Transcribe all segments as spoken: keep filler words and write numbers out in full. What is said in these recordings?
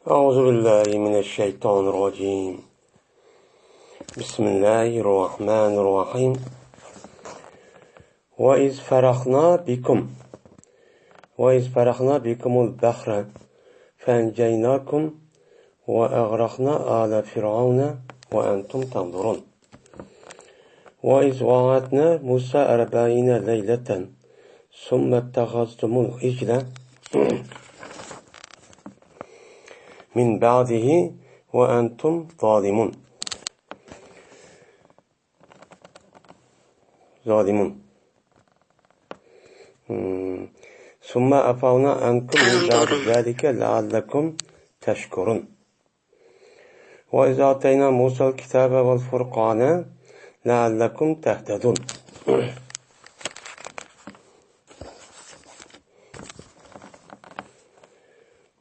أعوذ بالله من الشيطان الرجيم. بسم الله الرحمن الرحيم. وإذ فرقنا بكم وإذ فرقنا بكم البحر فأنجيناكم وأغرقنا آل فرعون وأنتم تنظرون. وإذ وعدنا موسى أربعين ليلة ثم اتخذتم العجل من بعده وأنتم ظالمون. ظالمون. ثم عفونا عنكم من بعد ذلك لعلكم تشكرون. وإذ آتينا موسى الكتاب والفرقان لعلكم تهتدون.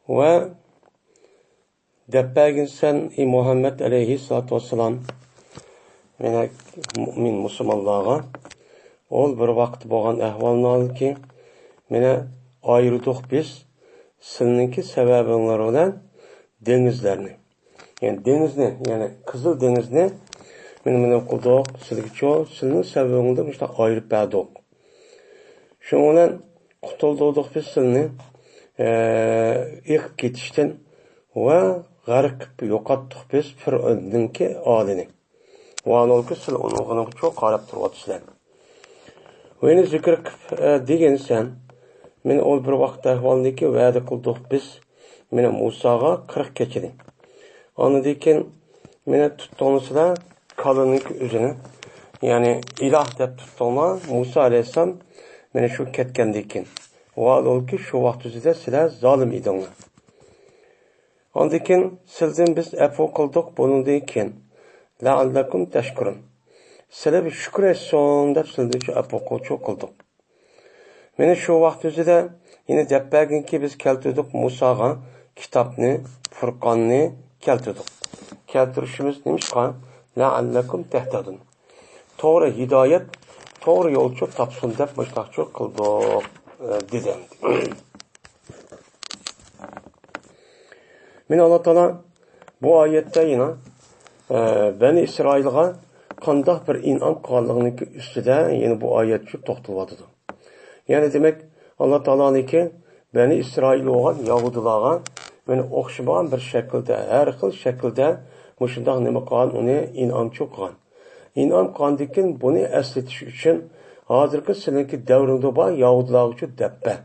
ۋە دەپ بەرگىنسەن، ئى مۇھەممەد ئەلەيھىسسالاتۇ ۋەسسالام، مانا مۇئمىن مۇسۇلمانلارغا، ئول بىر ۋاقىت بولغان ئەھۋالنىڭكى، مانا ئايرىدۇق بىز سىلىنىڭكى سەۋەبىڭلار بىلەن دېڭىزلەرنى. يەنى دېڭىزنى، يەنى قىزىل دېڭىزنى مانا نېمە قىلدۇق، سىلگىچۇ، سىلىنىڭ سەۋەبىڭلار بىلەن مۇشۇنداق ئايرىپ بەردۇق. شۇنىڭ بىلەن قۇتۇلدۇردۇق بىز سىلىنى، ئە، ئېقىپ كېتىشتىن ۋە غەرق قىلىپ يوقاتتۇق بىز پىرئەۋننىڭكى ئالىنى. ۋاھالەنكى، سىلەر ئۇنىڭغىچۇ قاراپ تۇرۇۋاتىسىلەر. ۋە يەنە زىكىر قىلىپ، ئە، دېگىنسەن، مانا ئول بىر ۋاقىت ئەھۋالىدىكى ۋەدە قىلدۇق بىز مانا مۇساغا قىرىق كېچىنى. ئاندىن كېيىن مانا تۇتتۇڭلار سىلەر كالىنىڭكى ئۆزىنى، يەنى ئىلاھ دەپ تۇتتۇڭلار مۇسا ئەلەيھىسسالام مانا شۇ كەتكەندىن كېيىن. ۋاھالەنكى، شۇ ۋاقىت ئۆزىدە سىلەر زالىم ئىدىڭلار. ئاندىن كېيىن سىلدىن بىز ئەپۇ قىلدۇق بۇنىڭدىن كېيىن. لەئەللەكۇم تەشكۇرۇن. سىلەر بىر شۈكۈر ئېيتسۇن دەپ سىلدىن شۇ ئەپۇ قىلچۇ قىلدۇق. مانا شۇ ۋاقىت ئۆزىدە يەنە دەپ بەرگىنكى، بىز كەلتۈردۇق مۇساغا كىتابنى، پۇرقاننى كەلتۈردۇق. كەلتۈرۈشىمىز نېمىشقا؟ لەئەللەكۇم تەھتەدۇن. توغرا ھىدايەت، توغرا يولچۇ تاپسۇن دەپ مۇشۇنداقچۇ قىلدۇق، ئە، دېدى. مانا ئاللا تائالا بۇ ئايەتتە يەنە، ئە، بەنى ئىسرائىلغا قانداق بىر ئىنئام قىلغانلىقىنىڭ ئۈستىدە يەنە بۇ ئايەتچۇ توختىلىۋاتىدۇ. يەنى دېمەك، ئاللا تائالانىڭكى بەنى ئىسرائىل بولغان يەھۇدىيلارغا مانا ئوخشىمىغان بىر شەكىلدە، ھەر خىل شەكىلدە مۇشۇنداق نېمە قىلغان، ئۇنى ئىنئامچۇ قىلغان. ئىنئام قىلغاندىن كېيىن بۇنى ئەسلىتىش ئۈچۈن ھازىرقى سىلىنىڭكى دەۋرىڭدە بار يەھۇدىيلارغىچۇ دەپ بەر.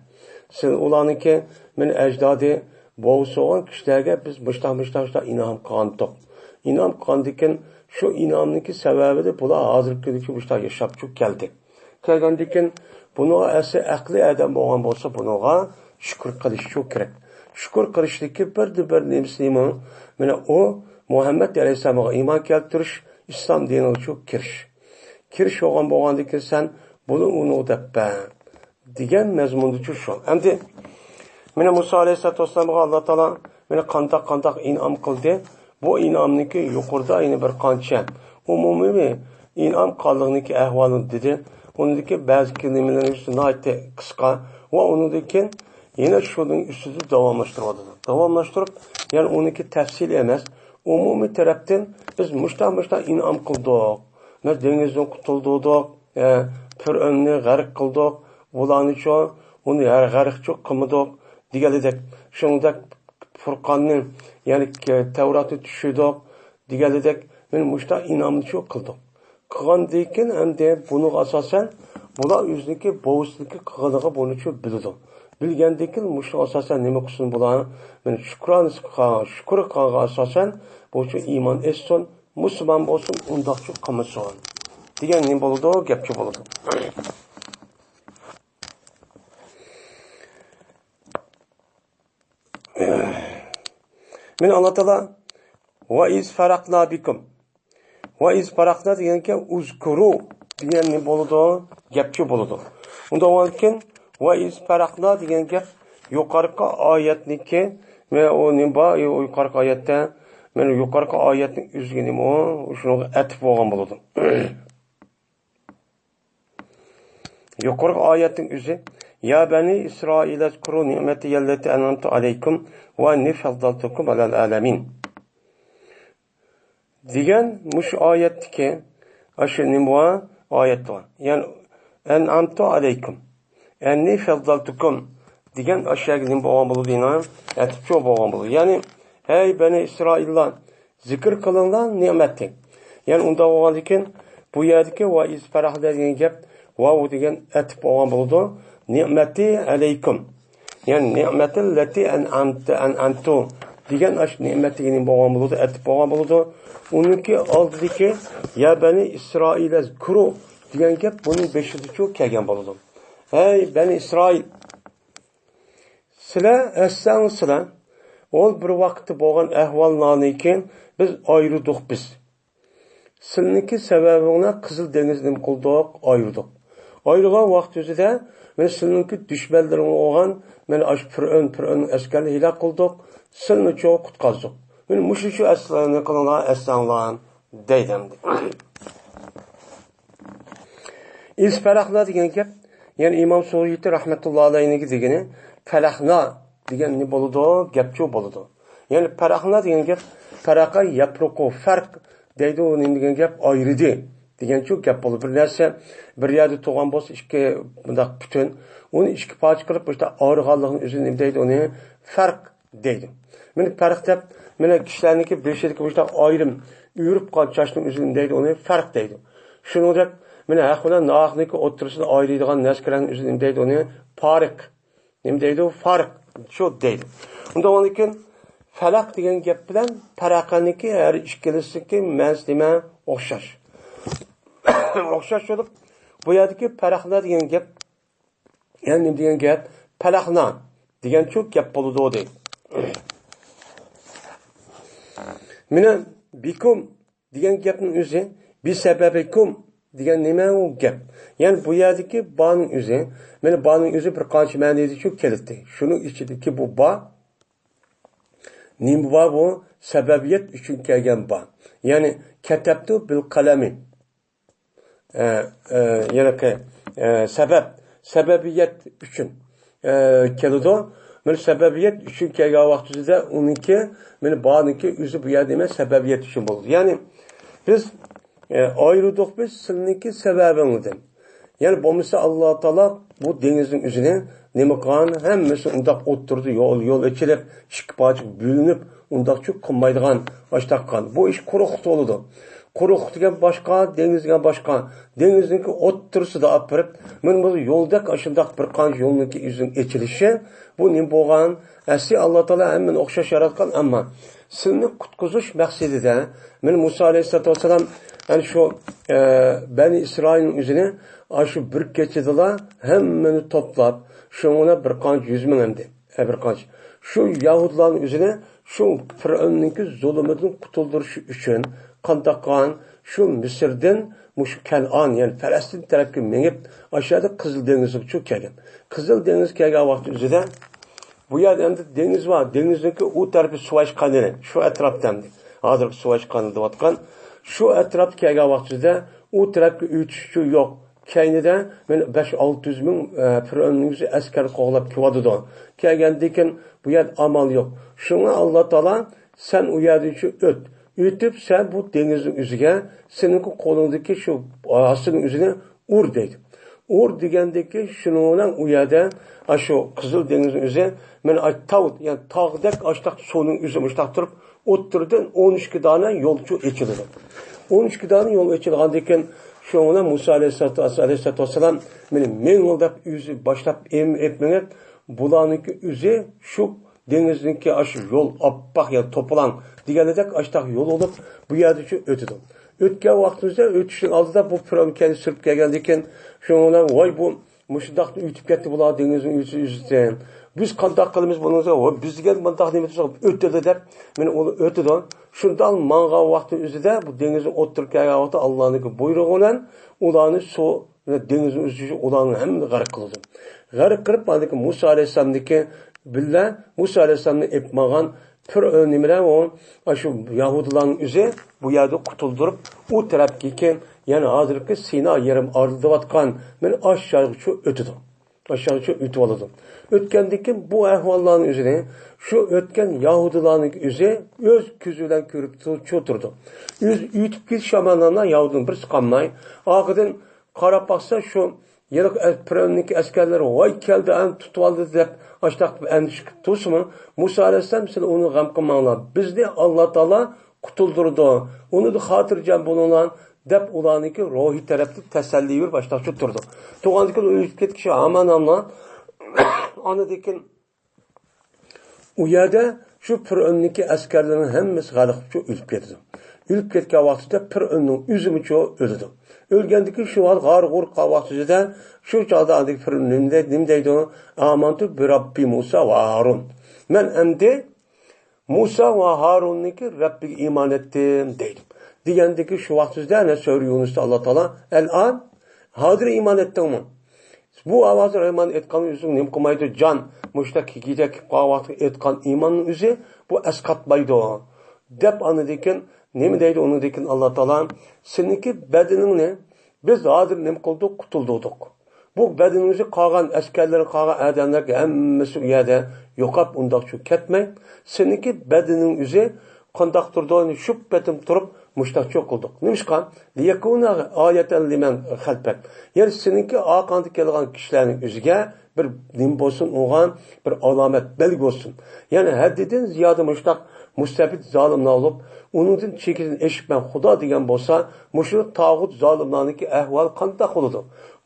سىلەر ئۇلارنىڭكى مانا ئەجدادى بوۋىسى بولغان كىشىلەرگە بىز مۇشتاق، مۇشتاق، مۇشتاق ئىنئام قىلغانتۇق. ئىنئام قىلغاندىن كېيىن شۇ ئىنئامنىڭكى سەۋەبىدە بۇلار ھازىرقى كۈنگىچە مۇشتاق ياشاپچۇ كەلدى. كەلگەندىن كېيىن بۇنىڭغا ئەسلى ئەقلىي ئادەم بولغان بولسا، بۇنىڭغا شۈكۈر قىلىشچۇ كېرەك. شۈكۈر قىلىشتىكى بىردىنبىر نېمىسى نېمە؟ مانا ئۇ مۇھەممەد ئەلەيھىسسالامغا ئىمان كەلتۈرۈش، ئىسلام دىنىغىچۇ كىرىش. كىرىش بولغان بولغاندىن كېيىن سەن بۇنى ئۇنىڭغا دەپ بەر دېگەن مەزمۇندىچۇ شۇ. ئەمدى مانا مۇسا ئەلەيھىسسالاتۇ ۋەسسالامغا ئاللا تائالا مانا قانداق، قانداق ئىنئام قىلدى. بۇ ئىنئامنىڭكى يۇقىرىدا يەنە بىر قانچە ئومۇمىي ئىنئام قىلغانلىقنىڭكى ئەھۋالىنى دېدى. ئۇنىڭدىكى بەزى كەلىمىلىرى ناھايىتى قىسقا ۋە ئۇنىڭدىن كېيىن يەنە شۇنىڭ ئۈستىدە داۋاملاشتۇرۇۋاتىدۇ. داۋاملاشتۇرۇپ، يەنى ئۇنىڭكى تەپسىلىي ئەمەس، ئومۇمىي تەرەپتىن بىز مۇشتاق، مۇشتاق ئىنئام قىلدۇق. مەن دېڭىزدىن قۇتۇلدۇردۇق، ئە، پىرئەۋننى غەرق قىلدۇق، بۇلارنىچۇ، ئۇنى ھەر غەرقچۇ قىلمىدۇق دېگەنلىدەك، شۇنىڭدەك پۇرقاننى، يەنى ك-، تەۋراتنى چۈشۈردۇق دېگەنلىدەك، مانا مۇشتاق ئىنئامنىچۇ قىلدۇق. قىلغاندىن كېيىن ئەمدى بۇنىڭغا ئاساسەن، بۇلار ئۆزىنىڭكى بوۋىسىنىڭكى قىلغىنىغا بۇنىچۇ بىلىدۇ. بىلگەندىن كېيىن مۇشۇنىڭغا ئاساسەن نېمە قىلسۇن بۇلار؟ مانا شۈكرانىسى قىلغان، شۈكۈر قىلغانغا ئاساسەن، بۇچۇ ئىمان ئېيتسۇن، مۇسۇلمان بولسۇن، ئۇنداقچۇ قىلمىسۇن دېگەن نېمە بولىدۇ؟ گەپچۇ بولىدۇ. مانا ئاللا تائالا، ۋە ئىز فەرەقنا بىكۇم. ۋە ئىز فەرەقنا دېگەنكى، ئۇزكۇرۇ دېگەن نېمە بولىدۇ؟ گەپچۇ بولىدۇ. ئۇنداق بولغاندىكىن، ۋە ئىز فەرەقنا دېگەن گەپ يۇقىرىقى ئايەتنىڭكى، مانا ئۇ نېمە بار؟ يۇقىرىقى ئايەتتە، مانا يۇقىرىقى ئايەتنىڭ ئۆزىگە نېمە ئۇ؟ شۇنىڭغا ئەتىپ بولغان بولىدۇ. يۇقىرىقى ئايەتنىڭ ئۆزى، يا بني إسرائيل اذكروا نعمتي التي أنعمت عليكم وأني فضلتكم على العالمين دېگەن مۇشۇ ئايەتتىكى، ئاشۇ نېمە بار؟ ئايەت بار. يەنى، أنعمت عليكم، أني فضلتكم دېگەن ئاشۇ يەرگە نېمە بولغان بولىدۇ؟ يەنە ئەتىپچۇ بولغان بولىدۇ. يەنى، ھەي بەنى ئىسرائىللار، زىكىر قىلىڭلار نېمەتنى. يەنى ئۇنداق بولغاندىكىن، بۇ يەردىكى ۋە ئىز پەرەھنە دېگەن گەپ، ۋاۋ دېگەن ئەتىپ بولغان بولىدۇ. نېمەتى ئەلەيكۇم. يەنى نېمەتىل لەتى ئەنئەمتە، ئەنئەمتۇ دېگەن ئاشۇ نېمەت دېگىنى بولغان بولىدۇ، ئەتىپ بولغان بولىدۇ. ئۇنىڭكى ئالدىدىكى يا بەنى ئىسرائىل ئەزكۇرۇ دېگەن گەپ بۇنىڭ بېشىدىچۇ كەلگەن بولىدۇ. ھەي بەنى ئىسرائىل، سىلەر ئەسلەڭ سىلەر، ئول بىر ۋاقىتتا بولغان ئەھۋاللارنىكى بىز ئايرىدۇق بىز. سىلىنىڭكى سەۋەبىڭلار قىزىل دېڭىزنى نېمە قىلدۇق؟ ئايرىدۇق. ئايرىغان ۋاقىت ئۆزىدە مانا سىلىنىڭكى دۈشمەنلىرىڭ بولغان مانا ئاشۇ پىرئۆن، پىرئۆننىڭ ئەسكەرلىرىنى ھېلاك قىلدۇق. سىلىنى چوغ قۇتقۇزدۇق. مانا مۇشۇ شۇ ئەسلىنى قىلىڭلار، ئەسلەڭلار دەيدۇ ئەمدى. ئىز پەرەھنا دېگەن گەپ، يەنى ئىمام سۇيۇتى رەھمەتۇللا ئەلەيھنىڭ دېگىنى پەلەھنا دېگەن نېمە بولىدۇ؟ گەپچۇ بولىدۇ. يەنى پەرەھنا دېگەن گەپ پەرەقە يەپرۇقۇ، فەرق دەيدۇ، نېمە دېگەن گەپ؟ ئايرىدى دېگەنچۇ گەپ بولىدۇ. بىر نەرسە بىر يەردە تۇرغان بولسا ئىككى مۇنداق پۈتۈن، ئۇنى ئىككى پارچە قىلىپ مۇشۇنداق ئايرىغانلىقنىڭ ئۆزىنى نېمە دەيدۇ؟ ئۇنى فەرق دەيدۇ. مانا پەرق دەپ، مانا كىشىلەرنىڭكى بېشىدىكى مۇشۇنداق ئايرىم ئۆرۈپ قالغان چاچنىڭ ئۆزىنى نېمە دەيدۇ؟ ئۇنى فەرق دەيدۇ. شۇنىڭدەك مانا ھەق بىلەن ناھەقنىڭكى ئوتتۇرىسىنى ئايرىيدىغان نەرسىلەرنىڭ ئۆزىنى نېمە دەيدۇ؟ ئۇنى پارىق. نېمە دەيدۇ؟ فارق. شۇ دەيدۇ. ئۇنداق بولغاندىكىن فەلەق دېگەن گەپ بىلەن پەرەقەنىڭكى ھەر ئىككىلىسىنىڭكى مەنىسى نېمە؟ ئوخشاش. ئوخشاش بولۇپ، بۇ يەردىكى پەرەقنە دېگەن گەپ، يەنى نېمە دېگەن گەپ؟ پەلەقنا دېگەنچۇ گەپ بولىدۇ دەيدۇ. مانا بىكۇم دېگەن گەپنىڭ ئۆزى، بىسەبەبىكۇم دېگەن نېمە ئۇ گەپ؟ يەنى بۇ يەردىكى بانىڭ ئۆزى، مانا بانىڭ ئۆزى بىر قانچە مەنىدىچۇ كېلىدۇ. شۇنىڭ ئىچىدىكى بۇ با، نېمە با بۇ؟ سەبەبىيەت ئۈچۈن كەلگەن با. يەنى كەتەبتۇ بىل قەلەمى. ئە، ئە، يەنە قى-، ئە، سەۋەب، سەۋەبىيەت ئۈچۈن، ئە، كېلىدۇ. مانا سەۋەبىيەت ئۈچۈن كەلگەن ۋاقتىدا ئۇنىڭكى، مانا بارنىڭكى ئۆزى بۇ يەردە نېمە؟ سەۋەبىيەت ئۈچۈن بولىدۇ. يەنى بىز، ئە، ئايرىدۇق بىز سىلىنىڭكى سەۋەبىڭىزدىن. يەنى بولمىسا ئاللا تائالا بۇ دېڭىزنىڭ ئۆزىنى نېمە قىلغان؟ ھەممىسى ئۇنداق ئوتتۇرىدا يول، يول ئېچىلىپ، ئىككى پارچىغا بۆلۈنۈپ، ئۇنداقچۇ قىلمايدىغان، ئاشتاق قىلغان. بۇ ئىش قۇرۇقلۇق بولىدۇ. قۇرۇقلۇق دېگەن باشقا، دېڭىز دېگەن باشقا. دېڭىزنىڭكى ئوتتۇرىسىدا ئاپىرىپ، مانا بۇ يولدەك ئاشۇنداق بىر قانچە يولنىڭكى ئۆزىنىڭ ئېچىلىشى، بۇ نېمە بولغان؟ ئەسلى ئاللا تائالا ھەممىنى ئوخشاش ياراتقان، ئەمما سىلىنى قۇتقۇزۇش مەقسىتىدە، مانا مۇسا ئەلەيھىسسالاتۇ ۋەسسالام، يەنى شۇ، ئە، بەنى ئىسرائىلنىڭ ئۆزىنى ئاشۇ بىر كېچىدىلا ھەممىنى توپلاپ، شۇنىڭ بىلەن بىر قانچە يۈز مىڭ ئەمدى. ھە، بىر قانچە. شۇ يەھۇدىيلارنىڭ ئۆزىنى شۇ پىرئەۋننىڭكى زۇلۇمىدىن قۇتۇلدۇرۇش ئۈچۈن قانداق قىلغان؟ شۇ مىسىردىن مۇشۇ كەنئان، يەنى پەلەستىن تەرەپكە مېڭىپ، ئاشۇ يەردە قىزىل دېڭىزغىچۇ كەلگەن. قىزىل دېڭىز كەلگەن ۋاقتى ئۆزىدە بۇ يەردە ئەمدى دېڭىز بار، دېڭىزنىڭكى ئۇ تەرىپى سۇۋاش قانىلى، شۇ ئەتراپتا ئەمدى. ھازىرقى سۇۋاش قانىلى دەۋاتقان شۇ ئەتراپتا كەلگەن ۋاقتى ئۆزىدە ئۇ تەرەپكە ئۆتۈشچۇ يوق. كەينىدە مانا بەش ئالتە يۈز مىڭ، ئە، پىرئەۋننىڭ ئۆزى ئەسكەر قوغلاپ كېلىۋاتىدۇ. كەلگەندىن كېيىن بۇ يەردە ئامال يوق. شۇڭا ئاللا تائالا، سەن ئۇ يەردىن شۇ ئۆت. ئۆتۈپ سەن بۇ دېڭىزنىڭ ئۆزىگە، سېنىڭكى قولۇڭدىكى شۇ ھاسىلنىڭ ئۆزىنى ئۇر دەيدۇ. ئۇر دېگەندىن كېيىن شۇنىڭ بىلەن ئۇ يەردە، ئاشۇ قىزىل دېڭىزنىڭ ئۆزى، مانا ئاي تاۋ، يەنى تاغدەك ئاشتاق سۇنىڭ ئۆزى مۇشتاق تۇرۇپ، ئوتتۇرىدىن ئون ئىككى دانە يولچۇ ئېچىلىدۇ. ئون ئىككى دانە يول ئېچىلغاندىن كېيىن، شۇنىڭ بىلەن مۇسا ئەلەيھىسسالاتۇ، ئەلەيھىسسالاتۇ ۋەسسالام، مېنى مېڭىڭ دەپ ئۆزى باشلاپ ئېم-، ئېپ مېڭىپ، بۇلارنىڭكى ئۆزى شۇ دېڭىزنىڭكى ئاشۇ يول ئاپئاق، يەنى توپىلاڭ دېگەندەك ئاشتاق يول بولۇپ، بۇ يەردىن شۇ ئۆتىدۇ. ئۆتكەن ۋاقتىمىزدا، ئۆتۈشنىڭ ئالدىدا بۇ پىرئەۋن كەينى سۈرۈپ كەلگەندىن كېيىن، شۇنىڭ بىلەن، ۋاي، بۇ مۇشۇنداق ئۆتۈپ كەتتى بۇلار دېڭىزنىڭ ئۆزى ئۈستىدىن. بىز قانداق قىلىمىز بۇنىڭغا؟ ۋاي، بىز دېگەن مۇنداق نېمە دېسەك ئۆتىدۇ دەپ، مانا ئۇلار ئۆتىدۇ. شۇنداق ماڭغان ۋاقتى ئۆزىدە بۇ دېڭىزنىڭ ئوتتۇرا كەلگەن ۋاقتى ئاللانىڭكى بۇيرۇقى بىلەن ئۇلارنى سۇ، دېڭىزنىڭ ئۆزى ئۇلارنى ھەممىنى غەرق قىلىدۇ. غەرق قىلىپ، ماندىكى مۇسا ئەلەيھىسسالامنىڭكى بىللە، مۇسا ئەلەيھىسسالامنى ئېلىپ ماڭغان پىرئەۋن نېمىلەر ئۇ، ئاشۇ يەھۇدىيلارنىڭ ئۆزى بۇ يەردە قۇتۇلدۇرۇپ، ئۇ تەرەپكىكى، يەنى ھازىرقى سىنا يېرىم ئارىلىدىۋاتقان، مانا ئاشۇ جايغىچۇ ئۆتىدۇ. ئاشۇنچە ئۆتۈۋالىدۇ. ئۆتكەندىن كېيىن بۇ ئەھۋاللارنىڭ ئۆزىنى شۇ ئۆتكەن يەھۇدىيلارنىڭ ئۆزى ئۆز كۆزى بىلەن كۆرۈپ تۇ-، چۇ تۇرىدۇ. ئۆز ئۆتۈپ كېتىش ئاماللاردا يەھۇدىينىڭ بىرسى قالماي، ئاخىرىدىن قاراپ باقسا، شۇ يەنە پىرئەۋننىڭكى ئەسكەرلىرى، ۋاي كەلدى، ئەنە تۇتۇۋالدى دەپ ئاشتاق ئەندىشە قىلىپ تۇرسىمۇ، مۇسا ئەلەيھىسسالام، سىلەر ئۇنى غەم قىلماڭلار، بىزنى ئاللا تائالا قۇتۇلدۇرىدۇ، ئۇنىڭدا خاتىرجەم بولۇڭلار، دەپ ئۇلارنىڭكى روھىي تەرەپتىن تەسەللى بېرىپ ئاشتاق تۇرىدۇ. تۇرغاندىن كېيىن ئۆلۈپ كەتكۈچى ھامان ئاندىن كېيىن ئۇ يەردە شۇ پىرئەۋننىڭكى ئەسكەرلىرىنىڭ ھەممىسى غەرق بولۇپ ئۆلۈپ كېتىدۇ. ئۆلۈپ كەتكەن ۋاقتىدا پىرئەۋننىڭ ئۆزىمۇ ئۆلىدۇ. ئۆلگەندىن كېيىن شۇ ۋاقىت غار غۇر قالغان ۋاقتىدا شۇ چاغدا ئاندىكى پىرئەۋن نېمە دەي-، نېمە دەيدۇ؟ «ئامەنتۇ بىرەببى مۇسا ۋە ھارۇن.» مەن ئەمدى مۇسا ۋە ھارۇننىڭكى رەببىگە ئىمان ئېيتتىم دەيدۇ. دېگەندىكى شۇ ۋاقتىدا ئەنە سۈرە يۇنۇستا ئاللا تائالا، ئەلئان، ھازىر ئىمان ئېيتتىڭمۇ؟ بۇ ھازىر ئىمان ئېيتقان ئۆزۈڭ نېمە قىلمايدۇ، جان، مۇشۇنداق كېچە كېلىپ قالغان ۋاقىتتا ئېيتقان ئىماننىڭ ئۆزى بۇ ئەسقاتمايدۇ، دەپ ئاندىن كېيىن نېمە دەيدۇ؟ ئۇنىڭدىن كېيىن ئاللا تائالا، سېنىڭكى بەدىنىڭنى بىز ھازىر نېمە قىلدۇق؟ قۇتۇلدۇردۇق. بۇ بەدىنىڭىزدە قالغان ئەسكەرلەر، قالغان ئادەملەر ھەممىسى ئۇ يەردە يوقاپ، ئۇنداقچۇ كەتمەي، سېنىڭكى بەدىنىڭ ئۆزى قانداق تۇرىدۇ؟ شۇ پېتىم تۇرۇپ، مۇشتاقچۇ قىلدۇق. نېمىشقا؟ لىيەكۇنە ئايەتەن لىمەن خەلپەك. يەنى سېنىڭكى ئارقاڭدا كەلگەن كىشىلەرنىڭ ئۆزىگە بىر نېمە بولسۇن، ئۇنىڭغا بىر ئالامەت، بەلگە بولسۇن. يەنى ھەددىدىن زىيادە مۇشتاق مۇستەبىت زالىملار بولۇپ، ئۇنىڭدىن چېكىدىن ئېشىپ، مەن خۇدا دېگەن بولسا، مۇشۇ تاغۇت زالىملارنىڭكى ئەھۋالى قانداق بولىدۇ؟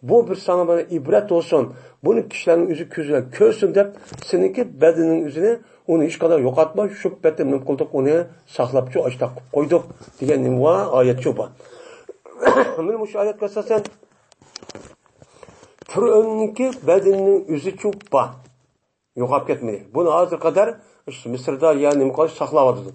بۇ بىر ساڭا مانا ئىبرەت بولسۇن، بۇنى كىشىلەرنىڭ ئۆزى كۆزى بىلەن كۆرسۇن دەپ، سېنىڭكى بەدىنىڭ ئۆزىنى ئۇنى ھېچقانداق يوقاتماي، شۇ پېتىم نېمە قىلدۇق، ئۇنى ساقلاپچۇ، ئاشتاق قىلىپ قويدۇق دېگەن نېمە بار؟ ئايەتچۇ بار. مانا مۇشۇ ئايەتكە ئاساسەن، پىرئەۋننىڭكى بەدىنىنىڭ ئۆزىچۇ بار. يوقاپ كەتمىدى. بۇنى ھازىر قەدەر مىسىردا يا نېمە قىلىش ساقلاۋاتىدۇ.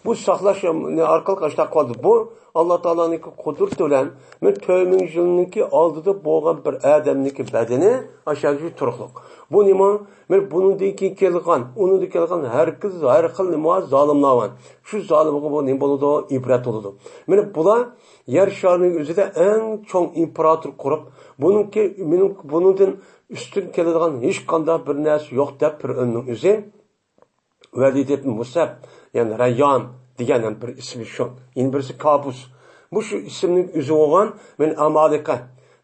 بۇ ساقلاش ئارقىلىق ئاشتاق قىلىۋاتىدۇ. بۇ ئاللا تائالانىڭكى قۇدرىتى بىلەن مەن تۆت مىڭ يىلنىڭكى ئالدىدا بولغان بىر ئادەمنىڭكى بەدىنى ئاشۇ تۇرۇقلۇق. بۇ نېمە؟ مەن بۇنىڭدىن كېيىن كەلگەن، ئۇنىڭدىن كەلگەن ھەر خىل، ھەر خىل نېمە بار؟ زالىملار بار. شۇ زالىمغا بۇ نېمە بولىدۇ؟ ئىبرەت بولىدۇ. مانا بۇلار يەر شارىنىڭ ئۆزىدە ئەڭ چوڭ ئىمپېراتور قۇرۇپ، بۇنىڭكى، مېنىڭ، بۇنىڭدىن ئۈستۈن كېلىدىغان ھېچقانداق بىر نەرسە يوق دەپ پىرئەۋننىڭ ئۆزى ۋەلىد ئىبن مۇسەب، يەنى رەييان دېگەن بىر ئىسمى شۇ. يەنە بىرسى كابۇس. مۇشۇ ئىسىمنىڭ ئۆزى بولغان مەن ئامالىقە.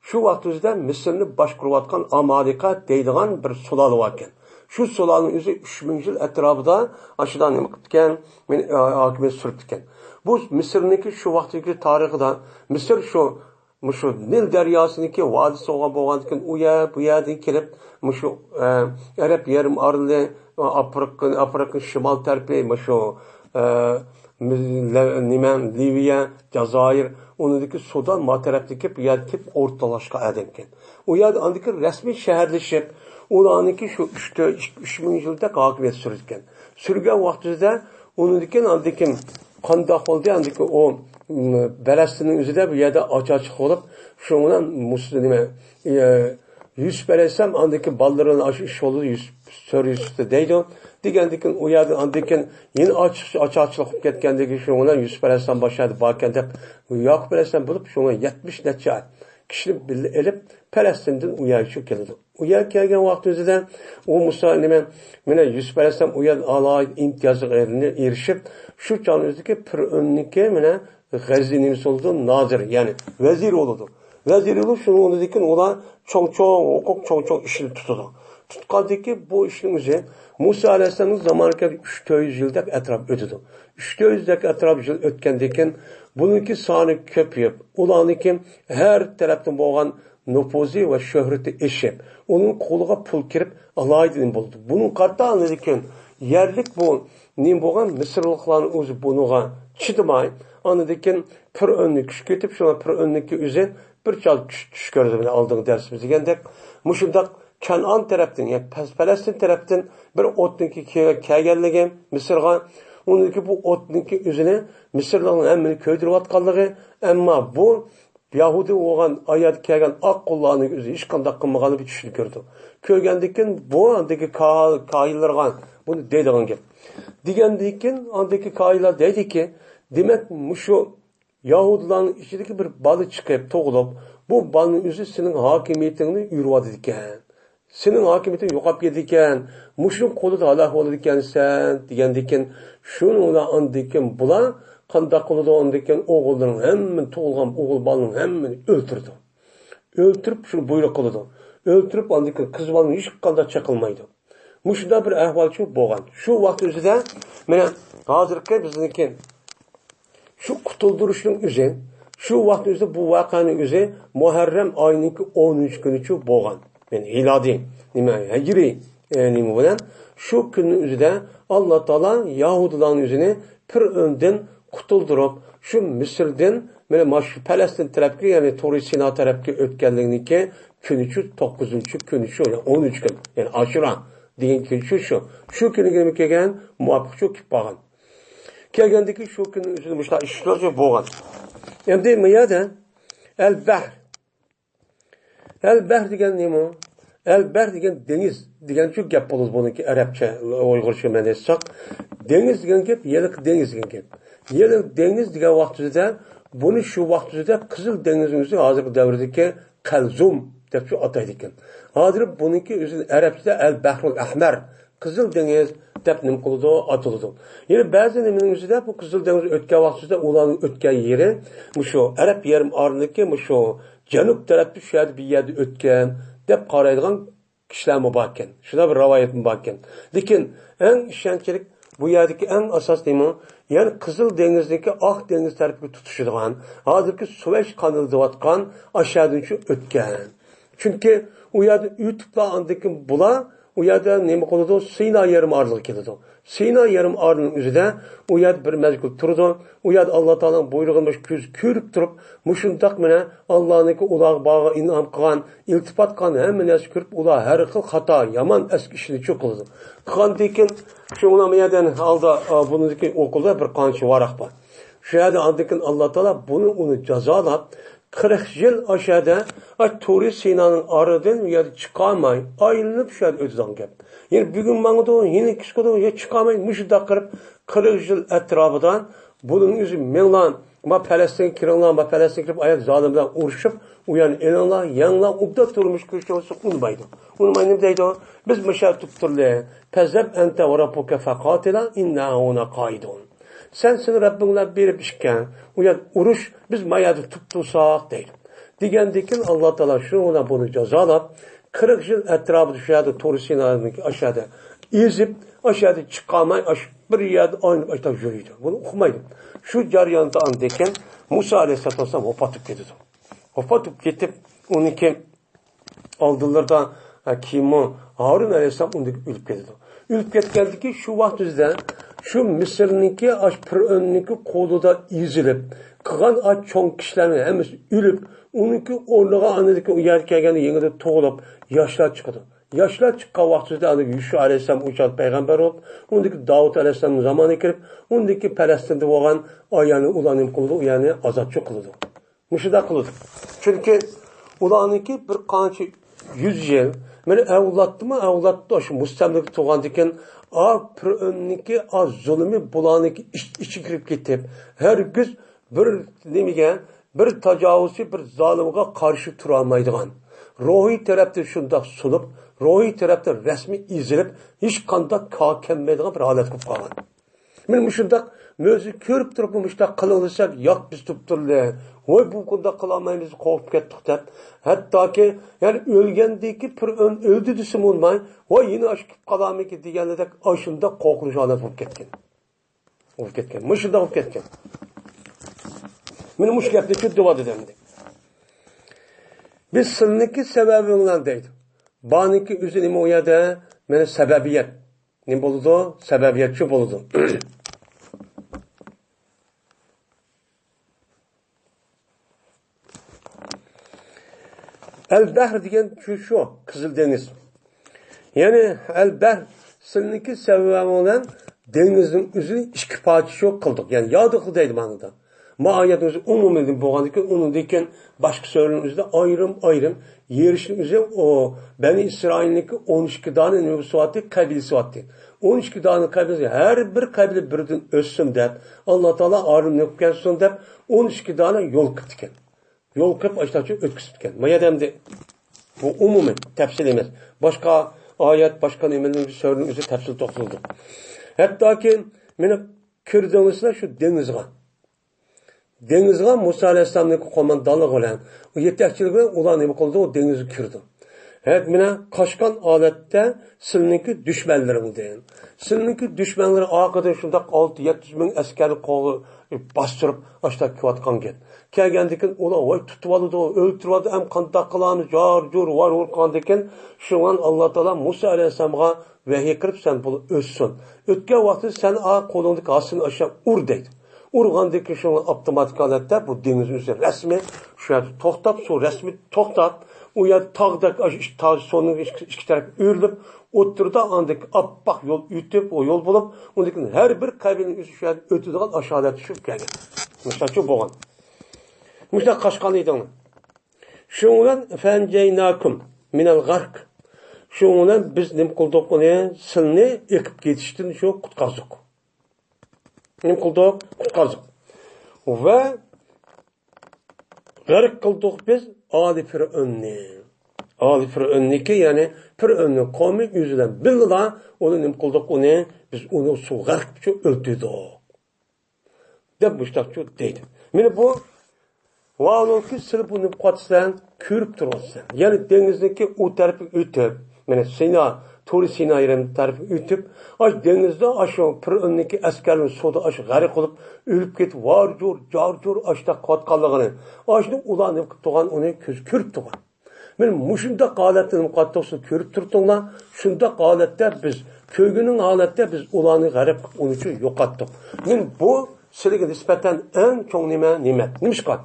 شۇ ۋاقىت ئۆزىدە مىسىرنى باشقۇرۇۋاتقان ئامالىقە دەيدىغان بىر سۇلالە باركەن. شۇ سۇلالىنىڭ ئۆزى ئۈچ مىڭ يىل ئەتراپىدا ئاشۇنداق نېمە قىپتىكەن، مەن ھاكىمىيەت سۈرۈپتىكەن. بۇ مىسىرنىڭكى شۇ ۋاقىتتىكى تارىخىدا مىسىر شۇ مۇشۇ نىل دەرياسىنىڭكى ۋادىسى بولغان، بولغاندىكىن، ئۇ يەر، بۇ يەردىن كېلىپ، مۇشۇ، ئە، ئەرەب يېرىم ئارىلى، ئافرىقا، ئافرىقا شىمال تەرىپى، مۇشۇ، ئە، لە-، نېمە، لىۋىيە، جازائىر، ئۇنىڭدىكى سۇدان ما تەرەپتىن كېلىپ، بۇ يەرگە كېلىپ ئورتاقلاشقان ئادەمكەن. ئۇ يەردە ئاندىن كېيىن رەسمىي شەھەرلىشىپ، ئۇلارنىڭكى شۇ ئۈچ، تۆت، ئۈچ مىڭ يىلدەك ھاكىمىيەت سۈرىدىكەن. سۈرگەن ۋاقتىدا ئۇنىڭدىن كېيىن، ئاندىن كېيىن قانداق بولدى؟ ئاندىن كېيىن ئۇ، م، پەلەستىننىڭ ئۆزىدە بۇ يەردە ئاچارچىلىق بولۇپ، شۇنىڭ بىلەن مۇس-، نېمە، ئە، يۈسۈپ ئەلەيھىسسالام ئاندىن كېيىن بالىلىرىنى ئاشۇ ئىش يولىدا يۈسۈپ، سۈرە يۈسۈپتە دەيدۇ. دېگەندىن كېيىن ئۇ يەردىن ئاندىن كېيىن يەنە ئاچ-، ئاچارچىلىق بولۇپ كەتكەندىن كېيىن شۇنىڭ بىلەن يۈسۈپ ئەلەيھىسسالام باشلايدۇ باركەن دەپ، ياقۇپ ئەلەيھىسسالام بولۇپ شۇنىڭ يەتمىش نەچچە كىشىنى بىللە ئېلىپ پەلەستىندىن ئۇ يەرگە كېلىدۇ. ئۇ يەرگە كەلگەن ۋاقتىمىزدا ئۇ مۇسا نېمە، مانا يۈسۈپ ئەلەيھىسسالام ئۇ يەردە ئالاھىدە ئىمتىيازغا ئېرىنى-، ئېرىشىپ، شۇ چاغنىڭ ئۆزىدىكى پىرئۆننىڭكى مانا غەزنىي نېمىسى بولىدۇ، نازىرى، يەنى ۋەزىرى بولىدۇ. ۋەزىرى بولۇپ، شۇنىڭ ئورنىدىن كېيىن ئۇلار چوڭ-چوڭ ھوقۇق، چوڭ-چوڭ ئىشنى تۇتىدۇ. تۇتقاندىن كېيىن بۇ ئىشنىڭ ئۆزى مۇسا ئەلەيھىسسالامنىڭ زامانىغا كەلگەن ئۈچ تۆت يۈز يىلدەك ئەتراپ ئۆتىدۇ. ئۈچ تۆت يۈزدەك ئەتراپ يىل ئۆتكەندىن كېيىن بۇنىڭكى سانى كۆپىيىپ، ئۇلارنىڭكى ھەر تەرەپتىن بولغان نوپۇزى ۋە شۆھرىتى ئېشىپ، ئۇنىڭ قولىغا پۇل كىرىپ، ئالاھىدە نېمە بولىدۇ. بۇنىڭغا قارىتا ئاندىن كېيىن يەرلىك بۇ نېمە بولغان مىسىرلىقلارنىڭ ئۆزى بۇنىڭغا چىدىماي، ئاندىن كېيىن پىرئۆننى كۈچ كېتىپ، شۇڭا پىرئۆننىڭكى ئۆزى بىر چاغ چۈش، چۈش كۆردى، مانا ئالدىنقى دەرسىمىزدە دېگەندەك، مۇشۇنداق كەنئان تەرەپتىن، يەنى پەس-، پەلەستىن تەرەپتىن بىر ئوتنىڭكى كە-، كەلگەنلىكى مىسىرغا، ئۇنىڭكى بۇ ئوتنىڭكى ئۆزىنى مىسىرلىقنىڭ ھەممىنى كۆيدۈرۈۋاتقانلىقى، ئەمما بۇ يەھۇدىي بولغان ئايەتكە كەلگەن ئاق قۇللارنىڭ ئۆزى ھېچقانداق قىلمىغانلىقى چۈشىنى كۆرىدۇ. كۆرگەندىن كېيىن بۇ ئاندىكى كاھ-، كاھىنلىرىغا بۇنى دەيدىغان گەپ. دېگەندىن كېيىن ئاندىكى كاھىنلار دەيدىكى، دېمەك، مۇشۇ يەھۇدىيلارنىڭ ئىچىدىكى بىر بالا چىقىپ تۇغۇلۇپ، بۇ بالىنىڭ ئۆزى سېنىڭ ھاكىمىيىتىڭنى يۈرۈۋاتىدىكەن. سېنىڭ ھاكىمىيىتىڭ يوقاپ كېتىدىكەن، مۇشۇنىڭ قولىدا ھالاك بولىدىكەنسەن، دېگەندىكىن، شۇنىڭ بىلەن ئاندىكىن بۇلار قانداق قىلىدۇ؟ ئاندىكىن ئوغۇللىرىنىڭ ھەممىنى، تۇغۇلغان ئوغۇل بالىنىڭ ھەممىنى ئۆلتۈرىدۇ. ئۆلتۈرۈپ، شۇنى بۇيرۇق قىلىدۇ. ئۆلتۈرۈپ، ئاندىن كېيىن قىز بالىنى ھېچقانداق چېقىلمايدۇ. مۇشۇنداق بىر ئەھۋالچۇ بولغان. شۇ ۋاقىت ئۆزىدە، مانا، ھازىرقى بىزنىڭكى شۇ قۇتۇلدۇرۇشنىڭ ئۆزى، شۇ ۋاقىت ئۆزىدە بۇ ۋەقەنىڭ ئۆزى مۇھەررەم ئاينىڭكى ئونىنچى كۈنىچۇ بولغان. يەنى ھىلالىي، نېمە، ھىجرىي، ئە، نېمە بىلەن، شۇ كۈننىڭ ئۆزىدە ئاللا تائالا يەھۇدىيلارنىڭ ئۆزىنى پىرئۆندىن قۇتۇلدۇرۇپ، شۇ مىسىردىن، مانا، مانا شۇ پەلەستىن تەرەپكە، يەنى تۇرى سىنا تەرەپكە ئۆتكەنلىكىنىڭكى كۈنىچۇ، توققۇزىنچى كۈنىچۇ، يەنى ئون ئۈچ كۈن، يەنى ئاشۇرا دېگەن كۈنچۇ شۇ. شۇ كۈنىگە نېمە كەلگەن؟ مۇۋاپىقچۇ كېلىپ قالغان. كەلگەندىكى شۇ كۈننىڭ ئۆزىدە مۇشۇنداق ئىشلار بولغان. ئەمدى ما يەردە ئەل بەھر. ئەل بەھر دېگەن نېمە؟ ئەل بەھر دېگەن دېڭىز دېگەنچۇ گەپ بولىدۇ بۇنىڭكى ئەرەبچە، ئۇيغۇرچە مەنىسى چىقسا. دېڭىز دېگەن گەپ، يېلىق دېڭىز دېگەن گەپ. يېلىق دېڭىز دېگەن ۋاقتىدا بۇنى شۇ ۋاقتىدا قىزىل دېڭىزنىڭ ئۆزى ھازىرقى دەۋردىكى قەلزۇم دەپچۇ ئاتايدىكەن. ھازىر بۇنىڭكى ئۆزىنى ئەرەبچىدە ئەل بەھرۇل ئەھمەر، قىزىل دېڭىز دەپ نېمە قىلىدۇ، ئاتىلىدۇ. يەنە بەزى نېمىنىڭ ئۆزىدە بۇ قىزىل دېڭىز ئۆتكەن ۋاقتىدا ئۇلارنىڭ ئۆتكەن يېرى مۇشۇ ئەرەب يېرىم ئارىلىكى مۇشۇ جەنۇب تەرەپتە شۇ يەردە بىر يەردە ئۆتكەن دەپ قارايدىغان كىشىلەرمۇ باركەن. شۇنداق بىر رىۋايەتمۇ باركەن. لېكىن ئەڭ ئىشەنچلىك بۇ يەردىكى ئەڭ ئاساس نېمە؟ يەنى قىزىل دېڭىزنىڭكى ئاق دېڭىز تەرىپىگە تۇتىشىدىغان، ھازىرقى سۇۋەيش قانىلى دەۋاتقان ئاشۇ يەردىن شۇ ئۆتكەن. چۈنكى ئۇ يەردىن ئۆتۈپلا ئاندىن كېيىن بۇلار ئۇ يەردە نېمە قىلىدۇ؟ سىنا يېرىم ئارىلىغا كېلىدۇ. سىنا يېرىم ئارىلىنىڭ ئۆزىدە ئۇ يەردە بىر مەزگىل تۇرىدۇ. ئۇ يەردە ئاللا تائالانىڭ بۇيرۇغىنى مۇشۇ كۆز كۆرۈپ تۇرۇپ، مۇشۇنداق مانا ئاللانىڭكى ئۇلارغا بارغان ئىنئام قىلغان، ئىلتىپات قىلغان ھەممە نەرسە كۆرۈپ، ئۇلار ھەر خىل خاتا، يامان ئەسكى ئىشنى چۇ قىلىدۇ. قىلغاندىن كېيىن شۇ ئۇلار ما يەردە ئالدا، ئا، بۇنىڭدىكى ئوقۇلدا بىر قانچە ۋاراق بار. شۇ يەردە ئاندىن كېيىن ئاللا تائالا بۇنى، ئۇنى جازالاپ، قىرىق يىل ئاشۇ يەردە، ئاش تۇرى سىنانىڭ ئارىدىن ئۇ يەردە چىقالماي، ئايلىنىپ شۇ يەردە ئۆتىدىغان گەپ. يەنە بۈگۈن ماڭىدۇ، يەنە كېچىكىدۇ، يا چىقالماي، مۇشۇنداق قىلىپ، قىرىق يىل ئەتراپىدا بۇنىڭ ئۆزى مېڭلار، ما پەلەستىنگە كىرىڭلار، ما پەلەستىنگە كىرىپ، ئاياق زالىم بىلەن ئۇرۇشۇپ، ئۇ يەرنى ئېلىڭلار، يەڭلار، ئوبدان تۇرمۇش كۆرۈشۈڭلار ئۇنىمايدۇ. ئۇنىماي نېمە دەيدۇ؟ بىز مۇشۇ يەردە تۇرۇپ تۇرلى. پەزھەب ئەنتە ۋە رەببۇكە فەقاتىلا ئىننا ھاھۇنا قائىدۇن. سەن سېنىڭ رەببىڭ بىلەن بېرىپ ئىشكەن. ئۇ يەر ئۇرۇش، بىز ما يەردە تۇرۇپ تۇرساق دەيدۇ. دېگەندىكىن ئاللا تائالا شۇنىڭ بىلەن بۇنى جازالاپ، قىرىق يىل ئەتراپىدا شۇ يەردە تۇرى سىنانىڭكى ئاشۇ يەردە ئېزىپ، ئاشۇ يەردە چىقالماي، ئاشۇ بىر يەردە ئايلىنىپ ئاشۇنداق يۈرىدۇ. بۇنى ئۇقمايدۇ. شۇ جەرياندا ئاندىن كېيىن مۇسا ئەلەيھىسسالاتۇ ۋەسسالام ۋاپات بولۇپ كېتىدۇ. ۋاپات بولۇپ كېتىپ، ئۇنىڭكى ئالدىلىرىدا، ھە، كېيىنمۇ ھارۇن ئەلەيھىسسالام ئۇندىكى ئۆلۈپ كېتىدۇ. ئۆلۈپ كەتكەندىكى شۇ ۋاقىت ئۆزىدە شۇ مىسىرنىڭكى ئاش پىرئۆننىڭكى قولىدا ئېزىلىپ، قىلغان ئاش چوڭ كىشىلەرنىڭ ھەممىسى ئۆلۈپ، ئۇنىڭكى ئورنىغا ئاندىكى ئۇ يەرگە كەلگەندە يېڭىدىن تۇغۇلۇپ، ياشلار چىقىدۇ. ياشلار چىققان ۋاقتىدا ئاندىكى يۈشۈ ئەلەيھىسسالام ئۇ چاغدا پەيغەمبەر بولۇپ، ئۇندىكى داۋۇت ئەلەيھىسسالامنىڭ زامانىغا كىرىپ، ئۇندىكى پەلەستىندە بولغان ئايالنى ئۇلار نېمە قىلىدۇ؟ ئۇ يەرنى ئازادچۇ قىلىدۇ. مۇشۇنداق قىلىدۇ. چۈنكى ئۇلارنىڭكى بىر قانچە يۈز يىل، مانا ئەۋلادتىمۇ ئەۋلادتا شۇ مۇستەملىكە تۇرغاندىكىن، ئا پىرئۆننىڭكى ئا زۇلۇمى بۇلارنىڭكى ئىچ-، ئىچىگە كىرىپ كېتىپ، ھەرگىز بىر نېمىگە، بىر تاجاۋۇزچى، بىر زالىمغا قارشى تۇرالمايدىغان، روھىي تەرەپتىن شۇنداق سۇنۇپ، روھىي تەرەپتىن رەسمىي ئېزىلىپ، ھېچقانداق كار كەلمەيدىغان بىر ھالەت بولۇپ قالغان. مانا مۇشۇنداق مۆجىزە كۆرۈپ تۇرۇپمۇ مۇشۇنداق قىلىڭ دېسەك، ياق، بىز تۇرۇپ تۇرلى. ۋاي، بۇ قۇنداق قىلالمايمىز، قورقۇپ كەتتۇق دەپ. ھەتتاكى، يەنى ئۆلگەندىكى پىرئۆن ئۆلدى دېسىمۇ بولماي، ۋاي، يەنە ئاشۇ كېلىپ قالارمىكىن دېگەندەك ئاشۇنداق قورقۇنچ ھالەت بولۇپ كەتكەن. بولۇپ كەتكەن. مۇشۇنداق بولۇپ كەتكەن. مانا مۇشۇ گەپنى دېۋاتىدۇ ئەمدى. بىز سىلىنىڭكى سەۋەبىڭلار دەيدۇ. بارنىڭكى ئۆزى نېمە ئۇ يەردە؟ مانا سەۋەبىيەت. نېمە بولىدۇ؟ سەۋەبىيەتچۇ بولىدۇ. ئەل بەھر دېگەن شۇ، شۇ قىزىل دېڭىز. يەنى ئەل بەھر سىلىنىڭكى سەۋەبىڭ بىلەن دېڭىزنىڭ ئۆزىنى ئىككى پارچە شۇ قىلدۇق. يەنى يارىدۇق دەيدۇ مانىدا. ما ئايەتنىڭ ئۆزى ئومۇمىي بولغاندىكىن، ئۇنىڭدىن كېيىن باشقا سۈرىنىڭ ئۆزىدە ئايرىم-ئايرىم يېرىشنىڭ ئۆزى ئۇ بەنى ئىسرائىلنىڭكى ئون ئىككى دانە نېمىسى بارتتى، قەبىلىسى بارتتى. ئون ئىككى دانە قەبىلە، ھەر بىر قەبىلە بىردىن ئۆتسۇن دەپ، ئاللا تائالا ئارىنى قىلىپ كەلسۇن دەپ، ئون ئىككى دانە يول قىپتىكەن. يول قىپ ئاشتاچە ئۆتكۈزۈپتىكەن. ما يەردە ئەمدى بۇ ئومۇمىي، تەپسىلىي ئەمەس. باشقا ئايەت، باشقا نېمىنىڭ سۈرىنىڭ ئۆزى تەپسىلىي توختىلىدۇ. ھەتتاكى مېنى كىردىڭلار شۇ دېڭىزغا. دېڭىزغا مۇسا ئەلەيھىسسالامنىڭ قوماندانلىقى بىلەن، ئۇ يېتەكچىلىكى بىلەن ئۇلار نېمە قىلدى؟ ئۇ دېڭىزغا كىردى. ھەت مېنە قاچقان ھالەتتە سىلىنىڭكى دۈشمەنلىرىڭدىن، سىلىنىڭكى دۈشمەنلىرى ئارقىدىن شۇنداق ئالتە يەتتە يۈز مىڭ ئەسكەرنى قولغا باستۇرۇپ، ئاشتاق كېلىۋاتقان گەپ. كەلگەندىن كېيىن ئۇلار ۋاي تۇتۇۋالىدۇ، ئۆلتۈرۈۋالىدۇ، ئەم قانداق قىلامىز، جار جۇر ۋار ۋۇر قىلغاندىن كېيىن، شۇڭا ئاللا تائالا مۇسا ئەلەيھىسسالامغا ۋەھىي قىلىپ، سەن بۇنى ئۆتسۇن. ئۆتكەن ۋاقتىدا سەن ئا قولۇڭدىكى ھاسىنى ئاشا ئۇر دەيدۇ. ئۇرغاندىن كېيىن شۇڭا ئاپتوماتىك ھالەتتە بۇ دېڭىز ئۆزى رەسمىي شۇ يەردە توختاپ، سۇ رەسمىي توختاپ، ئۇ يەردە تاغدەك ئاش-، ئىش-، تاغ سۇنىڭ ئىككى، ئىككى تەرەپ ئۆرۈلۈپ، ئوتتۇرىدا ئاندىكى ئاپئاق يول ئۆتۈپ، ئۇ يول بولۇپ، ئۇندىن كېيىن ھەر بىر قەبىلىنىڭ ئۆزى شۇ يەردە ئۆتىدىغان ئاشۇ ھالەتتە چۈشۈپ كەلگەن. مىسال شۇ بولغان. مۇشۇنداق قاچقان ئىدىڭلار. شۇنىڭ بىلەن فەنجەيناكۇم مىنەل غەرق. شۇنىڭ بىلەن بىز نېمە قىلدۇق ئۇنى؟ سىلنى ئېقىپ كېتىشتىن شۇ قۇتقۇزدۇق. نېمە قىلدۇق؟ قۇتقۇزدۇق. ۋە غەرق قىلدۇق بىز ئالى فىرئۆننى. ئالى فىرئۆننىكى، يەنى فىرئۆننىڭ قومى ئۆزى بىلەن بىللىلا ئۇنى نېمە قىلدۇق؟ ئۇنى بىز ئۇنى سۇ غەرق قىلىپ ئۆلتۈردۇق. دەپ مۇشتاقچۇ دەيدۇ. مانا بۇ ۋاۋنىڭكى سىلى بۇ نېمە قىلىۋاتىسەن؟ كۆرۈپ تۇرۇۋاتىسەن. يەنى دېڭىزنىڭكى ئۇ تەرىپىگە ئۆتۈپ، مانا سىنا، تۇرى سىنا يېرىم تەرىپىگە ئۆتۈپ، ئاش دېڭىزدا ئاشۇ پىرئۆننىڭكى ئەسكەرلىرى سۇدا ئاش غەرق قىلىپ، ئۆلۈپ كېتىپ، ۋارجۇر، جارجۇر ئاشتا قىلىۋاتقانلىقىنى، ئاشۇنى ئۇلار نېمە قىلىپ تۇرغان، ئۇنى كۆز كۆرۈپ تۇرغان. مانا مۇشۇنداق ھالەتتە نېمە قىلىۋاتتۇق، سىز كۆرۈپ تۇرۇپتۇڭلار. شۇنداق ھالەتتە بىز، كۆرگىنىڭ ھالەتتە بىز ئۇلارنى غەرق قىلىپ ئۇنىڭ ئۈچۈن يوقاتتۇق. مانا بۇ سىلىگە نىسبەتەن ئەڭ چوڭ نېمە، نېمەت. نېمىشقا؟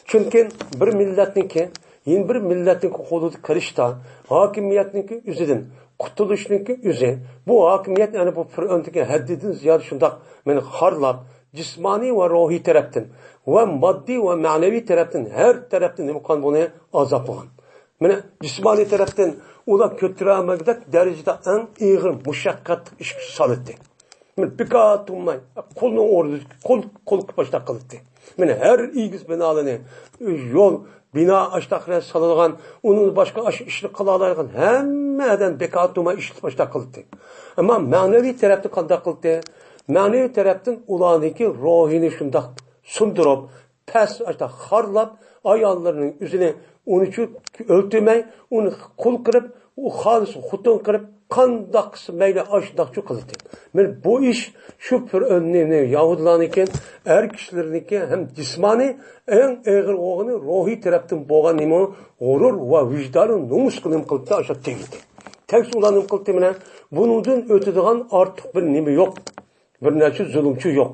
چۈنكى بىر مىللەتنىڭكى، يەنە بىر مىللەتنىڭكى قولىدا قېلىشتا، ھاكىمىيەتنىڭكى ئۆزىدىن قۇتۇلۇشنىڭكى ئۆزى، بۇ ھاكىمىيەت ئەنە بۇ پىرئۆندىكى ھەددىدىن زىيادە شۇنداق مېنى خارلاپ، جىسمانىي ۋە روھىي تەرەپتىن ۋە ماددىي ۋە مەنىۋى تەرەپتىن ھەر تەرەپتىن نېمە قىلغان بۇنى ئازابلىغان. مانا جىسمانىي تەرەپتىن ئۇلار كۆتۈرەلمىگۈدەك دەرىجىدە ئەڭ ئېغىر مۇشەققەتلىك ئىشقا سالىتتى. مانا بىكار تۇرماي، قولنىڭ ئورنىدا قول، قول باشلاق قىلاتتى. مانا ھەر ئېگىز بىنالارنى، يول، بىنا ئاشتاقلار سالىدىغان، ئۇنىڭدىن باشقا ئاشۇ ئىشنى قىلالايدىغان ھەممە ئادەم بىكار تۇرماي ئىشلىتىپ ئاشتاق قىلاتتى. ئەمما مەنىۋى تەرەپتىن قانداق قىلاتتى؟ مەنىۋى تەرەپتىن ئۇلارنىڭكى روھىنى شۇنداق سۇندۇرۇپ، پەس ئاشتا خارلاپ، ئاياللىرىنىڭ ئۆزىنى ئۇنى چۈ-، ئۆلتۈرمەي، ئۇنى قۇل قىلىپ، ئۇ خالىسا خوتۇن قىلىپ، قانداق قىلسا مەيلى ئاشۇنداقچۇ قىلدى. مانا بۇ ئىش شۇ پىرئۆننى، يەھۇدىيلارنىڭكى، ئەر كىشىلىرىنىڭكى ھەم جىسمانىي، ئەڭ ئېغىر بولغىنى روھىي تەرەپتىن بولغان نېمە، غۇرۇر ۋە ۋىجدانى نومۇسقا نېمە قىلدى، ئاشۇ تېگىدى. تەكشى ئۇلار نېمە قىلدى، مانا بۇنىڭدىن ئۆتىدىغان ئارتۇق بىر نېمە يوق. بىر نەرسە زۇلۇمچۇ يوق.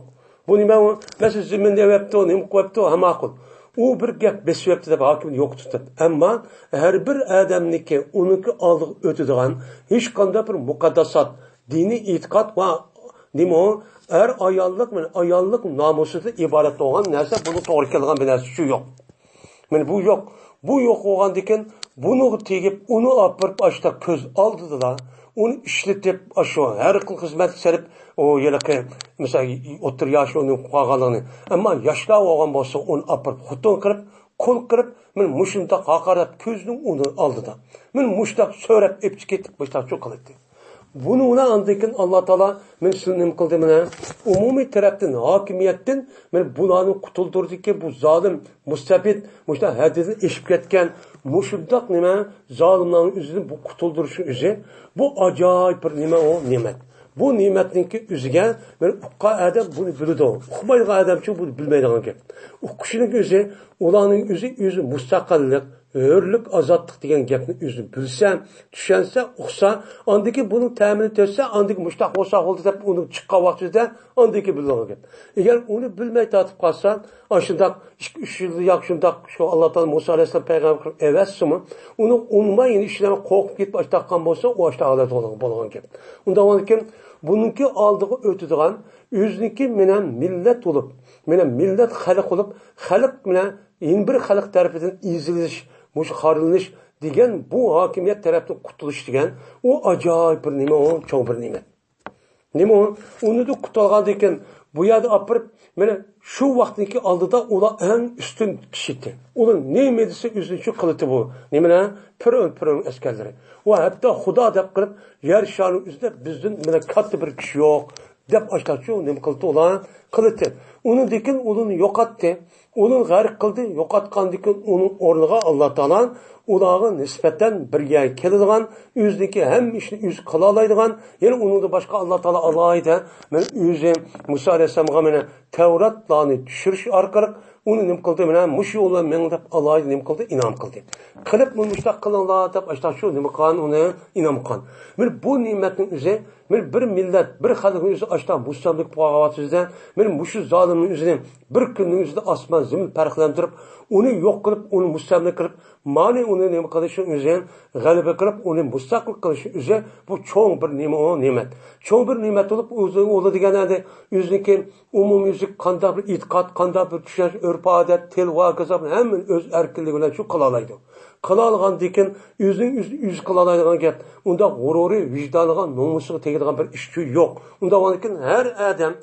بۇ نېمە ئۇ؟ مەسىلەن، زېمىننى ئەۋەپتۇ، نېمە قويۇپتۇ، ھە، ماقۇل. ئۇ بىر گەپ بېسىۋەپتۇ دەپ ھاكىمنى يوقىتىپ. ئەمما ھەر بىر ئادەمنىڭكى، ئۇنىڭكى ئالدىغا ئۆتىدىغان ھېچقانداق بىر مۇقەدداسات، دىنىي ئېتىقاد ۋە نېمە ئۇ؟ ئەر ئاياللىق، ئاياللىق نامۇسىدىن ئىبارەت بولغان نەرسە، بۇنىڭ توغرا كېلىدىغان بىر نەرسىچۇ يوق. مانا بۇ يوق. بۇ يوق بولغاندىكىن بۇنىڭغا تېگىپ، ئۇنى ئاپىرىپ ئاشتا كۆز ئالدىدىلا، ئۇنى ئىشلىتىپ، ئاشۇ ھەر خىل خىزمەتكە سېلىپ، ئۇ ھېلىقى، مىسال، ئوتتۇرا ياش ئۇنى قالغانلىقىنى. ئەمما ياشلار بولغان بولسا، ئۇنى ئاپىرىپ خوتۇن قىلىپ، قۇل قىلىپ، مانا مۇشۇنداق ھاقارەت كۆزنىڭ ئۇنىڭ ئالدىدا. مانا مۇشۇنداق سۆرەپ ئېپچىكېتىپ مۇشۇنداقچۇ قىلاتتى. بۇنىڭ بىلەن ئاندىن كېيىن ئاللا تائالا مانا سىلىنى نېمە قىلدى، مانا ئومۇمىي تەرەپتىن، ھاكىمىيەتتىن مانا بۇلارنى قۇتۇلدۇردىكى، بۇ زالىم، مۇستەبىت، مۇشۇنداق ھەددىدىن ئېشىپ كەتكەن، مۇشۇنداق نېمە، زالىملارنىڭ ئۆزىدىن بۇ قۇتۇلدۇرۇشنىڭ ئۆزى، بۇ ئاجايىپ بىر نېمە، ئۇ نېمەت. بۇ نېمەتنىڭكى ئۆزىگە بىر ئۇققان ئادەم بۇنى بىلىدۇ، ئۇقمايدىغان ئادەمچۇ بۇنى بىلمەيدىغان گەپ. ئۇقۇشنىڭ ئۆزى، ئۇلارنىڭ ئۆزى، ئۆزى مۇستەقىللىق، ھۆرلۈك، ئازادلىق دېگەن گەپنى ئۆزى بىلسە، چۈشەنسە، ئۇقسا، ئاندىكى بۇنىڭ تەمىنى تۆتسە، ئاندىكى مۇشتاق بولسا بولدى دەپ ئۇنى چىققان ۋاقتىدا ئاندىكى بىلىدىغان گەپ. ئەگەر ئۇنى بىلمەي تارتىپ قالسا، ئاشۇنداق ئىككى، ئۈچ يىلدا ياق شۇنداق شۇ ئاللا تائالا مۇسا ئەلەيھىسسالام پەيغەمبەر قىلىپ ئەۋەتسىمۇ، ئۇنى ئۇنىماي يەنە ئىشلەرگە قورقۇپ كېتىپ ئاشتاق قىلغان بولسا، ئۇ ئاشتاق ھالەت بولغان، بولغان گەپ. ئۇنداق بولغاندىكىن بۇنىڭكى ئالدىغا ئۆتىدىغان ئۆزىنىڭكى مېنىڭ مىللەت بولۇپ، مېنىڭ مىللەت خەلق بولۇپ، خەلق مېنىڭ يەنە بىر خەلق تەرىپىدىن ئېزىلىش، مۇشۇ خارلىنىش دېگەن بۇ ھاكىمىيەت تەرەپتىن قۇتۇلۇش دېگەن ئۇ ئاجايىپ بىر نېمە، ئۇ چوڭ بىر نېمەت. نېمە ئۇ؟ ئۇنىدىن قۇتۇلغاندىن كېيىن بۇ يەردە ئاپىرىپ، مانا شۇ ۋاقىتنىڭكى ئالدىدا ئۇلار ئەڭ ئۈستۈن كىشى ئىدى. ئۇلار نېمە دېسە ئۆزىنىڭچە قىلىتى بۇ. نېمىنى؟ پىرئەۋن، پىرئەۋن ئەسكەرلىرى. ۋە ھەتتا خۇدا دەپ قىلىپ، يەر شارىنىڭ ئۈستىدە بىزدىن مانا كاتتا بىر كىشى يوق، دەپ ئاشتاچۇ نېمە قىلدى ئۇلار؟ قىلىتى. ئۇنىڭدىن كېيىن ئۇلارنى يوقاتتى. ئۇلارنى غەرق قىلدى. يوقاتقاندىن كېيىن ئۇنىڭ ئورنىغا ئاللا تائالا ئۇلارغا نىسبەتەن بىر يەرگە كېلىدىغان، ئۆزىنىڭكى ھەممە ئىشنى ئۆزى قىلالايدىغان، يەنى ئۇنىڭدىن باشقا ئاللا تائالا ئالاھىدە، مەن ئۆزى مۇسا ئەلەيھىسسالامغا مانا تەۋراتلارنى چۈشۈرۈش ئارقىلىق ئۇنى نېمە قىلدى؟ مانا مۇشۇ يول بىلەن مېڭىڭ دەپ ئالاھىدە نېمە قىلدى؟ ئىنئام قىلدى. قىلىپ مۇشۇنداق قىلىڭلار دەپ ئاشتاچۇ نېمە قىلغان؟ ئۇنى ئىنئام قىلغان. مانا بۇ نېمەتنىڭ ئۆزى، مانا بىر مىللەت، بىر خەلقنىڭ ئۆزى ئاشتا مۇستەملىكە بولغان ۋاقتىمىزدا، مانا مۇشۇ زالىمنىڭ ئۆزىنى بىر كۈننىڭ ئۆزىدە ئاسمان زېمىن پەرقلەندۈرۈپ، ئۇنى يوق قىلىپ، ئۇنى مۇستەملىكە قىلىپ، مانا ئۇنى نېمە قىلىشنىڭ ئۆزى، غەلىبە قىلىپ، ئۇنى مۇستەقىل قىلىشنىڭ ئۆزى، بۇ چوڭ بىر نېمە ئۇ؟ نېمەت. چوڭ بىر نېمەت بولۇپ، ئۆزى ئۇ دېگەن ئەدى ئۆزىنىڭكى ئومۇميۈزلۈك قانداق بىر ئېتىقاد، قانداق بىر چۈشەنچە، ئۆرپ-ئادەت، تىل ۋە ھاكازا ھەممىنى ئۆز ئەركىنلىكى بىلەن شۇ قىلالايدۇ. قىلالىغاندىكىن ئۆزىنىڭ ئۆزى، ئۆزى قىلالايدىغان گەپ. ئۇنداق غۇرۇرى، ۋىجدانىغا، نومۇسىغا تېگىدىغان بىر ئىش يوق. ئۇنداق بولغاندىكىن ھەر ئادەم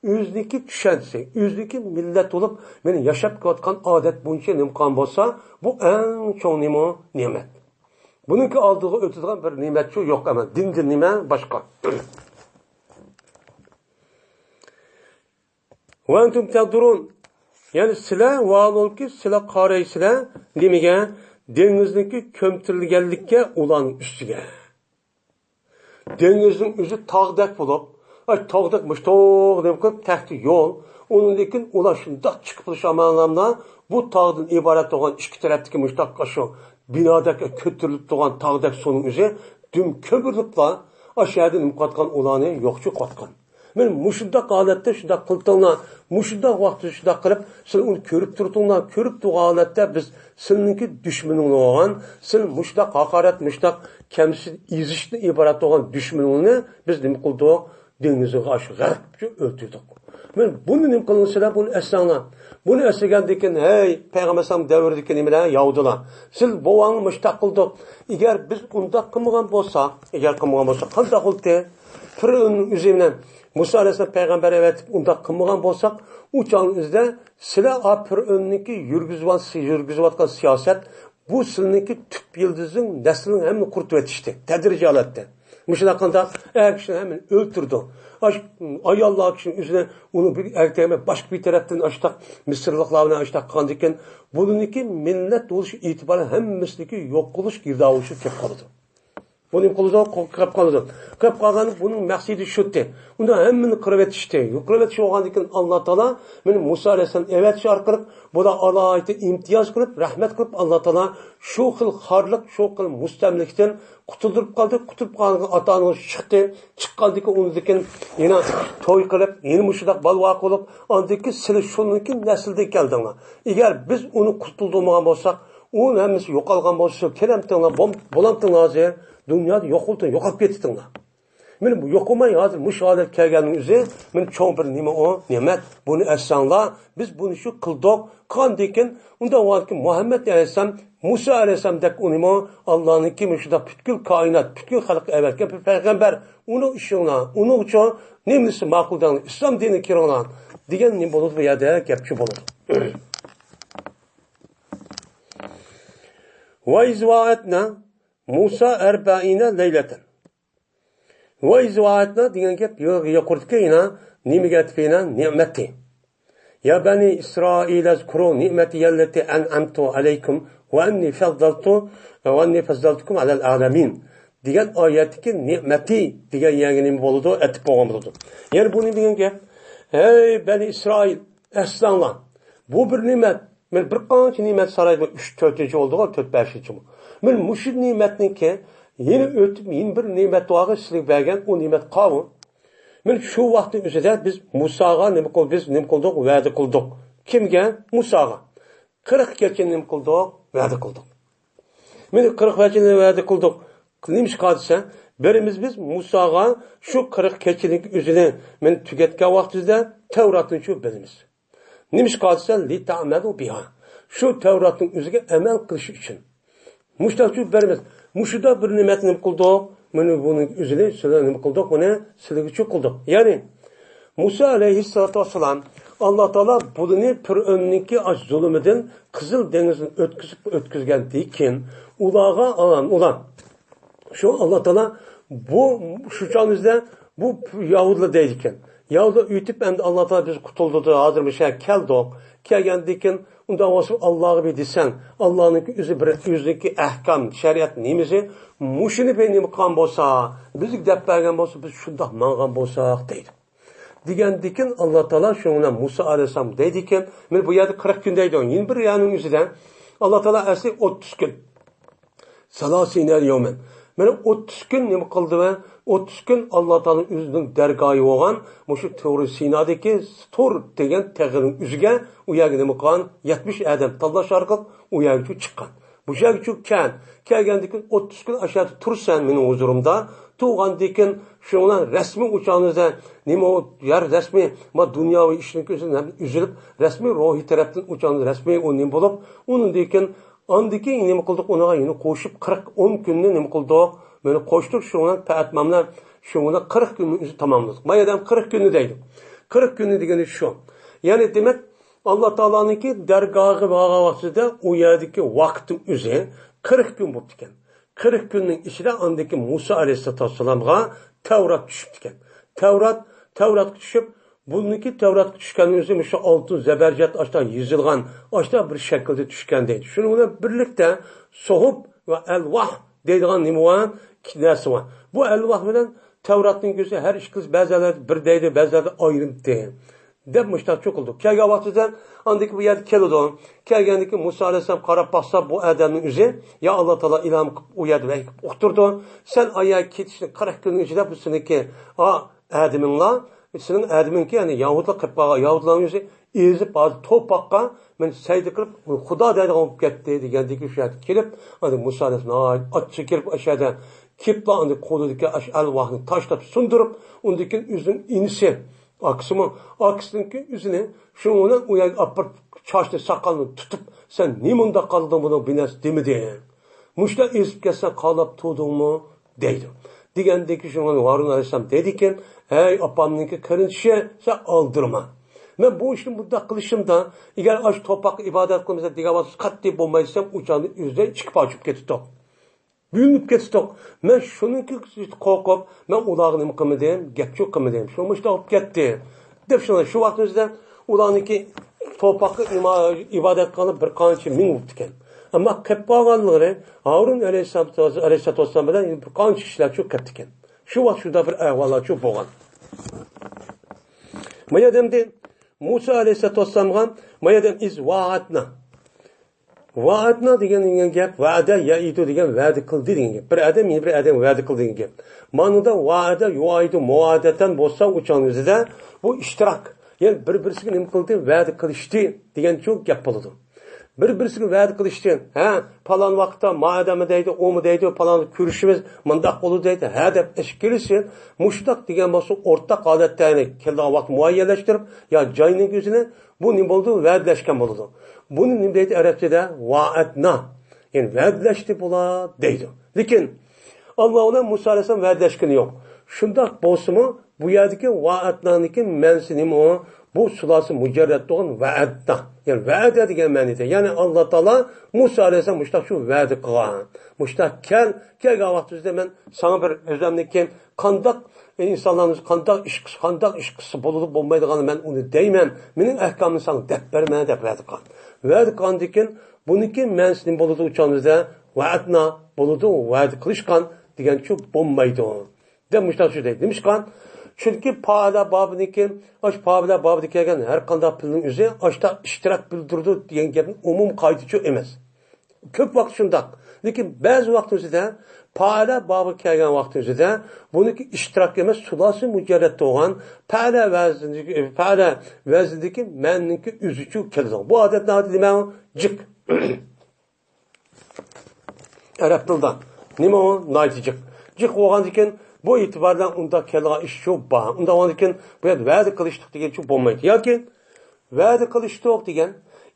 ئۆزىنىڭكى چۈشەنچىسى، ئۆزىنىڭكى مىللەت بولۇپ، مانا ياشاپ كېلىۋاتقان ئادەت بويىچە نېمە قىلغان بولسا، بۇ ئەڭ چوڭ نېمە؟ نېمەت. بۇنىڭكى ئالدىغا ئۆتىدىغان بىر نېمەتچۇ يوق ئەمەس. دىندىن نېمە باشقا؟ ۋە ئەنتۇم تەنزۇرۇن. يەنى سىلەر، ۋاھالەنكى، سىلەر قارايسىلەر نېمىگە؟ دېڭىزنىڭكى كۆمتۈرۈلگەنلىككە، ئۇلارنىڭ ئۈستىگە. دېڭىزنىڭ ئۆزى تاغدەك بولۇپ، ئاي، تاغدەك مۇشتاق نېمە قىلىپ تەختە يول. ئۇنىڭدىن كېيىن ئۇلار شۇنداق چىقىپ تۇرۇش ئاماللاردا بۇ تاغدىن ئىبارەت بولغان ئىككى تەرەپتىكى مۇشتاق شۇ بىنادەك كۆتۈرۈلۈپ تۇرغان تاغدەك سۇنىڭ ئۆزى دۈم كۆمۈرۈلۈپلا، ئاشۇ يەردە نېمە قىلىۋاتقان ئۇلارنى يوقچۇ قىلىۋاتقان. مانا مۇشۇنداق ھالەتتە شۇنداق قىلدىڭلار، مۇشۇنداق ۋاقىتتا شۇنداق قىلىپ، سىلەر ئۇنى كۆرۈپ تۇرۇڭلار، كۆرۈپ تۇرغان ھالەتتە بىز سىلىنىڭكى دۈشمىنىڭلار بولغان، سىلەر مۇشۇنداق ھاقارەت، مۇشۇنداق كەمسىتىش، ئېزىشتىن ئىبارەت بولغان دۈشمىنىڭلارنى بىز نېمە قىلدۇق؟ دېڭىزغا ئاشۇ غەرق قىلىپ ئۆلتۈردۇق. مانا بۇنى نېمە قىلىڭلار سىلەر؟ بۇنى ئەسلەڭلار. بۇنى ئەسلىگەندىن كېيىن، ھەي، پەيغەمبەر ئەلەيھىسسالام دەۋرىدىكى نېمىلەر ياھۇدىيلار، سىلەر بوۋاڭنى مۇشۇنداق قىلدۇق. ئەگەر بىز ئۇنداق قىلمىغان بولساق، ئەگەر قىلمىغان بولساق، قانداق بولدى؟ پىرئەۋننىڭ ئۆزى بىلەن مۇسا ئەلەيھىسسالام پەيغەمبەر ئەۋەتىپ ئۇنداق قىلمىغان بولساق، ئۇ چاغنىڭ ئۆزىدە سىلەر ئا پىرئەۋننىڭكى يۈرگۈزۈۋات-، يۈرگۈزۈۋاتقان سىياسەت، بۇ سىلىنىڭكى تۈپ يىلتىزىڭ، نەسلىڭ ھەممىنى قۇرۇتۇۋېتىشتى، تەدرىجىي ھالەتتە. مۇشۇنداق قىلغاندا ئەر كىشىنى ھەممىنى ئۆلتۈردى. ئاش-، ئاياللار كىشىنى ئۆزىنى، ئۇنى بىر ئەركەك ئەمەس، باشقا بىر تەرەپتىن ئاشتاق مىسىرلىقلار بىلەن ئاشتاق قىلغاندىكىن، بۇنىڭكى مىللەت بولۇش ئېتىبارى ھەممىسىدىكى يوق قىلىش گىردابى كېلىپ قالىدۇ. بۇنى قىلىدۇ، قىلىپ قالىدۇ. قىلىپ قالغان بۇنىڭ مەقسىتى شۇتى. ئۇندا ھەممىنى قىرىۋېتىشتى. قىرىۋېتىش بولغاندىن كېيىن، ئاللا تائالا مېنى مۇسا ئەلەيھىسسالام ئەۋەتىش ئارقىلىق، بۇلار ئالاھىدە ئىمتىياز قىلىپ، رەھمەت قىلىپ، ئاللا تائالا شۇ خىل خارلىق، شۇ خىل مۇستەملىكىدىن قۇتۇلدۇرۇپ قالدى. قۇتۇلۇپ قالغان ئاتا ئانىڭىز چىقتى. چىققاندىن كېيىن، ئۇنىڭدىن كېيىن يەنە توي قىلىپ، يەنە مۇشۇنداق بالىۋاقە بولۇپ، ئاندىن كېيىن سىلەر شۇنىڭكى نەسلىدىن كەلدىڭلار. ئەگەر بىز ئۇنى قۇتۇلدۇرمىغان بولساق، ئۇ ھەممىسى يوقالغان بولسا، سىلەر كېلەمتىڭلار، بول-، بولامتىڭلار ھازىر؟ دۇنيادا يوقالدىڭ، يوقاپ كېتىتىڭلار. مانا بۇ يوقىماي ھازىر مۇشۇ ھالەتكە كەلگەننىڭ ئۆزى، مانا چوڭ بىر نېمە ئۇ؟ نېمەت. بۇنى ئەسلەڭلار، بىز بۇنى شۇ قىلدۇق. قىلغاندىن كېيىن، ئۇنداق بولغاندىكىن مۇھەممەد ئەلەيھىسسالام، مۇسا ئەلەيھىسسالامدەك ئۇنىمۇ ئاللانىڭكى مۇشۇنداق پۈتكۈل كائىنات، پۈتكۈل خەلققە ئەۋەتكەن بىر پەيغەمبەر. ئۇنى ئىشىڭلار، ئۇنىڭ ئۈچۈن نېمىسى ماقۇل دەڭلار، ئىسلام دىنىگە كىرىڭلار دېگەن نېمە بولىدۇ؟ بۇ يەردە گەپچۇ بولىدۇ. ۋە ئىز ۋائەدنا مۇسا ئەربەئىنە لەيلەتەن. ۋە ئىز ۋائەدنا دېگەن گەپ يۇ-، يۇقىرىدىكى يەنە نېمىگە ئەتىپ يەنە؟ نېمەتى. يا بەنى ئىسرائىل ئەزكۇرۇ نېمەتىيەللەتى ئەنئەمتۇ ئەلەيكۇم ۋە ئەننى فەززەلتۇ، ۋە ئەننى فەززەلتۇكۇم ئەلەل ئالەمىن دېگەن ئايەتتىكى نېمەتى دېگەن يەرگە نېمە بولىدۇ؟ ئەتىپ بولغان بولىدۇ. يەنى بۇ نېمە دېگەن گەپ؟ ھەي بەنى ئىسرائىل، ئەسلەڭلار. بۇ بىر نېمەت. مەن بىر قانچە نېمەت سارايغا ئۈچ، تۆتىنچى بولدىغۇ، تۆت، بەشىنچىمۇ. مەن مۇشۇ نېمەتنىڭكى يەنە ئۆتۈپ، يەنە بىر نېمەت ۋارغا سىلەرگە بەرگەن ئۇ نېمەت قاۋۇ. مەن شۇ ۋاقىتنىڭ ئۆزىدە بىز مۇساغا نېمە قىل-، بىز نېمە قىلدۇق؟ ۋەدە قىلدۇق. كىمگە؟ مۇساغا. قىرىق كېچىنى نېمە قىلدۇق؟ ۋەدە قىلدۇق. مانا قىرىق كېچىنى ۋەدە قىلدۇق. نېمىشقا دېسە، بىرىمىز بىز مۇساغا شۇ قىرىق كېچىنىڭ ئۆزىنى مانا تۈگەتكەن ۋاقتىمىزدا تەۋراتنى شۇ بىلىمىز. نېمىشقا دېسە، لىتەئمەلۇ بىھا. شۇ تەۋراتنىڭ ئۆزىگە ئەمەل قىلىش ئۈچۈن. مۇشۇنداق چۈشۈرۈپ بېرىمىز. مۇشۇنداق بىر نېمەتنى نېمە قىلدۇق؟ مانا بۇنىڭ ئۆزىنى سىلەر نېمە قىلدۇق؟ بۇنى سىلەرگە چۈشۈرۈپ قىلدۇق. يەنى مۇسا ئەلەيھىسسالاتۇ ۋەسسالام، ئاللا تائالا بۇلىنى پىرئۆننىڭكى ئاش زۇلۇمىدىن قىزىل دېڭىزدىن ئۆتكۈزۈپ، ئۆتكۈزگەندىن كېيىن، ئۇلارغا، ئۇلار، شۇ ئاللا تائالا بۇ، شۇ چاغنىڭدا بۇ يەھۇدىيلار دەيدىكەن. يەھۇدىيلار ئۆتۈپ، ئەمدى ئاللا تائالا بىز قۇتۇلدۇردى، ھازىر مۇشۇ يەرگە كەلدۇق. كەلگەندىن كېيىن، ئۇنداق بولسا ئاللاغا بىر دېسەڭ، ئاللانىڭكى ئۆزى بىر، ئۆزىنىڭكى ئەھكام، شەرىئەت نېمىسى، مۇشۇنى بىر نېمە قىلغان بولسا، بىزگە دەپ بەرگەن بولسا، بىز شۇنداق ماڭغان بولساق دەيدۇ. دېگەندىكىن ئاللا تائالا شۇنىڭ بىلەن مۇسا ئەلەيھىسسالام دەيدىكەن، مانا بۇ يەردە قىرىق كۈن دەيدۇ. يەنە بىر يەرنىڭ ئۆزىدە ئاللا تائالا ئەسلى ئوتتۇز كۈن. سالاسىنە يومەن. مانا ئوتتۇز كۈن نېمە قىلدى ۋە ئوتتۇز كۈن ئاللا تائالا ئۆزىنىڭ دەرگاھى بولغان مۇشۇ تۇرى سىنادىكى تۇر دېگەن تېغىنىڭ ئۆزىگە، ئۇ يەرگە نېمە قىلغان؟ يەتمىش ئادەم تاللاش ئارقىلىق ئۇ يەرگىچە چىققان. بۇ يەرگىچە كەل. كەلگەندىن كېيىن ئوتتۇز كۈن ئاشۇ يەردە تۇرىسەن مېنىڭ ھۇزۇرۇمدا. تۇرغاندىن كېيىن شۇنىڭ بىلەن رەسمىي ئۇچاڭىزدا نېمە ئۇ يەر رەسمىي، ما دۇنياۋى ئىشنىڭ كۆزىدىن ئۈزۈلۈپ، رەسمىي روھىي تەرەپتىن ئۇچاڭىز رەسمىي ئۇ نېمە بولۇپ، ئۇنىڭدىن كېيىن ئاندىن كېيىن نېمە قىلدۇق؟ ئۇنىڭغا يەنە قوشۇپ قىرىق، ئون كۈننى نېمە قىلدۇق؟ مانا قوشتۇق، شۇنىڭ بىلەن پەئەتماملار شۇنىڭ بىلەن قىرىق كۈننىڭ ئۆزى تاماملىدۇق. ما ئادەم قىرىق كۈننى دەيدۇ. قىرىق كۈننى دېگىنى شۇ. يەنى دېمەك، ئاللا تائالانىڭكى دەرگاھىغا بارغان ۋاقتىدا ئۇ يەردىكى ۋاقىتنىڭ ئۆزى قىرىق كۈن بوپتىكەن. قىرىق كۈننىڭ ئىچىدە ئاندىن كېيىن مۇسا ئەلەيھىسسالاتۇ ۋەسسالامغا تەۋرات چۈشۈپتىكەن. تەۋرات، تەۋراتقا چۈشۈپ، بۇنىڭكى تەۋراتقا چۈشكەننىڭ ئۆزى مۇشۇ ئالتۇن زەبەرجەت ئاشتا يېزىلغان، ئاشتا بىر شەكىلدە چۈشكەن دەيدۇ. شۇنىڭ بىلەن بىرلىكتە سوھۇپ ۋە ئەلۋاھ دەيدىغان نېمە بار؟ نەرسە بار. بۇ ئەلۋاھ بىلەن تەۋراتنىڭ ئۆزى ھەر ئىككىلىسى بەزىلەردە بىر دەيدۇ، بەزىلەردە ئايرىمتى. دەپ مۇشۇنداق چوقۇلدۇق. كەلگەن ۋاقتىدا ئاندىن كېيىن بۇ يەرگە كېلىدۇ. كەلگەندىن كېيىن مۇسا ئەلەيھىسسالام قاراپ باقسا، بۇ ئادەمنىڭ ئۆزى، يا ئاللا تائالا ئىلھام قىلىپ ئۇ يەردە ۋەھىي قىلىپ ئۇقتۇردى. سەن ئايا كېتىشنى قىرىق كۈننىڭ ئىچىدە بۇ سېنىڭكى، ئا، ئادىمىڭلار، سېنىڭ ئادىمىڭكى، يەنى يەھۇدىيلار قىلىپ قالغان، يەھۇدىيلارنىڭ ئۆزى ئېزىپ، ھازىر تورپاققا مەن سەجدە قىلىپ، خۇدا دەيدىغان بولۇپ كەتتى دېگەندىكى شۇ يەرگە كېلىپ، ئاندىن مۇسا ئەلەيھىسسالام ئاچچىق كېلىپ، ئاشۇ يەردە كېلىپلا ئاندىن قولىدىكى ئاشۇ ئەلۋاھنى تاشلاپ سۇندۇرۇپ، ئۇندىن كېيىن ئۆزىنىڭ ئىنىسى، ئاكىسىمۇ، ئاكىسىنىڭكى ئۆزىنى شۇنىڭ بىلەن ئۇ يەرگە ئاپىرىپ، چاچنى، ساقالنى تۇتۇپ، سەن نېمە ئۇنداق قىلدىڭ، بۇنىڭ بىناسى دېمىدىڭ؟ مۇشۇنداق ئېزىپ كەتسەڭ قالاپ تۇردۇڭمۇ؟ دەيدۇ. دېگەندىن كېيىن شۇڭا ھارۇن ئەلەيھىسسالام دەيدىكەن، ھەي ئاپامنىڭكى قېرىندىشى، سەن ئالدىرىما. مەن بۇ ئىشنى بۇنداق قىلىشىمدا، ئەگەر ئاشۇ تورپاققا ئىبادەت قىلمىسا دېگەن ۋاقىتتا قەتئىي بولمايسەن، ئۇ چاغدا ئۆزى ئىككى پارچە بولۇپ كېتىدۇ. بۆلۈنۈپ كېتىدۇ. مەن شۇنىڭكى قورقۇپ، مەن ئۇلارغا نېمە قىلمىدىم، گەپچۇ قىلمىدىم. شۇ مۇشۇنداق بولۇپ كەتتى. دەپ شۇ، شۇ ۋاقىتنىڭ ئۆزىدە ئۇلارنىڭكى تورپاققا ئىما-، ئىبادەت قىلغان بىر قانچە مىڭ بوپتىكەن. ئەمما قېلىپ قالغانلىرى ھارۇن ئەلەيھىسسالام، ئەلەيھىسسالاتۇ ۋەسسالام بىلەن بىر قانچە كىشىلەرچۇ قېلىپتىكەن. شۇ ۋاقىت شۇنداق بىر ئەھۋاللارچۇ بولغان. ما يەردە ئەمدى مۇسا ئەلەيھىسسالاتۇ ۋەسسالامغا، ما يەردە ئىز ۋائەدنا. ۋائەدنا دېگەن، دېگەن گەپ، ۋەئەدە يەئىدۇ دېگەن ۋەدە قىلدى دېگەن گەپ. بىر ئادەم يەنە بىر ئادەمگە ۋەدە قىلدى دېگەن گەپ. مانىدا ۋائەدە يۇئايدۇ مۇئادەتەن بولسا، ئۇ چاغنىڭ ئۆزىدە بۇ ئىشتىراك. يەنى بىر-بىرسىگە نېمە قىلدى؟ ۋەدە قىلىشتى دېگەنچۇ گەپ بولىدۇ. بىر-بىرسىگە ۋەدە قىلىشتى. ھە، پالان ۋاقىتتا ما ئادەممۇ دەيدۇ، ئۇمۇ دەيدۇ، پالان كۆرۈشىمىز، مۇنداق بولىدۇ دەيدۇ. ھە دەپ ئېشىپ كېلىشسە، مۇشۇنداق دېگەن بولسا ئورتاق ھالەتتە، يەنى كېلىدىغان ۋاقىت مۇئەييەنلەشتۈرۈپ، يا جاينىڭ ئۆزىنى، بۇ نېمە بولىدۇ؟ ۋەدىلەشكەن بولىدۇ. بۇنى نېمە دەيدۇ ئەرەبچىدە؟ ۋائەدنا. يەنى ۋەدىلەشتى بۇلار دەيدۇ. لېكىن ئاللا بىلەن مۇسا ئەلەيھىسسالام ۋەدىلەشكىنى يوق. شۇنداق بولسىمۇ، بۇ يەردىكى ۋائەدنانىڭكى مەنىسى نېمە ئۇ؟ بۇ سۇلاسى مۇجەررەت بولغان ۋەئەدنا. يەنى ۋەئەدە دېگەن مەنىدە. يەنى ئاللا تائالا مۇسا ئەلەيھىسسالام مۇشۇنداق شۇ ۋەدە قىلغان. مۇشۇنداق كەل، كەلگەن ۋاقتىمىزدا مەن ساڭا بىر ئۆزۈمنىڭكى قانداق ئىنسانلارنىڭ قانداق ئىش قىلسا، قانداق ئىش قىلسا بولىدۇ، بولمايدىغاننى مەن ئۇنى دەيمەن، مېنىڭ ئەھكامىمنى ساڭا دەپ بەرمەن دەپ ۋەدە قىلغان. ۋەدە قىلغاندىن كېيىن بۇنىڭكى مەنىسى نېمە بولىدۇ؟ ئۇ چاغنىڭدا ۋەئەدنا بولىدۇ، ۋەدە قىلىشقان دېگەنچۇ بولمايدۇ دەپ مۇشۇنداق سۆزلەيدۇ. نېمىشقا؟ چۈنكى پائىلە بابىدىن كېيىن، ئاشۇ پائىلە بابىدا كەلگەن ھەر قانداق پېئىلنىڭ ئۆزى ئاشۇنداق ئىشتىراك بىلدۈرىدۇ دېگەن گەپنىڭ ئومۇمىي قائىدىچۇ ئەمەس. كۆپ ۋاقىت شۇنداق. لېكىن بەزى ۋاقىت ئۆزىدە، پائىلە بابىغا كەلگەن ۋاقىت ئۆزىدە بۇنىڭكى ئىشتىراك ئەمەس، سۇلاسى مۇجەررەت بولغان پەئىلە ۋەزنىدىكى، پەئىلە ۋەزنىدىكى مەنىنىڭكى ئۆزىچۇ كېلىدۇ. بۇ ئادەتتە نېمە؟ جىق. ئەرەب تىلىدا. نېمە ئۇ؟ ناھايىتى جىق. جىق بولغاندىكىن بۇ ئېتىبار بىلەن ئۇنداق كېلىدىغان ئىشچۇ بار. ئۇنداق بولغاندىكىن بۇ يەردە ۋەدە قىلىشتۇق دېگەنچۇ بولمايدۇ. ياكى ۋەدە قىلىشتۇق دېگەن.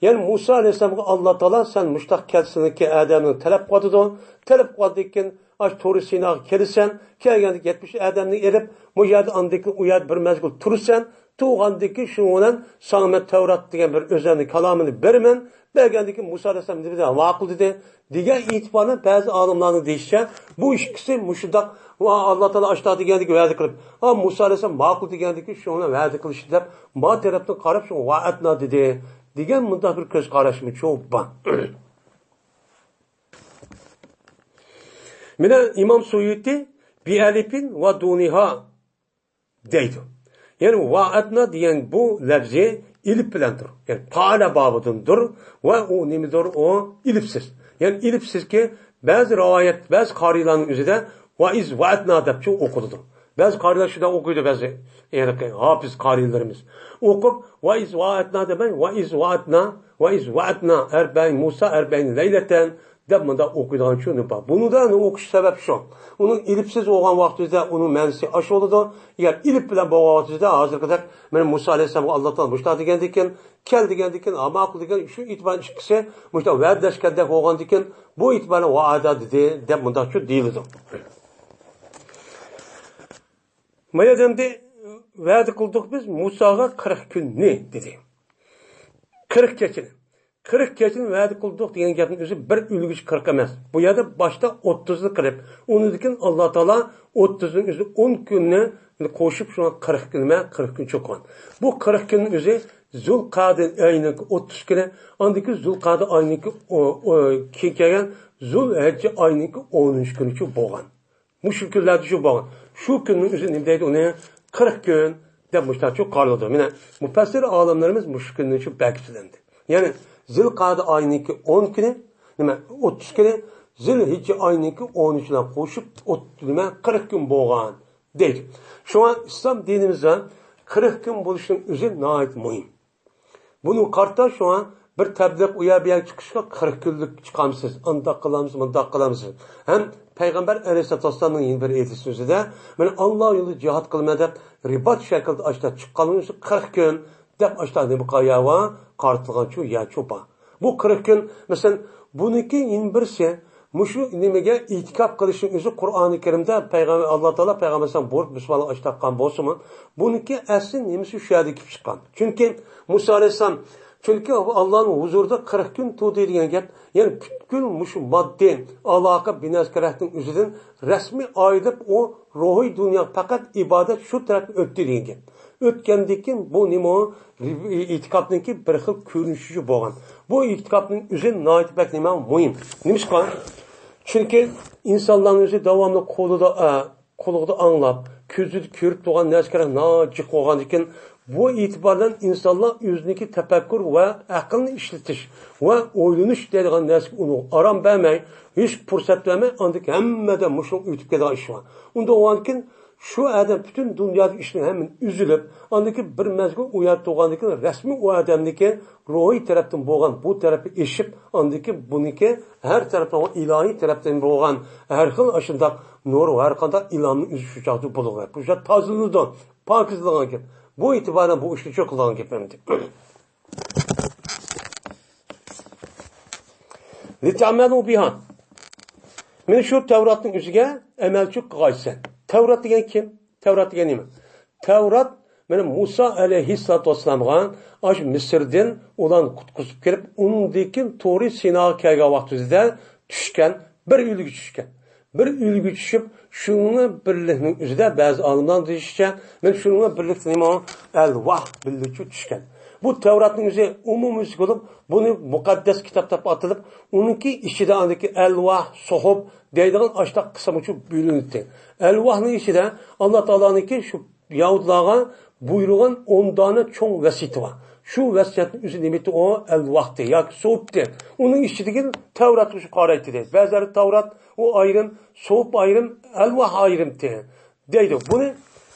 يەنى مۇسا ئەلەيھىسسالامغا ئاللا تائالا سەن مۇشۇنداق كەلسىنىكى ئادەمنى تەلەپ قىلىۋاتىدۇ. تەلەپ قىلغاندىن كېيىن ئاشۇ تۇرى سىناغا كېلىسەن. كەلگەندە يەتمىش ئادەمنى ئېلىپ، بۇ يەردە ئاندىن كېيىن ئۇ يەردە بىر مەزگىل تۇرىسەن. تۇغاندىكى شۇنىڭ بىلەن ساڭا مەن تەۋرات دېگەن بىر ئۆزۈمنىڭ كالامىنى بېرىمەن، بەرگەندىكى مۇسا ئەلەيھىسسالام دېدى، ماقۇل دېدى، دېگەن ئېتىبارنى بەزى ئالىملارنىڭ دېيىشىچە، بۇ ئىككىسى مۇشۇنداق، ۋا ئاللا تائالا ئاشتا دېگەندىكى ۋەدە قىلىپ، ھا مۇسا ئەلەيھىسسالام ماقۇل دېگەندىكى شۇنىڭ بىلەن ۋەدە قىلىشتى دەپ، ما تەرەپتىن قاراپ شۇ ۋەئەدنا دېدى، دېگەن مۇنداق بىر كۆز قاراشمۇ چوغ بار. مانا ئىمام سۇيۇتى بىئەلىپىن ۋە دۇنىھا دەيدۇ. يەنى ۋائەدنا دېگەن بۇ لەپزى ئېلىپ بىلەندۇر. يەنى پائالە بابىدىندۇر ۋە ئۇ نېمىدۇر؟ ئۇ ئېلىپسىز. يەنى ئېلىپسىزكى، بەزى رىۋايەت، بەزى قارىيلارنىڭ ئۆزىدە ۋەئىز ۋائەدنا دەپچۇ ئوقۇلىدۇ. بەزى قارىيلار شۇنداق ئوقۇيدۇ، بەزى، يەنى ھاپىز قارىيلىرىمىز. ئوقۇپ، ۋەئىز ۋائەدنا دېمەي، ۋەئىز ۋائەدنا، ۋەئىز ۋائەدنا، ئەربەئىن مۇسا، ئەربەئىن لەيلەتەن، دەپ مۇنداق ئوقۇيدىغان چۈنى بار. بۇنىڭدا ئۇنى ئوقۇش سەۋەب شۇ. ئۇنىڭ ئېلىپسىز بولغان ۋاقتىدا ئۇنىڭ مەنىسى ئاشۇ بولىدۇ. ئەگەر ئېلىپ بىلەن بولغان ۋاقتىدا ھازىرقىدەك مانا مۇسا ئەلەيھىسسالامغا ئاللا تائالا مۇشۇنداق دېگەندىكىن، كەل دېگەندىكىن، ھا ماقۇل دېگەن، شۇ ئېتىبارەن ئىككىسى مۇشۇنداق ۋەدىلەشكەندەك بولغاندىكىن، بۇ ئېتىبارەن ۋائەدنا دېدى دەپ مۇنداقچۇ دېيىلىدۇ. مانا ئەمدى ۋەدە قىلدۇق بىز مۇساغا قىرىق كۈننى دېدى. قىرىق كېچىنى. قىرىق كېچىنى ۋەدە قىلدۇق دېگەن گەپنىڭ ئۆزى بىر ئۆلگۈچە قىرىق ئەمەس. بۇ يەردە باشتا ئوتتۇزنى قىلىپ، ئۇنىڭدىن كېيىن ئاللا تائالا ئوتتۇزنىڭ ئۆزى ئون كۈننى قوشۇپ، شۇڭا قىرىق كۈن، قىرىق كۈن چوقۇن. بۇ قىرىق كۈننىڭ ئۆزى زۇلقەدە ئاينىڭكى ئوتتۇز كۈنى، ئاندىن كېيىن زۇلقەدە ئاينىڭكى ئو-، ئو-، كېيىن كەلگەن زۇلھەججە ئاينىڭكى ئونىنچى كۈنىچە بولغان. مۇشۇ كۈنلەردە شۇ بولغان. شۇ كۈننىڭ ئۆزى نېمە دەيدۇ ئۇنى؟ قىرىق كۈن دەپ مۇشۇنداقچۇ قارىلىدۇ. مانا مۇپەسسىر ئالىملىرىمىز مۇشۇ كۈننى شۇ بەلگىلەندى. يەنى زىلقەدە ئاينىڭكى ئون كۈنى، نېمە، ئوتتۇز كۈنى، زىلھىججە ئاينىڭكى ئون ئۈچى بىلەن قوشۇپ ئوت-، نېمە، قىرىق كۈن بولغان دەيدۇ. شۇڭا ئىسلام دىنىمىزدا قىرىق كۈن بولۇشنىڭ ئۆزى ناھايىتى مۇھىم. بۇنى قارىتا شۇڭا بىر تەبلىغ ئۇ يەر بۇ يەرگە چىقىشقا قىرىق كۈنلۈك چىقامسىز، ئانداق قىلامسىز، مۇنداق قىلامسىز. ھەم پەيغەمبەر ئەلەيھىسسالاتۇ ۋەسسالامنىڭ يەنە بىر ھەدىسى ئۆزىدە، مەن ئاللا يولىدا جىھاد قىلىمەن دەپ رىبات شەكلىدە ئاشتا چىققانلىقى ئۈچۈن قىرىق كۈن دەپ ئاشتا نېمە قىلغان يەر بار، قارىتىلغان شۇ يەر شۇ بار. بۇ قىرىق كۈن، مەسىلەن، بۇنىڭكى يەنە بىرسى، مۇشۇ نېمىگە ئېتىكاپ قىلىشنىڭ ئۆزى قۇرئانى كەرىمدە پەيغەمبەر، ئاللا تائالا پەيغەمبەر ئەلەيھىسسالام بۇيرۇپ، مۇسۇلمانلار ئاشتاققان بولسىمۇ، بۇنىڭكى ئەسلى نېمىسى شۇ يەردە كېلىپ چىققان. چۈنكى مۇسا ئەلەيھىسسالام، چۈنكى ئاللانىڭ ھۇزۇرىدا قىرىق كۈن تۇردى دېگەن گەپ، يەنى پۈتكۈل مۇشۇ ماددىي ئالاقە بىناسىكرەكنىڭ ئۆزىدىن رەسمىي ئايرىلىپ، ئۇ روھىي دۇنيا پەقەت ئىبادەت شۇ تەرەپتە ئۆتتى دېگەن گەپ. ئۆتكەندىن كېيىن بۇ نېمە ئۇ؟ ئېتىكاپنىڭكى بىر خىل كۆرۈنۈشى بولغان. بۇ ئېتىكاپنىڭ ئۆزى ناھايىتى بەك نېمە مۇھىم. نېمىشقا؟ چۈنكى ئىنسانلارنىڭ ئۆزى داۋاملىق قولىدا، ئە، قۇلىقىدا ئاڭلاپ، كۆزىدە كۆرۈپ تۇرغان نەرسىلەر ناھايىتى جىق بولغاندىكىن، بۇ ئېتىبار بىلەن ئىنسانلار ئۆزىنىڭكى تەپەككۇر ۋە ئەقىلنى ئىشلىتىش ۋە ئويلىنىش دەيدىغان نەرسىگە ئۇنىڭغا ئارام بەرمەي، ھېچ پۇرسەت بەرمەي، ئاندىن كېيىن ھەممىدە مۇشۇ ئۆتۈپ كېتىدىغان ئىش بار. ئۇنداق بولغاندىكىن، شۇ ئادەم پۈتۈن دۇنيادىكى ئىشلىرى ھەممە ئۈزۈلۈپ، ئاندىن كېيىن بىر مەزگىل ئۇ يەردە تۇرغاندىن كېيىن رەسمىي ئۇ ئادەمنىڭكى روھىي تەرەپتىن بولغان بۇ تەرىپى ئېشىپ، ئاندىن كېيىن بۇنىڭكى ھەر تەرەپتىن ئىلاھىي تەرەپتىن بولغان ھەر خىل ئاشۇنداق نۇر، ھەر قانداق ئىلھامنىڭ ئۆزى شۇ چاغدا بولىدۇ. بۇ يەر تازىلىنىدۇ، پاكىزلىنىدىغان گەپ. بۇ ئېتىبارەن بۇ ئىشنى شۇ قىلىدىغان گەپ ئەمدى. لىتەئمەلۇ بىھا. مانا شۇ تەۋراتنىڭ ئۆزىگە ئەمەلچىلىك قىلغايسەن. تەۋرات دېگەن كىم؟ تەۋرات دېگەن نېمە؟ تەۋرات مانا مۇسا ئەلەيھىسسالاتۇ ۋەسسالامغا ئاشۇ مىسىردىن ئۇلارنى قۇتقۇزۇپ كېلىپ، ئۇنىڭدىن كېيىن تۇرى سىناغا كەلگەن ۋاقتىدا چۈشكەن، بىر ئۈلگە چۈشكەن. بىر ئۈلگە چۈشۈپ، شۇنىڭ بىرلىكنىڭ ئۆزىدە بەزى ئالىملارنىڭ دېيىشىچە، مانا شۇنىڭ بىرلىكتە نېمە ئۇ؟ ئەلۋاھ بىللىچۇ چۈشكەن. بۇ تەۋراتنىڭ ئۆزى ئومۇميۈزلۈك بولۇپ، بۇنى مۇقەددەس كىتاب دەپ ئاتىلىپ، ئۇنىڭكى ئىچىدە ئاندىكى ئەلۋاھ، سوھۇف دەيدىغان ئاشتاق قىسىمغىچە بۆلۈنىدۇ. ئەلۋاھنىڭ ئىچىدە ئاللا تائالانىڭكى شۇ يەھۇدىيلارغا بۇيرۇغان ئون دانە چوڭ ۋەسىيىتى بار. شۇ ۋەسىيەتنىڭ ئۆزى نېمىتى ئۇ؟ ئەلۋاھتى ياكى سوھۇپتى. ئۇنىڭ ئىچىدىكى تەۋراتقا شۇ قارايتتى دەيدۇ. بەزىلەر تەۋرات ئۇ ئايرىم، سوھۇپ ئايرىم، ئەلۋاھ ئايرىمتى دەيدۇ. بۇنى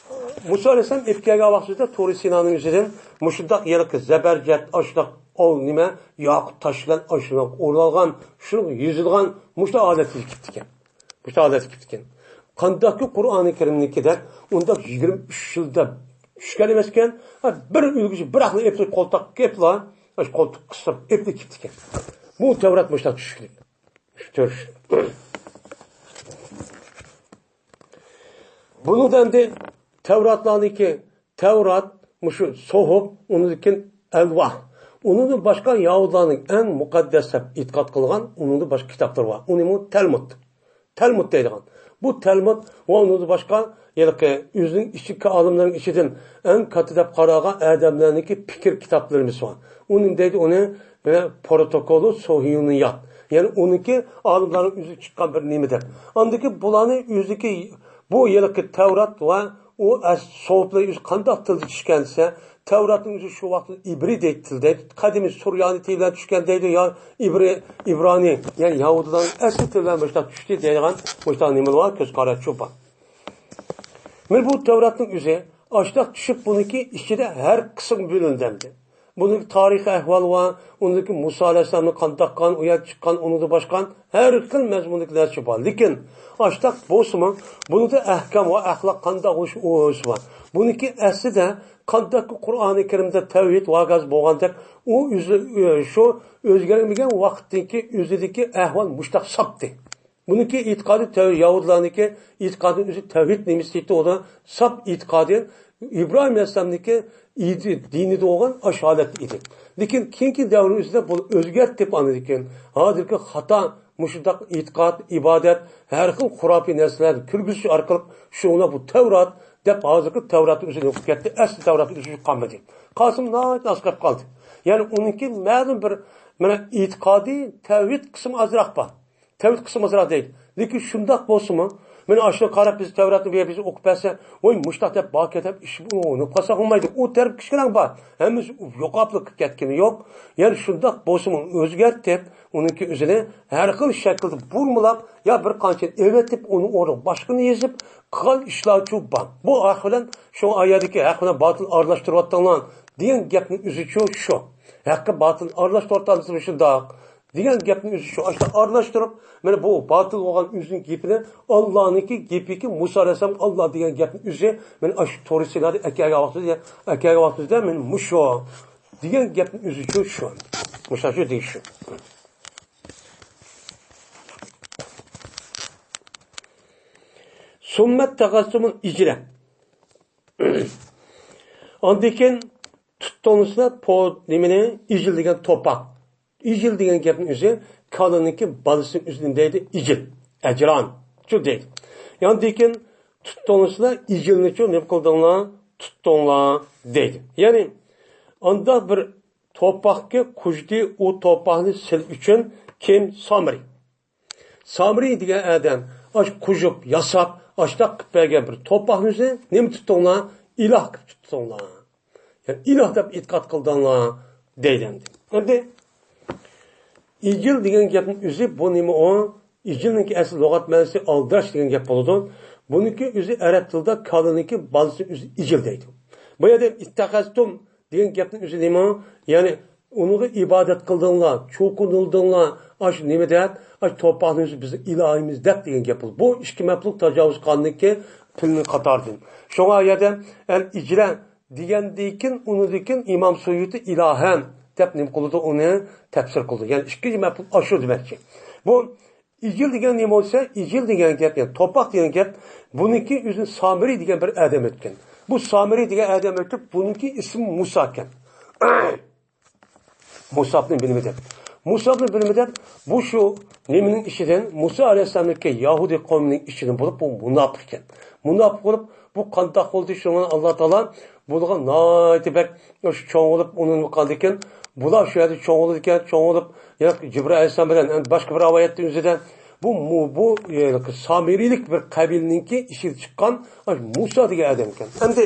مۇسا ئەلەيھىسسالام ئېلىپ كەلگەن ۋاقتىدا تۇرى سىنانىڭ ئۆزىدىن مۇشۇنداق ھېلىقى زەبەرجەت ئاشۇنداق ئو نېمە ياقۇت تاش بىلەن ئاشۇنداق ئورۇنلانغان، شۇنىڭ يېزىلغان مۇشۇنداق ھالەتكە كېلىپتىكەن. مۇشۇنداق ھالەتكە كېلىپتىكەن. قانداقكى قۇرئانى كەرىمنىڭكىدەك ئۇنداق يىگىرمە ئۈچ يىلدا چۈشكەن ئەمەسكەن. ھە، بىر ئۆلگۈچى بىراقلا ئېپلا قولتۇق ئېپلا، ئاشۇ قولتۇق قىسىپ ئېپلا كېتىپتىكەن. بۇ تەۋرات مۇشۇنداق چۈشكىلىك. شۇ تۆر. بۇنىڭدا ئەمدى تەۋراتلارنىڭكى، تەۋرات، مۇشۇ سوھۇف، ئۇنىڭدىن كېيىن ئەلۋاھ. ئۇنىڭدىن باشقا يەھۇدىيلارنىڭ ئەڭ مۇقەددەس دەپ ئېتىقاد قىلغان ئۇنىڭدىن باشقا كىتابلىرى بار. ئۇنىمۇ تەلمۇد. تەلمۇد دەيدىغان. بۇ تەلمۇد ۋە ئۇنىڭدىن باشقا ھېلىقى ئۆزىنىڭ ئىچىدىكى ئالىملارنىڭ ئىچىدىن ئەڭ كاتتا دەپ قارالغان ئادەملەرنىڭكى پىكىر كىتابلىرىمىز بار. ئۇ نېمە دەيدۇ؟ ئۇنى، ئە، پروتوكولۇ سوھىيونىيات. يەنى ئۇنىڭكى ئالىملارنىڭ ئۆزى چىققان بىر نېمە دەپ. ئاندىكى بۇلارنى ئۆزىدىكى بۇ ھېلىقى تەۋرات ۋە ئۇ ئەس-، سوپلار ئۆزى قانداق تىلدا چۈشكەن دېسە، تەۋراتنىڭ ئۆزى شۇ ۋاقىتتا ئىبرىي دەيدۇ، تىل دەيدۇ. قەدىمىي سۇريانىي تىل بىلەن چۈشكەن دەيدۇ، يا ئىبرىي، ئىبرانىي، يەنى يەھۇدىيلارنىڭ ئەسلى تىلى بىلەن مۇشۇنداق چۈشتى دەيدىغان مۇشۇنداق نېمىلەر بار، كۆز قاراشلار بار. مانا بۇ تەۋراتنىڭ ئۆزى ئاشۇنداق چۈشۈپ، بۇنىڭكى ئىچىدە ھەر قىسىم بۆلۈندى ئەمدى. بۇنىڭ تارىخىي ئەھۋالى بار، ئۇنىڭدىكى مۇسا ئەلەيھىسسالامنى قانداق قىلغان، ئۇ يەردە چىققان، ئۇنىڭدىن باشقا ھەر خىل مەزمۇندىكى نەرسە بار. لېكىن ئاشۇنداق بولسىمۇ، بۇنىڭدا ئەھكام ۋە ئەخلاق قانداق بولۇش، ئۇ ئۆزى بار. بۇنىڭكى ئەسلىدە قانداقكى قۇرئانى كەرىمدە تەۋھىد ۋاگاز بولغاندەك، ئۇ ئۆزى، شۇ ئۆزگەرمىگەن ۋاقىتتىكى ئۆزىدىكى ئەھۋال مۇشتاق ساپتى. بۇنىڭكى ئېتىقادى تەۋ-، يەھۇدىيلارنىڭكى ئېتىقادى ئۆزى تەۋھىد نېمىسى ئېيتتى، ئۇدا ساپ ئېتىقادى ئىبراھىم ئەلەيھىسسالامنىڭكى ئىدى-، دىنىدا بولغان ئاشۇ ھالەتتە ئىدى. لېكىن كېيىنكى دەۋرنىڭ ئۆزىدە بۇنى ئۆزگەرتىپ، ئاندىن كېيىن ھازىرقى خاتا مۇشۇنداق ئېتىقاد، ئىبادەت، ھەر خىل خۇراپىي نەرسىلەرنى كىرگۈزۈش ئارقىلىق شۇڭلار بۇ تەۋرات دەپ ھازىرقى تەۋراتنى ئۆزىنى يوقىتىپ كەتتى، ئەسلى تەۋراتنىڭ ئۆزى قالمىدى. قالسىمۇ ناھايىتى ئاز قېلىپ قالدى. يەنى ئۇنىڭكى مەلۇم بىر، مانا، ئېتىقادىي تەۋھىد قىسمى ئازراق بار. تەۋھىد قىسمى ئازراق دەيدۇ. لېكىن شۇنداق بولسىمۇ، مانا ئاشۇنى قاراپ بىز تەۋراتنى بىر بىز ئوقۇپ بەرسە، ۋاي مۇشتاق دەپ بار كېتىپ ئىش ئۇنۇپ قالساق بولمايدۇ. ئۇ تەرەپ كىشىلەر بار. ھەممىسى يوقاپلا كەتكىنى يوق. يەنى شۇنداق بولسىمۇ ئۆزگەرتىپ، ئۇنىڭكى ئۆزىنى ھەر خىل شەكىلدە بۇرمىلاپ، يا بىر قانچىنى ئېۋەتىپ، ئۇنىڭ ئورنىغا باشقىنى يېزىپ قىلغان ئىشلارچۇ بار. بۇ ھەق بىلەن شۇ ئايەتتىكى ھەق بىلەن باتىل ئارىلاشتۇرۇۋاتىڭلار دېگەن گەپنىڭ ئۆزىچۇ شۇ. ھەققە باتىل ئارىلاشتۇرۇۋاتامسىز شۇنداق؟ دېگەن گەپنى ئۆزى شۇ ئاشۇنداق ئارىلاشتۇرۇپ، مانا بۇ باتىل بولغان ئۆزىنىڭ گېپىنى ئاللانىڭكى گېپىكى، مۇسا ئەلەيھىسسالام ئاللا دېگەن گەپنى ئۆزى مانا ئاشۇ تورى سىنادى ئەكەلگەن ۋاقتىدا، ئەكەلگەن ۋاقتىدا مانا مۇشۇ دېگەن گەپنى ئۆزىچۇ شۇ. مۇشۇ شۇ دېگەن شۇ. سۇممەت تەخەززۇمۇل ئىجلە. ئاندىن كېيىن تۇتتۇڭلار پو-، نېمىنى؟ ئىجىل دېگەن توپاق. ئىجىل دېگەن گەپنىڭ ئۆزى كالىنىڭكى بالىسىنىڭ ئۆزىنى دەيدۇ، ئىجىل. ئەجران. شۇ دەيدۇ. ياندىن كېيىن تۇتتۇڭلار ئىجىلنىچۇ نېمە قىلدىڭلار؟ تۇتتۇڭلار دەيدۇ. يەنى ئانداق بىر توپاققا قوشتى، ئۇ توپاقنى سىل ئۈچۈن كىم؟ سامرى. سامرى دېگەن ئادەم ئاش قوشۇپ، ياساپ، ئاشتاق قىلىپ بەرگەن بىر توپاقنى ئۆزى نېمە تۇتتۇڭلار؟ ئىلاھ قىلىپ تۇتتۇڭلار. يەنى ئىلاھ دەپ ئېتىقاد قىلدىڭلار دەيدۇ ئەمدى. ئەمدى ئىجىل دېگەن گەپنىڭ ئۆزى بۇ نېمە ئۇ؟ ئىجىلنىڭكى ئەسلى لۇغەت مەنىسى ئالداش دېگەن گەپ بولىدۇ. بۇنىڭكى ئۆزى ئەرەب تىلىدا كالىنىڭكى بالىسى ئۆزى ئىجىل دەيدۇ. بۇ يەردە ئىتتەخەزتۇم دېگەن گەپنىڭ ئۆزى نېمە؟ يەنى ئۇنىڭغا ئىبادەت قىلدىڭلار، چوقۇنۇلدۇڭلار، ئاشۇ نېمە دەپ، ئاشۇ توپاقنى ئۆزى بىزنىڭ ئىلاھىمىز دەپ دېگەن گەپ بولىدۇ. بۇ ئىككى مەپلۇق تاجاۋۇز قانۇنىڭكى پىلىنىڭ قاتارىدىن. شۇڭا ئۇ يەردە ئەل ئىجرە دېگەندىن كېيىن، ئۇنىڭدىن كېيىن ئىمام سۇيۇتى ئىلاھەن دەپ نېمە قىلىدۇ، ئۇنى تەپسىر قىلىدۇ. يەنى ئىككىنچى مەپلۇق ئاشۇ دېمەكچى. بۇ ئىجىل دېگەن نېمە بولسا، ئىجىل دېگەن گەپ، يەنى توپاق دېگەن گەپ، بۇنىڭكى ئۆزىنى سامىرى دېگەن بىر ئادەم ئۆتكەن. بۇ سامىرى دېگەن ئادەم ئۆتۈپ، بۇنىڭكى ئىسمى مۇسا ئىكەن. مۇسابنى بىلمىدى. مۇسابنى بىلمىدى. بۇ شۇ نېمىنىڭ ئىچىدىن؟ مۇسا ئەلەيھىسسالامنىڭكى يەھۇدىي قومىنىڭ ئىچىدىن بولۇپ، بۇ مۇناپىق ئىكەن. مۇناپىق بولۇپ، بۇ قانداق بولدى؟ شۇڭا ئاللا تائالا بۇنىڭغا ناھايىتى بەك شۇ چوڭ بولۇپ، ئۇنىڭ قالدىكىن، بۇلار شۇ يەردە چوڭ بولىدىكەن، چوڭ بولۇپ، يەنە جىبرىل ئەلەيھىسسالام بىلەن، ئەمدى باشقا بىر رىۋايەتتە ئۆزىدە بۇ مۇ-، بۇ، ئە، سامىرىيلىك بىر قەبىلىنىڭكى ئىچىدىن چىققان مۇسا دېگەن ئادەم ئىكەن. ئەمدى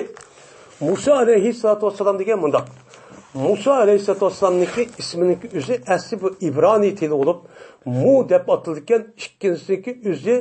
مۇسا ئەلەيھىسسالاتۇ ۋەسسالام دېگەن مۇنداق. مۇسا ئەلەيھىسسالاتۇ ۋەسسالامنىڭكى ئىسمىنىڭكى ئۆزى ئەسلى بۇ ئىبرانىي تىلى بولۇپ، مۇ دەپ ئاتىلىدىكەن، ئىككىنچىسىنىڭكى ئۆزى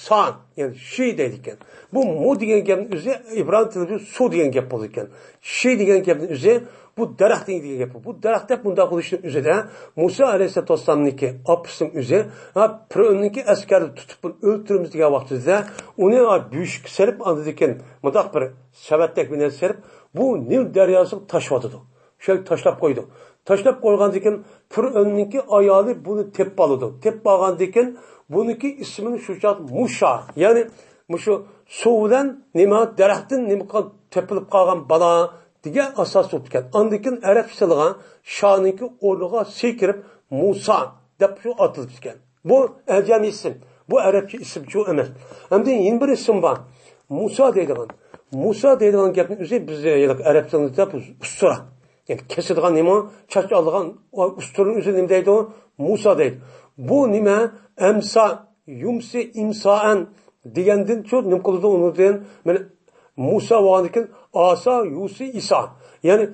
سا، يەنى شى دەيدىكەن. بۇ مۇ دېگەن گەپنىڭ ئۆزى ئىبرانىي تىلىدا سۇ دېگەن گەپ بولىدىكەن. شى دېگەن گەپنىڭ ئۆزى بۇ دەرەخ دېگەن گەپ. بۇ دەرەخ دەپ مۇنداق بولۇشنىڭ ئۆزىدە مۇسا ئەلەيھىسسالاتۇ ۋەسسالامنىڭكى ئاپىسىنىڭ ئۆزى، ھە، پىرئەۋننىڭكى ئەسكەرلىرى تۇتۇپ بۇنى ئۆلتۈرىمىز دېگەن ۋاقتىدا ئۇنى، ھە، بۆشۈككە سېلىپ، ئاندىن كېيىن مۇنداق بىر سەۋەتتەك بىر نەرسە سېلىپ، بۇ نىل دەرياسىغا تاشلىۋاتىدۇ. شۇ يەرگە تاشلاپ قويىدۇ. تاشلاپ قويغاندىن كېيىن پىرئەۋننىڭكى ئايالى بۇنى تېپىپ ئالىدۇ. تېپىپ ئالغاندىن كېيىن بۇنىڭكى ئىسمىنى شۇ چاغ مۇشا، يەنى مۇشۇ سۇ بىلەن نېمە، دەرەختىن نېمە قىلغان، تېپىلىپ قالغان بالا دېگەن ئاساس تۇرۇپتىكەن. ئاندىن كېيىن ئەرەبچە سېلىنغان شانىڭكى ئورنىغا سى كىرىپ، مۇسا دەپ شۇ ئاتىلىپتىكەن. بۇ ئەجەمىي ئىسىم. بۇ ئەرەبچە ئىسىم شۇ ئەمەس. ئەمدى يەنە بىر ئىسىم بار. مۇسا دەيدىغان. مۇسا دەيدىغان گەپنى ئۆزى بىز ئەرەب تىلىدا بۇ ئۇستۇرا. يەنى كېسىدىغان نېمە؟ چاچ ئالىدىغان ئۇستۇرىنى ئۆزى نېمە دەيدۇ؟ مۇسا دەيدۇ. بۇ نېمە؟ ئەمسا، يۇمسى ئىمسائەن دېگەندىن شۇ نېمە قىلىدۇ ئۇنىڭدىن؟ مانا مۇسا بولغاندىن كېيىن ئاسا، يۇسى ئىسا. يەنى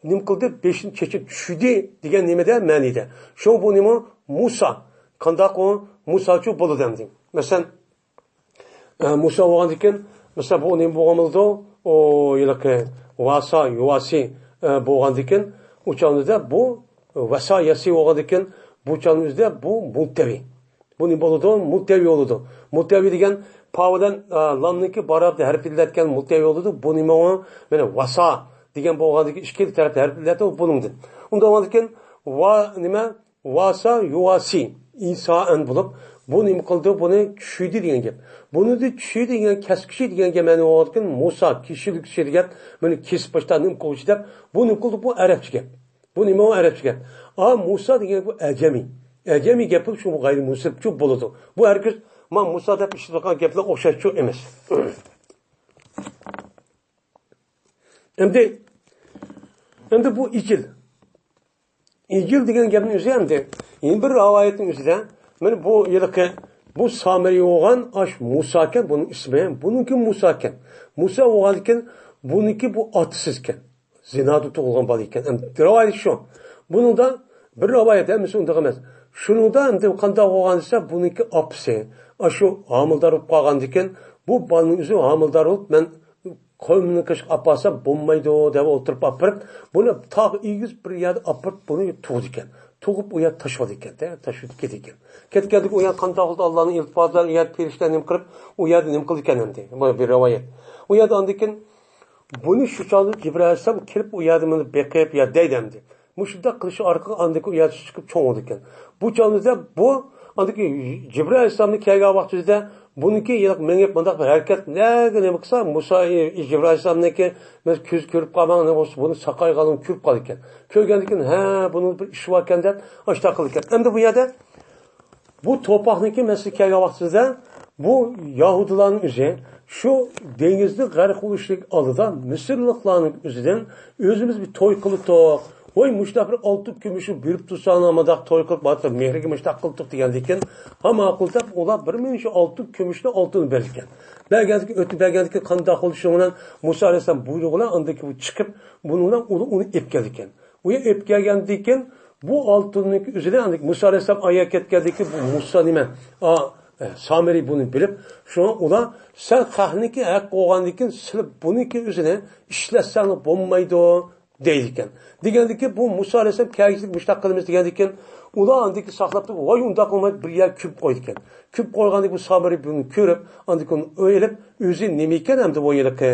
نېمە قىلدى؟ بېشىنى چېچىپ چۈشىدى دېگەن نېمىدە؟ مەنىدە. شۇ بۇ نېمە؟ مۇسا. قانداق ئۇ؟ مۇساچۇ بولىدۇ ئەمدى. مەسىلەن، ئە، مۇسا بولغاندىكىن، مەسىلەن، بۇ نېمە بولغان بولىدۇ؟ ئۇ ھېلىقى ۋاسا، يۇۋاسى، ئە، بولغاندىكىن، ئۇ چاغدا بۇ ۋاسا ياسى بولغاندىكىن، بۇ چاغنىڭ ئۆزىدە بۇ مۇنتەۋى. بۇ نېمە بولىدۇ؟ مۇنتەۋى بولىدۇ. مۇنتەۋى دېگەن پا بىلەن، ئە، لامنىڭكى باراۋەردە ھەرپلىنىدىكەن مۇنتەۋى بولىدۇ. بۇ نېمە ئۇ؟ مانا ۋاسا دېگەن بولغاندىكىن ئىككى تەرەپتە ھەرپلىنىدۇ بۇنىڭدىن. ئۇنداق بولغاندىكىن ۋا نېمە؟ ۋاسا يۇۋاسى ئىسائەن بولۇپ، بۇ نېمە قىلدى؟ بۇنى چۈشىدى دېگەن گەپ. بۇنىڭدا چۈشى دېگەن، كەسكۈچى دېگەن گەپ مەنە بولغاندىكىن مۇسا، كېسىشىدىكى دېگەن، بۇنى كېسىپ باشتا نېمە قىلغۇچى دەپ، بۇ نېمە قىلدى؟ بۇ ئەرەبچە گەپ. بۇ نېمە ئۇ ئەرەبچە گەپ؟ ئا، مۇسا دېگەن بۇ ئەجەمىي. ئەجەمىي گەپ بولۇپ، شۇ غەيرىي مۇنسىپ شۇ بولىدۇ. بۇ ھەرگىز ما مۇسا دەپ ئىشلىتىلغان گەپلەر ئوخشاش شۇ ئەمەس. ئەمدى، ئەمدى بۇ ئىجىل. ئىجىل دېگەن گەپنىڭ ئۆزى ئەمدى يەنە بىر رىۋايەتنىڭ ئۆزىدە، مانا بۇ ھېلىقى، بۇ سامىرى بولغان ئاش مۇساكەن، بۇنىڭ ئىسمى، بۇنىڭكى مۇساكەن. مۇسا بولغاندىكىن، بۇنىڭكى بۇ ئاتىسىزكەن. زىنادا تۇغۇلغان بالا ئىكەن. ئەمدى رىۋايەت شۇ. بۇنىڭدا بىر رىۋايەت، ھەممىسى ئۇنداق ئەمەس. شۇنىڭدا ئەمدى قانداق بولغان دېسە، بۇنىڭكى ئاپىسى ئاشۇ ھامىلىدار بولۇپ قالغاندىكىن، بۇ بالىنىڭ ئۆزى ھامىلىدار بولۇپ، مەن قويۇمنىڭ قېشىغا ئاپارسام بولمايدۇ دەپ ئولتۇرۇپ ئاپىرىپ، بۇنى تاغ ئېگىز بىر يەردە ئاپىرىپ بۇنى تۇغىدىكەن. تۇغۇپ ئۇ يەردە تاشلىۋالىدىكەن، تاشلىۋېتىپ كېتىدىكەن. كەتكەندىكىن ئۇ يەردە قانداق قىلدى، ئاللانىڭ ئىلتىپاتى بىلەن ئۇ يەردە پېرىشتە نېمە قىلىپ، ئۇ يەردە نېمە قىلىدىكەن ئەمدى؟ بۇ بىر رىۋايەت. ئۇ يەردە ئاندىن كېيىن بۇنى شۇ چاغدا جىبرىئەلەيھىسسالام كېلىپ ئۇ يەردە مانا بېقىپ يا دەيدۇ ئەمدى. مۇشۇنداق قىلىشى ئارقىلىق ئاندىن كېيىن ئۇ يەردە چىقىپ چوڭ بولىدىكەن. بۇ چاغدا بۇ ئاندىن كېيىن جىبرىئىل ئەلەيھىسسالامنى كەلگەن ۋاقتىدا بۇنىڭكى مېڭىپ مۇنداق بىر ھەرىكەت نەگە نېمە قىلسا مۇسا، ئى، جىبرىئىل ئەلەيھىسسالامنىڭكى مەن كۆز كۆرۈپ قالماڭ نېمە بولسا بۇنى ساقايغانلىقىنى كۆرۈپ قالىدىكەن. كۆرگەندىن كېيىن ھە بۇنىڭ بىر ئىشى باركەن دەپ ئاشۇنداق قىلىدىكەن. ئەمدى بۇ يەردە بۇ توپاقنىڭكى مەسىلىگە كەلگەن ۋاقتىمىزدا بۇ يەھۇدىيلارنىڭ ئۆزى شۇ دېڭىزنى غەرق بولۇشلۇق ئالدىدا مىسىرلىقلارنىڭ ئۆزىدىن ئۆزىمىز بىر توي قىلىتۇق. ۋاي، مۇشۇنداق بىر ئالتۇن كۈمۈشنى بېرىپ تۇرساڭلار، مۇنداق توي قىلىپ باراتتۇق، مېھرىگە مۇشۇنداق قىلدۇق دېگەندىكىن، ھە ماقۇل دەپ ئۇلار بىر مىڭ شۇ ئالتۇن كۈمۈشنى ئالتۇن بەرگەن. بەرگەندىكىن، ئۆتۈپ بەرگەندىكىن قانداق قىلدى؟ شۇنىڭ بىلەن مۇسا ئەلەيھىسسالام بۇيرۇغى بىلەن ئاندىن كېيىن چىقىپ، بۇنىڭ بىلەن ئۇنى، ئۇنى ئېلىپ كەلدىكەن. ئۇ ئېلىپ كەلگەندىن كېيىن بۇ ئالتۇننىڭكى ئۆزىنى ئاندىن مۇسا ئەلەيھىسسالام ئاياغ كەتكەندىن كېيىن بۇ مۇسا نېمە؟ ئا، ئە، سامىرى بۇنى بىلىپ، شۇڭا ئۇلار سەن خەقنىڭكى ھەق بولغاندىن كېيىن سىلى بۇنىڭكى ئۆزىنى ئىشلەتسەڭ بولمايدۇ دەيدىكەن. دېگەندىن كېيىن بۇ مۇسا ئەلەيھىسسالام كەلگۈسىدە مۇشۇنداق قىلىمىز دېگەندىن كېيىن ئۇلار ئاندىن كېيىن ساقلاپ تۇرۇپ، ۋاي ئۇنداق قىلمايدۇ، بىر يەرگە كۆمۈپ قويدىكەن. كۆمۈپ قويغاندىن كېيىن بۇ سامىرى بۇنى كۆرۈپ ئاندىن كېيىن ئويلىنىپ ئۆزى نېمە ئىكەن ئەمدى بۇ ھېلىقى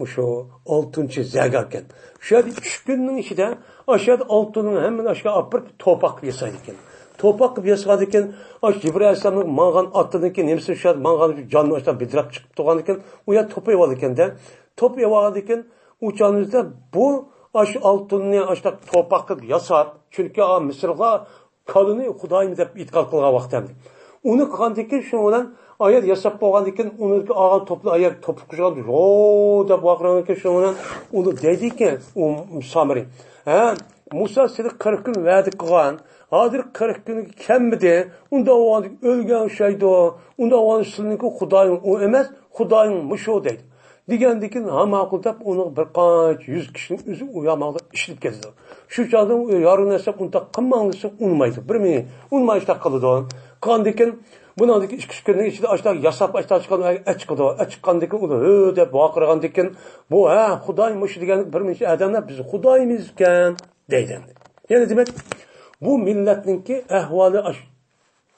مۇشۇ ئالتۇنچى زەگەركەن. شۇ يەردە ئۈچ كۈننىڭ ئىچىدە ئاشۇ يەردە ئالتۇننىڭ ھەممىنى ئاشۇ يەرگە ئاپىرىپ توپاق قىلىپ ياسايدىكەن. توپاق قىلىپ ياسىغاندىن كېيىن ئاشۇ جىبرىئىل ئەلەيھىسسالامنىڭ ماڭغان ئاتىنىڭكى نېمىسى شۇ يەردە ماڭغان جانى ئاشۇنداق بىدىراپ چىقىپ تۇرغاندىن كېيىن ئۇ يەردە توپىيىۋالىدىكەن-دە. توپىيىۋالغاندىن كېيىن ئۇ چاغنىڭ ئۆزىدە بۇ ئاشۇ ئالتۇننى ئاشۇنداق توپاق قىلىپ ياساپ، چۈنكى ئا مىسىرلىقلار كالىنى خۇدايىم دەپ ئېتىقاد قىلغان ۋاقتى ئەمدى. ئۇنى قىلغاندىن كېيىن شۇنىڭ بىلەن ئايەت ياساپ بولغاندىن كېيىن ئۇنىڭدىكى ئالغان توپنى ئايەت توپا قىلغان يو دەپ ۋارقىرىغاندىن كېيىن شۇنىڭ بىلەن ئۇنى دەيدىكەن ئۇ سامىرى. ھە، مۇسا سېنى قىرىق كۈن ۋەدە قىلغان. ھازىر قىرىق كۈنگە كەلمىدى. ئۇنداق بولغاندىكىن ئۆلگەن ئوخشايدۇ. ئۇنداق بولغاندا سېنىڭكى خۇدايىڭ ئۇ ئەمەس، خۇدايىڭ مۇشۇ دەيدۇ. دېگەندىكىن، ھە ماقۇل دەپ، ئۇنىڭ بىر قانچە يۈز كىشىنىڭ ئۆزى ئۇ ياماقتا ئىشلىتىپ كېتىدۇ. شۇ چاغدا ئۇ يارۇن ئەسلەپ ئۇنداق قىلماڭ دېسە ئۇنىمايدۇ. بىر مېنى ئۇنىماي ئىشتاق قىلىدۇ. قىلغاندىكىن، بۇنىڭدىكى ئىككى ئۈچ كۈننىڭ ئىچىدە ئاشتاق ياساپ، ئاشتاق چىققان، ئەچىقىدۇ. ئەچىققاندىكىن ئۇ ھۆ دەپ ۋارقىرىغاندىكىن، بۇ، ھە، خۇداي مۇشۇ دېگەن بىر نەچچە ئادەملەر بىز خۇدايمىزكەن دەيدۇ. يەنى دېمەك، بۇ مىللەتنىڭكى ئەھۋالى ئاشۇ.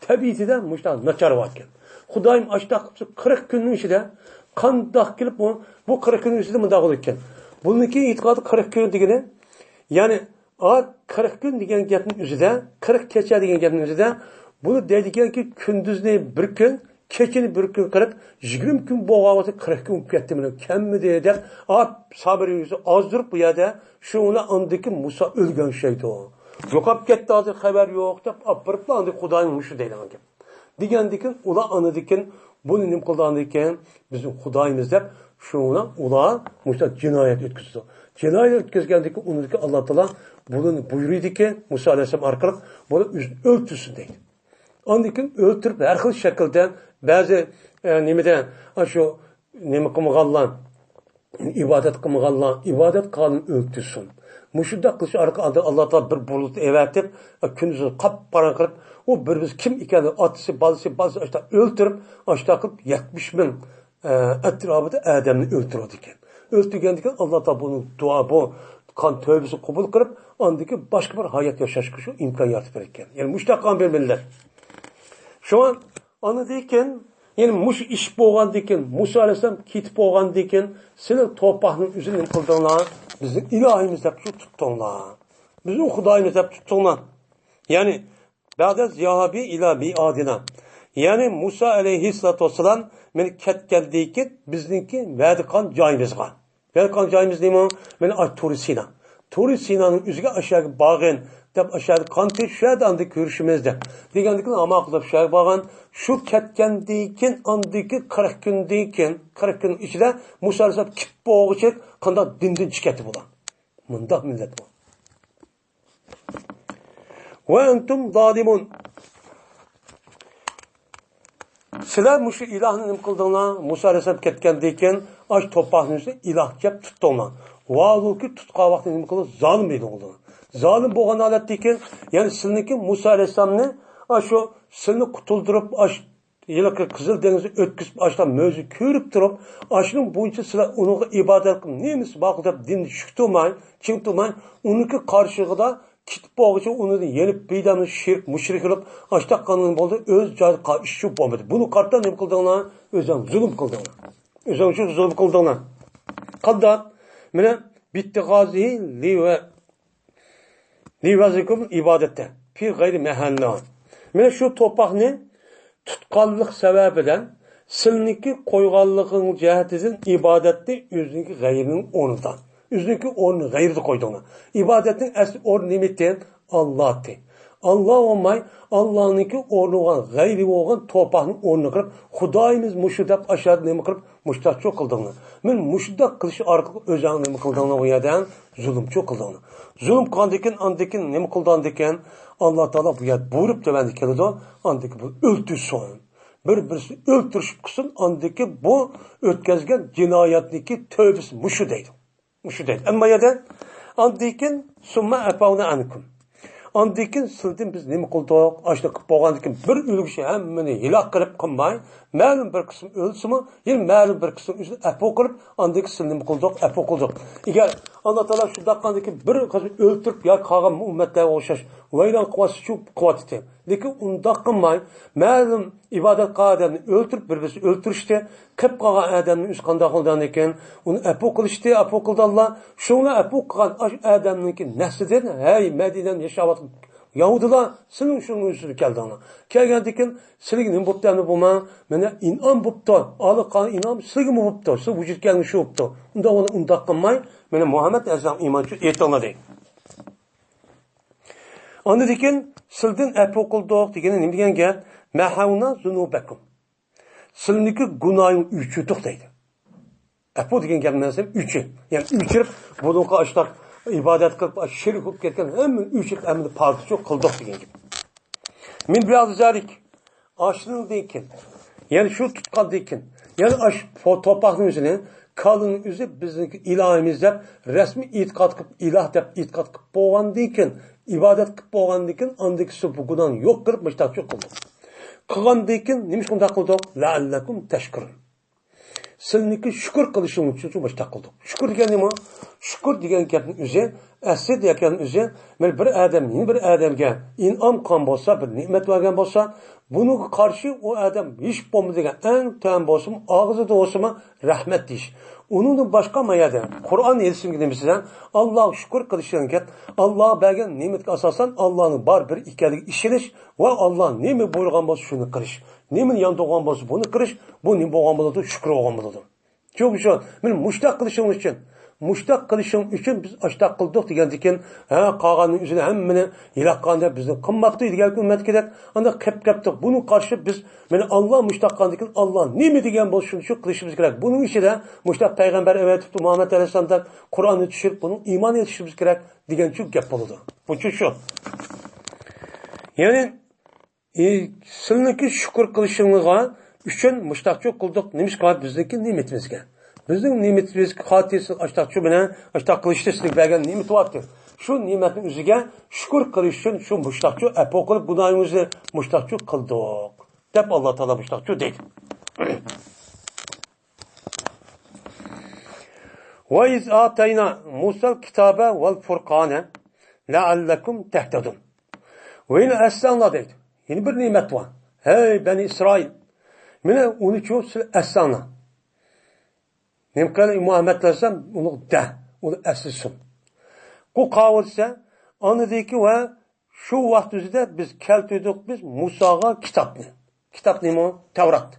تەبىئىتىدە مۇشۇنداق ناچار باركەن. خۇدايىم ئاشۇنداق قىلسا قىرىق كۈننىڭ ئىچىدە قانداق كېلىپ بۇ، بۇ قىرىق كۈننىڭ ئىچىدە مۇنداق بولىدىكەن. بۇنىڭكى ئېتىقادى قىرىق كۈن دېگىنى، يەنى، ئا، قىرىق كۈن دېگەن گەپنىڭ ئۆزىدە، قىرىق كېچە دېگەن گەپنىڭ ئۆزىدە، بۇنى دەيدىكەنكى، كۈندۈزنى بىر كۈن، كېچىنى بىر كۈن قىلىپ، يىگىرمە كۈن بولغان ۋاقىتتا قىرىق كۈن بولۇپ كەتتى، مانا كەممىدى دەپ، ئاپ سابىرىڭىزنى ئازدۇرۇپ بۇ يەردە، شۇ ئاندىن كېيىن مۇسا ئۆلگەن ئوخشايدۇ. يوقاپ كەتتى، ھازىر خەۋەر يوق دەپ ئاپىرىپلا ئاندىن خۇدايىم مۇشۇ دەيدىغان گەپ. دېگەندىكىن ئۇلار ئاندىكىن بۇنى نېمە قىلىدىغاندىكىن، بىزنىڭ خۇدايىمىز دەپ شۇنى ئۇلار مۇشۇنداق جىنايەت ئۆتكۈزىدۇ. جىنايەت ئۆتكۈزگەندىكىن ئۇنىڭدىكى ئاللا تائالا بۇنى بۇيرۇيدىكى، مۇسا ئەلەيھىسسالام ئارقىلىق بۇنى ئۆز-، ئۆلتۈرسۇن دەيدۇ. ئاندىن كېيىن ئۆلتۈرۈپ، ھەر خىل شەكىلدە بەزى، ئە، نېمىدە، ئاشۇ نېمە قىلمىغانلار، ئىبادەت قىلمىغانلار، ئىبادەت قىلغاننى ئۆلتۈرسۇن. مۇشۇنداق قىلىش ئارقىلىق ئاللا تائالا بىر بۇلۇت ئەۋەتىپ، كۈندۈزى قاپقاراڭغۇ قىلىپ، ئۇ بىر بىز كىم ئىكەنلىكى، ئاتىسى، بالىسى، بالىسى ئاشتا ئۆلتۈرۈپ، ئاشتا قىلىپ يەتمىش مىڭ، ئە، ئەتراپىدا ئادەمنى ئۆلتۈرىدىكەن. ئۆلتۈرگەندىكىن ئاللا تائالا بۇنى دۇئا، بۇ قان تۆۋبىسىنى قوبۇل قىلىپ، ئاندىن كېيىن باشقا بىر ھايات ياشاشقا شۇ ئىمكان يارىتىپ بېرىدىكەن. يەنى مۇشۇنداق قىلغان بىر مىللەت. شۇڭا ئاندىن كېيىن، يەنى مۇشۇ ئىش بولغاندىن كېيىن، مۇسا ئەلەيھىسسالام كېتىپ بولغاندىن كېيىن، سىلەر تورپاقنىڭ ئۆزىنى نېمە قىلدىڭلار؟ بىزنىڭ ئىلاھىمىز دەپ شۇ تۇتتۇڭلار. بىزنىڭ خۇدايىمىز دەپ تۇتتۇڭلار. يەنى، بەدە زىياھابى ئىلا مىئادىنا. يەنى مۇسا ئەلەيھىسسالاتۇ ۋەسسالام مەن كەتكەندىن كېيىن بىزنىڭكى ۋەدە قىلغان جايىمىزغا. ۋەدە قىلغان جايىمىز نېمە؟ مەن ئاش تۇرى سىنا. تۇرى سىنانىڭ ئۆزىگە ئاشۇ يەرگە بارغىن دەپ، ئاشۇ يەردە قان تېشىپ، شۇ يەردە ئاندىن كۆرۈشىمىز دەپ. دېگەندىكىن ئامان قىلىپ شۇ يەرگە بارغان. شۇ كەتكەندىن كېيىن، ئاندىكى قىرىق كۈندىن كېيىن، قىرىق كۈننىڭ ئىچىدە مۇسا ئەلەيھىسسالام كېتىپ بولغۇچە قانداق دىندىن چىقىپ كەتتى بۇلار. مۇنداق مىللەت بۇ. ۋە ئەنتۇم زالىمۇن. سىلەر مۇشۇ ئىلاھنى نېمە قىلدىڭلار؟ مۇسا ئەلەيھىسسالام كەتكەندىن كېيىن ئاش تورپاقنى ئىلاھ دەپ تۇتتۇڭلار. ۋاھالۇكى، تۇتقان ۋاقتى نېمە قىلدىڭ؟ زالىم بولدۇڭلار. زالىم بولغان ھالەتتىن كېيىن، يەنى سىلىنىڭكى مۇسا ئەلەيھىسسالامنى، ئاشۇ سىلنى قۇتۇلدۇرۇپ، ئاش ھېلىقى قىزىل دېڭىزنى ئۆتكۈزۈپ، ئاشۇنداق مۆجىزە كۆرۈپ تۇرۇپ، ئاشۇنىڭ بويىچە سىلەر ئۇنىڭغا ئىبادەت قىلىپ، نېمىسى بار دەپ دىننى چۈشتۈرمەي، چىڭ تۇرماي، ئۇنىڭكى قارشىغىدا كېتىپ بولغۇچە ئۇنى يېنىپ، بىدەمنى شىرك، مۇشرىك قىلىپ، ئاشتاق قانۇن بولدى، ئۆز جايىدا قا-، ئىش چۈشۈپ بولمىدى. بۇنى قارىتا نېمە قىلدىڭلار؟ ئۆزۈڭ زۇلۇم قىلدىڭلار. ئۆزۈڭ شۇ زۇلۇم قىلدىڭلار. قانداق؟ مانا، بىتتىغازىھى لىۋە لىۋەزىكۇم ئىبادەتتە پى غەيرى مەھەللە. مانا شۇ تورپاقنى تۇتقانلىق سەۋەبىدىن سىلنىڭكى قويغانلىقىڭ جەھەتىدىن ئىبادەتنى ئۆزىنىڭكى غەيرىنىڭ ئورنىدا، ئۆزىنىڭكى ئورنى غەيرىدە قويدۇڭلار. ئىبادەتنىڭ ئەسلى ئورنى نېمە ئىكەن؟ ئاللا ئىدى. ئاللا بولماي، ئاللانىڭكى ئورنى بولغان، غەيرى بولغان تورپاقنى ئورنىغا قىلىپ، خۇدايىمىز مۇشۇ دەپ ئاشۇ يەردە نېمە قىلىپ، مۇشۇنداق چوق قىلدىڭلار. مەن مۇشۇنداق قىلىش ئارقىلىق ئۆزۈڭ نېمە قىلدىڭلار ئۇ يەردە؟ زۇلۇمچۇ قىلدىڭلار. زۇلۇم قىلغاندىكىن، ئاندىكىن نېمە قىلىدىغاندىكىن، ئاللا تائالا بۇ يەردە بۇيرۇپ تۆۋەندە كېلىدۇ. ئاندىكىن بۇ ئۆلتۈرسۇن. بىر-بىرسىنى ئۆلتۈرۈشۈپ قىلسۇن. ئاندىكىن بۇ ئۆتكەزگەن جىنايەتنىڭكى تۆۋىسى مۇشۇ دەيدۇ. مۇشۇ دەيدۇ. ئەمما يەردە ئاندىكىن سۇمما ئەپاۋنا ئەنكۇم. ئاندىن كېيىن سىلدىن بىز نېمە قىلدۇق؟ ئاشۇنداق قىلىپ بولغاندىن كېيىن بىر ئۆلگۈچى ھەممىنى ھېلاك قىلىپ قىلماي، مەلۇم بىر قىسىم ئۆلسىمۇ، يەنە مەلۇم بىر قىسىم ئۆزىنى ئەپۇ قىلىپ، ئاندىن كېيىن سىلنى نېمە قىلدۇق؟ ئەپۇ قىلدۇق. ئەگەر ئاللا تائالا شۇنداق قىلغاندىن كېيىن بىر قىسىم ئۆلتۈرۈپ ياكى قالغان ئۈممەتلەرگە ئوخشاش ۋەيران قىلىۋەتسىچۇ قىلىۋاتىدۇ. لېكىن ئۇنداق قىلماي، مەلۇم ئىبادەت قىلغان ئادەمنى ئۆلتۈرۈپ، بىر-بىرسىنى ئۆلتۈرۈشتى. قېپ قالغان ئادەمنى ئۆزى قانداق قىلدىغاندىكىن، ئۇنى ئەپۇ قىلىشتى، ئەپۇ قىلدى ئاللا. شۇڭا ئەپۇ قىلغان ئاشۇ ئادەمنىڭكى نەسلىدىن، ھەي، مەدىنەنى ياشاۋاتقان يەھۇدىيلار، سىلىڭ شۇنىڭ ئۈستىگە كەلدىڭلار. كەلگەندىكىن، سىلىگە نېمە بوپتۇ ئەمدى بۇ؟ مانا ئىنئام بوپتۇ. ئاللا قىلغان ئىنئام سىلىگىمۇ بوپتۇ. سىز ۋۇجۇدقا كەلگەن شۇ بوپتۇ. ئۇنداق بولغاندا ئۇنداق قىلماي، مانا مۇھەممەد ئەلەيھىسسالام ئىمان ئېيتىڭلار دەيدۇ. ئاندىن كېيىن سىلدىن ئەپۇ قىلدۇق دېگىنى نېمە دېگەن گەپ؟ مەھەۋنا زۇنۇبەكۇم. سىلىنىڭكى گۇناھىڭ ئۆچۈردۇق دەيدۇ. ئەپۇ دېگەن گەپ نەرسە ئۆچۈر. يەنى ئۆچۈرۈپ، بۇنىڭغا ئاشتاق ئىبادەت قىلىپ، شېرىك بولۇپ كەتكەن ھەممىنى ئۆچۈرۈپ، ھەممىنى پاكىتى قىلدۇق دېگەن گەپ. مىن بەئدى زالىك. ئاشۇنىڭدىن كېيىن، يەنى شۇ تۇتقاندىن كېيىن، يەنى ئاش-، تورپاقنىڭ ئۆزىنى، كالىنىڭ ئۆزى بىزنىڭكى ئىلاھىمىز دەپ رەسمىي ئېتىقاد قىلىپ، ئىلاھ دەپ ئېتىقاد قىلىپ بولغاندىن كېيىن، ئىبادەت قىلىپ بولغاندىن كېيىن، ئاندىن كېيىن بۇ گۇناھنى يوق قىلىپ، مۇشتاقچۇ قىلدۇق. قىلغاندىن كېيىن نېمە ئىش ئۇنداق قىلدۇق؟ لەئەللەكۇم تەشكۇرۇن. سىلىنىڭكى شۈكۈر قىلىشىڭ ئۈچۈن مۇشتاق قىلدۇق. شۈكۈر دېگەن نېمە؟ شۈكۈر دېگەن گەپنىڭ ئۆزى، ئەسلى دېگەن ئۆزى، مانا بىر ئادەم يەنە بىر ئادەمگە ئىنئام قىلغان بولسا، بىر نېمەت بەرگەن بولسا، بۇنىڭغا قارشى ئۇ ئادەم ھېچ بولمىدىغان ئەڭ تۆۋەن بولسىمۇ، ئاغزىدا بولسىمۇ رەھمەت دېيىش. ئۇنىڭدىن باشقا ما يەردە قۇرئان ھەدىسنىڭ نېمىسىدە ئاللاغا شۈكۈر قىلىش دېگەن گەپ، ئاللا بەرگەن نېمەتكە ئاساسەن ئاللانىڭ بار بىر ئىكەنلىكىگە ئىشىنىش ۋە ئاللا نېمە بۇيرۇغان بولسا شۇنى قىلىش، نېمىنى ياندۇرغان بولسا بۇنى قىلىش، بۇ نېمە بولغان بولىدۇ؟ شۈكۈر بولغان بولىدۇ. چۈنكى شۇ، مانا مۇشتاق قىلىشىڭ ئۈچۈن، مۇشتاق قىلىشىڭ ئۈچۈن بىز ئاشتاق قىلدۇق دېگەندىكىن، ھە، قالغاننىڭ ئۆزىنى ھەممىنى ھېلاك قىلغان دەپ بىزنى قىلماپتۇ دېگەنلىك ئۈممەتكە دەپ، ئانداق قېپ-قېپتۇق. بۇنىڭغا قارشى بىز، مانا ئاللا مۇشتاق قىلغاندىكىن ئاللا نېمە دېگەن بولسا شۇنى شۇ قىلىشىمىز كېرەك. بۇنىڭ ئىچىدە مۇشتاق پەيغەمبەر ئەۋەتىپتۇ، مۇھەممەد ئەلەيھىسسالام دەپ قۇرئاننى چۈشۈرۈپ، بۇنىڭ ئىمان ئېيتىشىمىز كېرەك دېگەن شۇ گەپ بولىدۇ. بۇ شۇ. يەنى ئى، سىلىنىڭكى شۈكۈر قىلىشىڭلىغا ئۈچۈن مۇشتاقچۇ قىلدۇق، نېمىشقا بىزنىڭكى نېمىتىمىزگە. بىزنىڭ نېمىتىمىزگە خاتىرىسىز ئاشتاقچۇ بىلەن ئاشتاق قىلىشتا سىلىگە بەرگەن نېمىتى باركەن. شۇ نېمەتنىڭ ئۆزىگە شۈكۈر قىلىش ئۈچۈن شۇ مۇشتاقچۇ ئەپۇ قىلىپ گۇناھىڭىزنى مۇشتاقچۇ قىلدۇق، دەپ ئاللا تائالا مۇشتاقچۇ دەيدۇ. وَإِذْ آتَيْنَا مُوسَى الْكِتَابَ وَالْفُرْقَانَ لَعَلَّكُمْ تَهْتَدُونَ. ۋە يەنە ئەسلەڭلار دەيدۇ. يەنە بىر نېمەت بار. ھەي، بەنى ئىسرائىل! مانا ئۇنىچۇ سىز ئەسلەڭلار. نېمە قىلدى مۇھەممەد ئەلەيھىسسالام؟ ئۇنى دە، ئۇنى ئەسلىسۇن. بۇ قاۋۇلسە، ئاندىكى ۋە شۇ ۋاقىت ئۆزىدە بىز كەلتۈردۇق بىز مۇساغا كىتابنى. كىتاب نېمە؟ تەۋرات.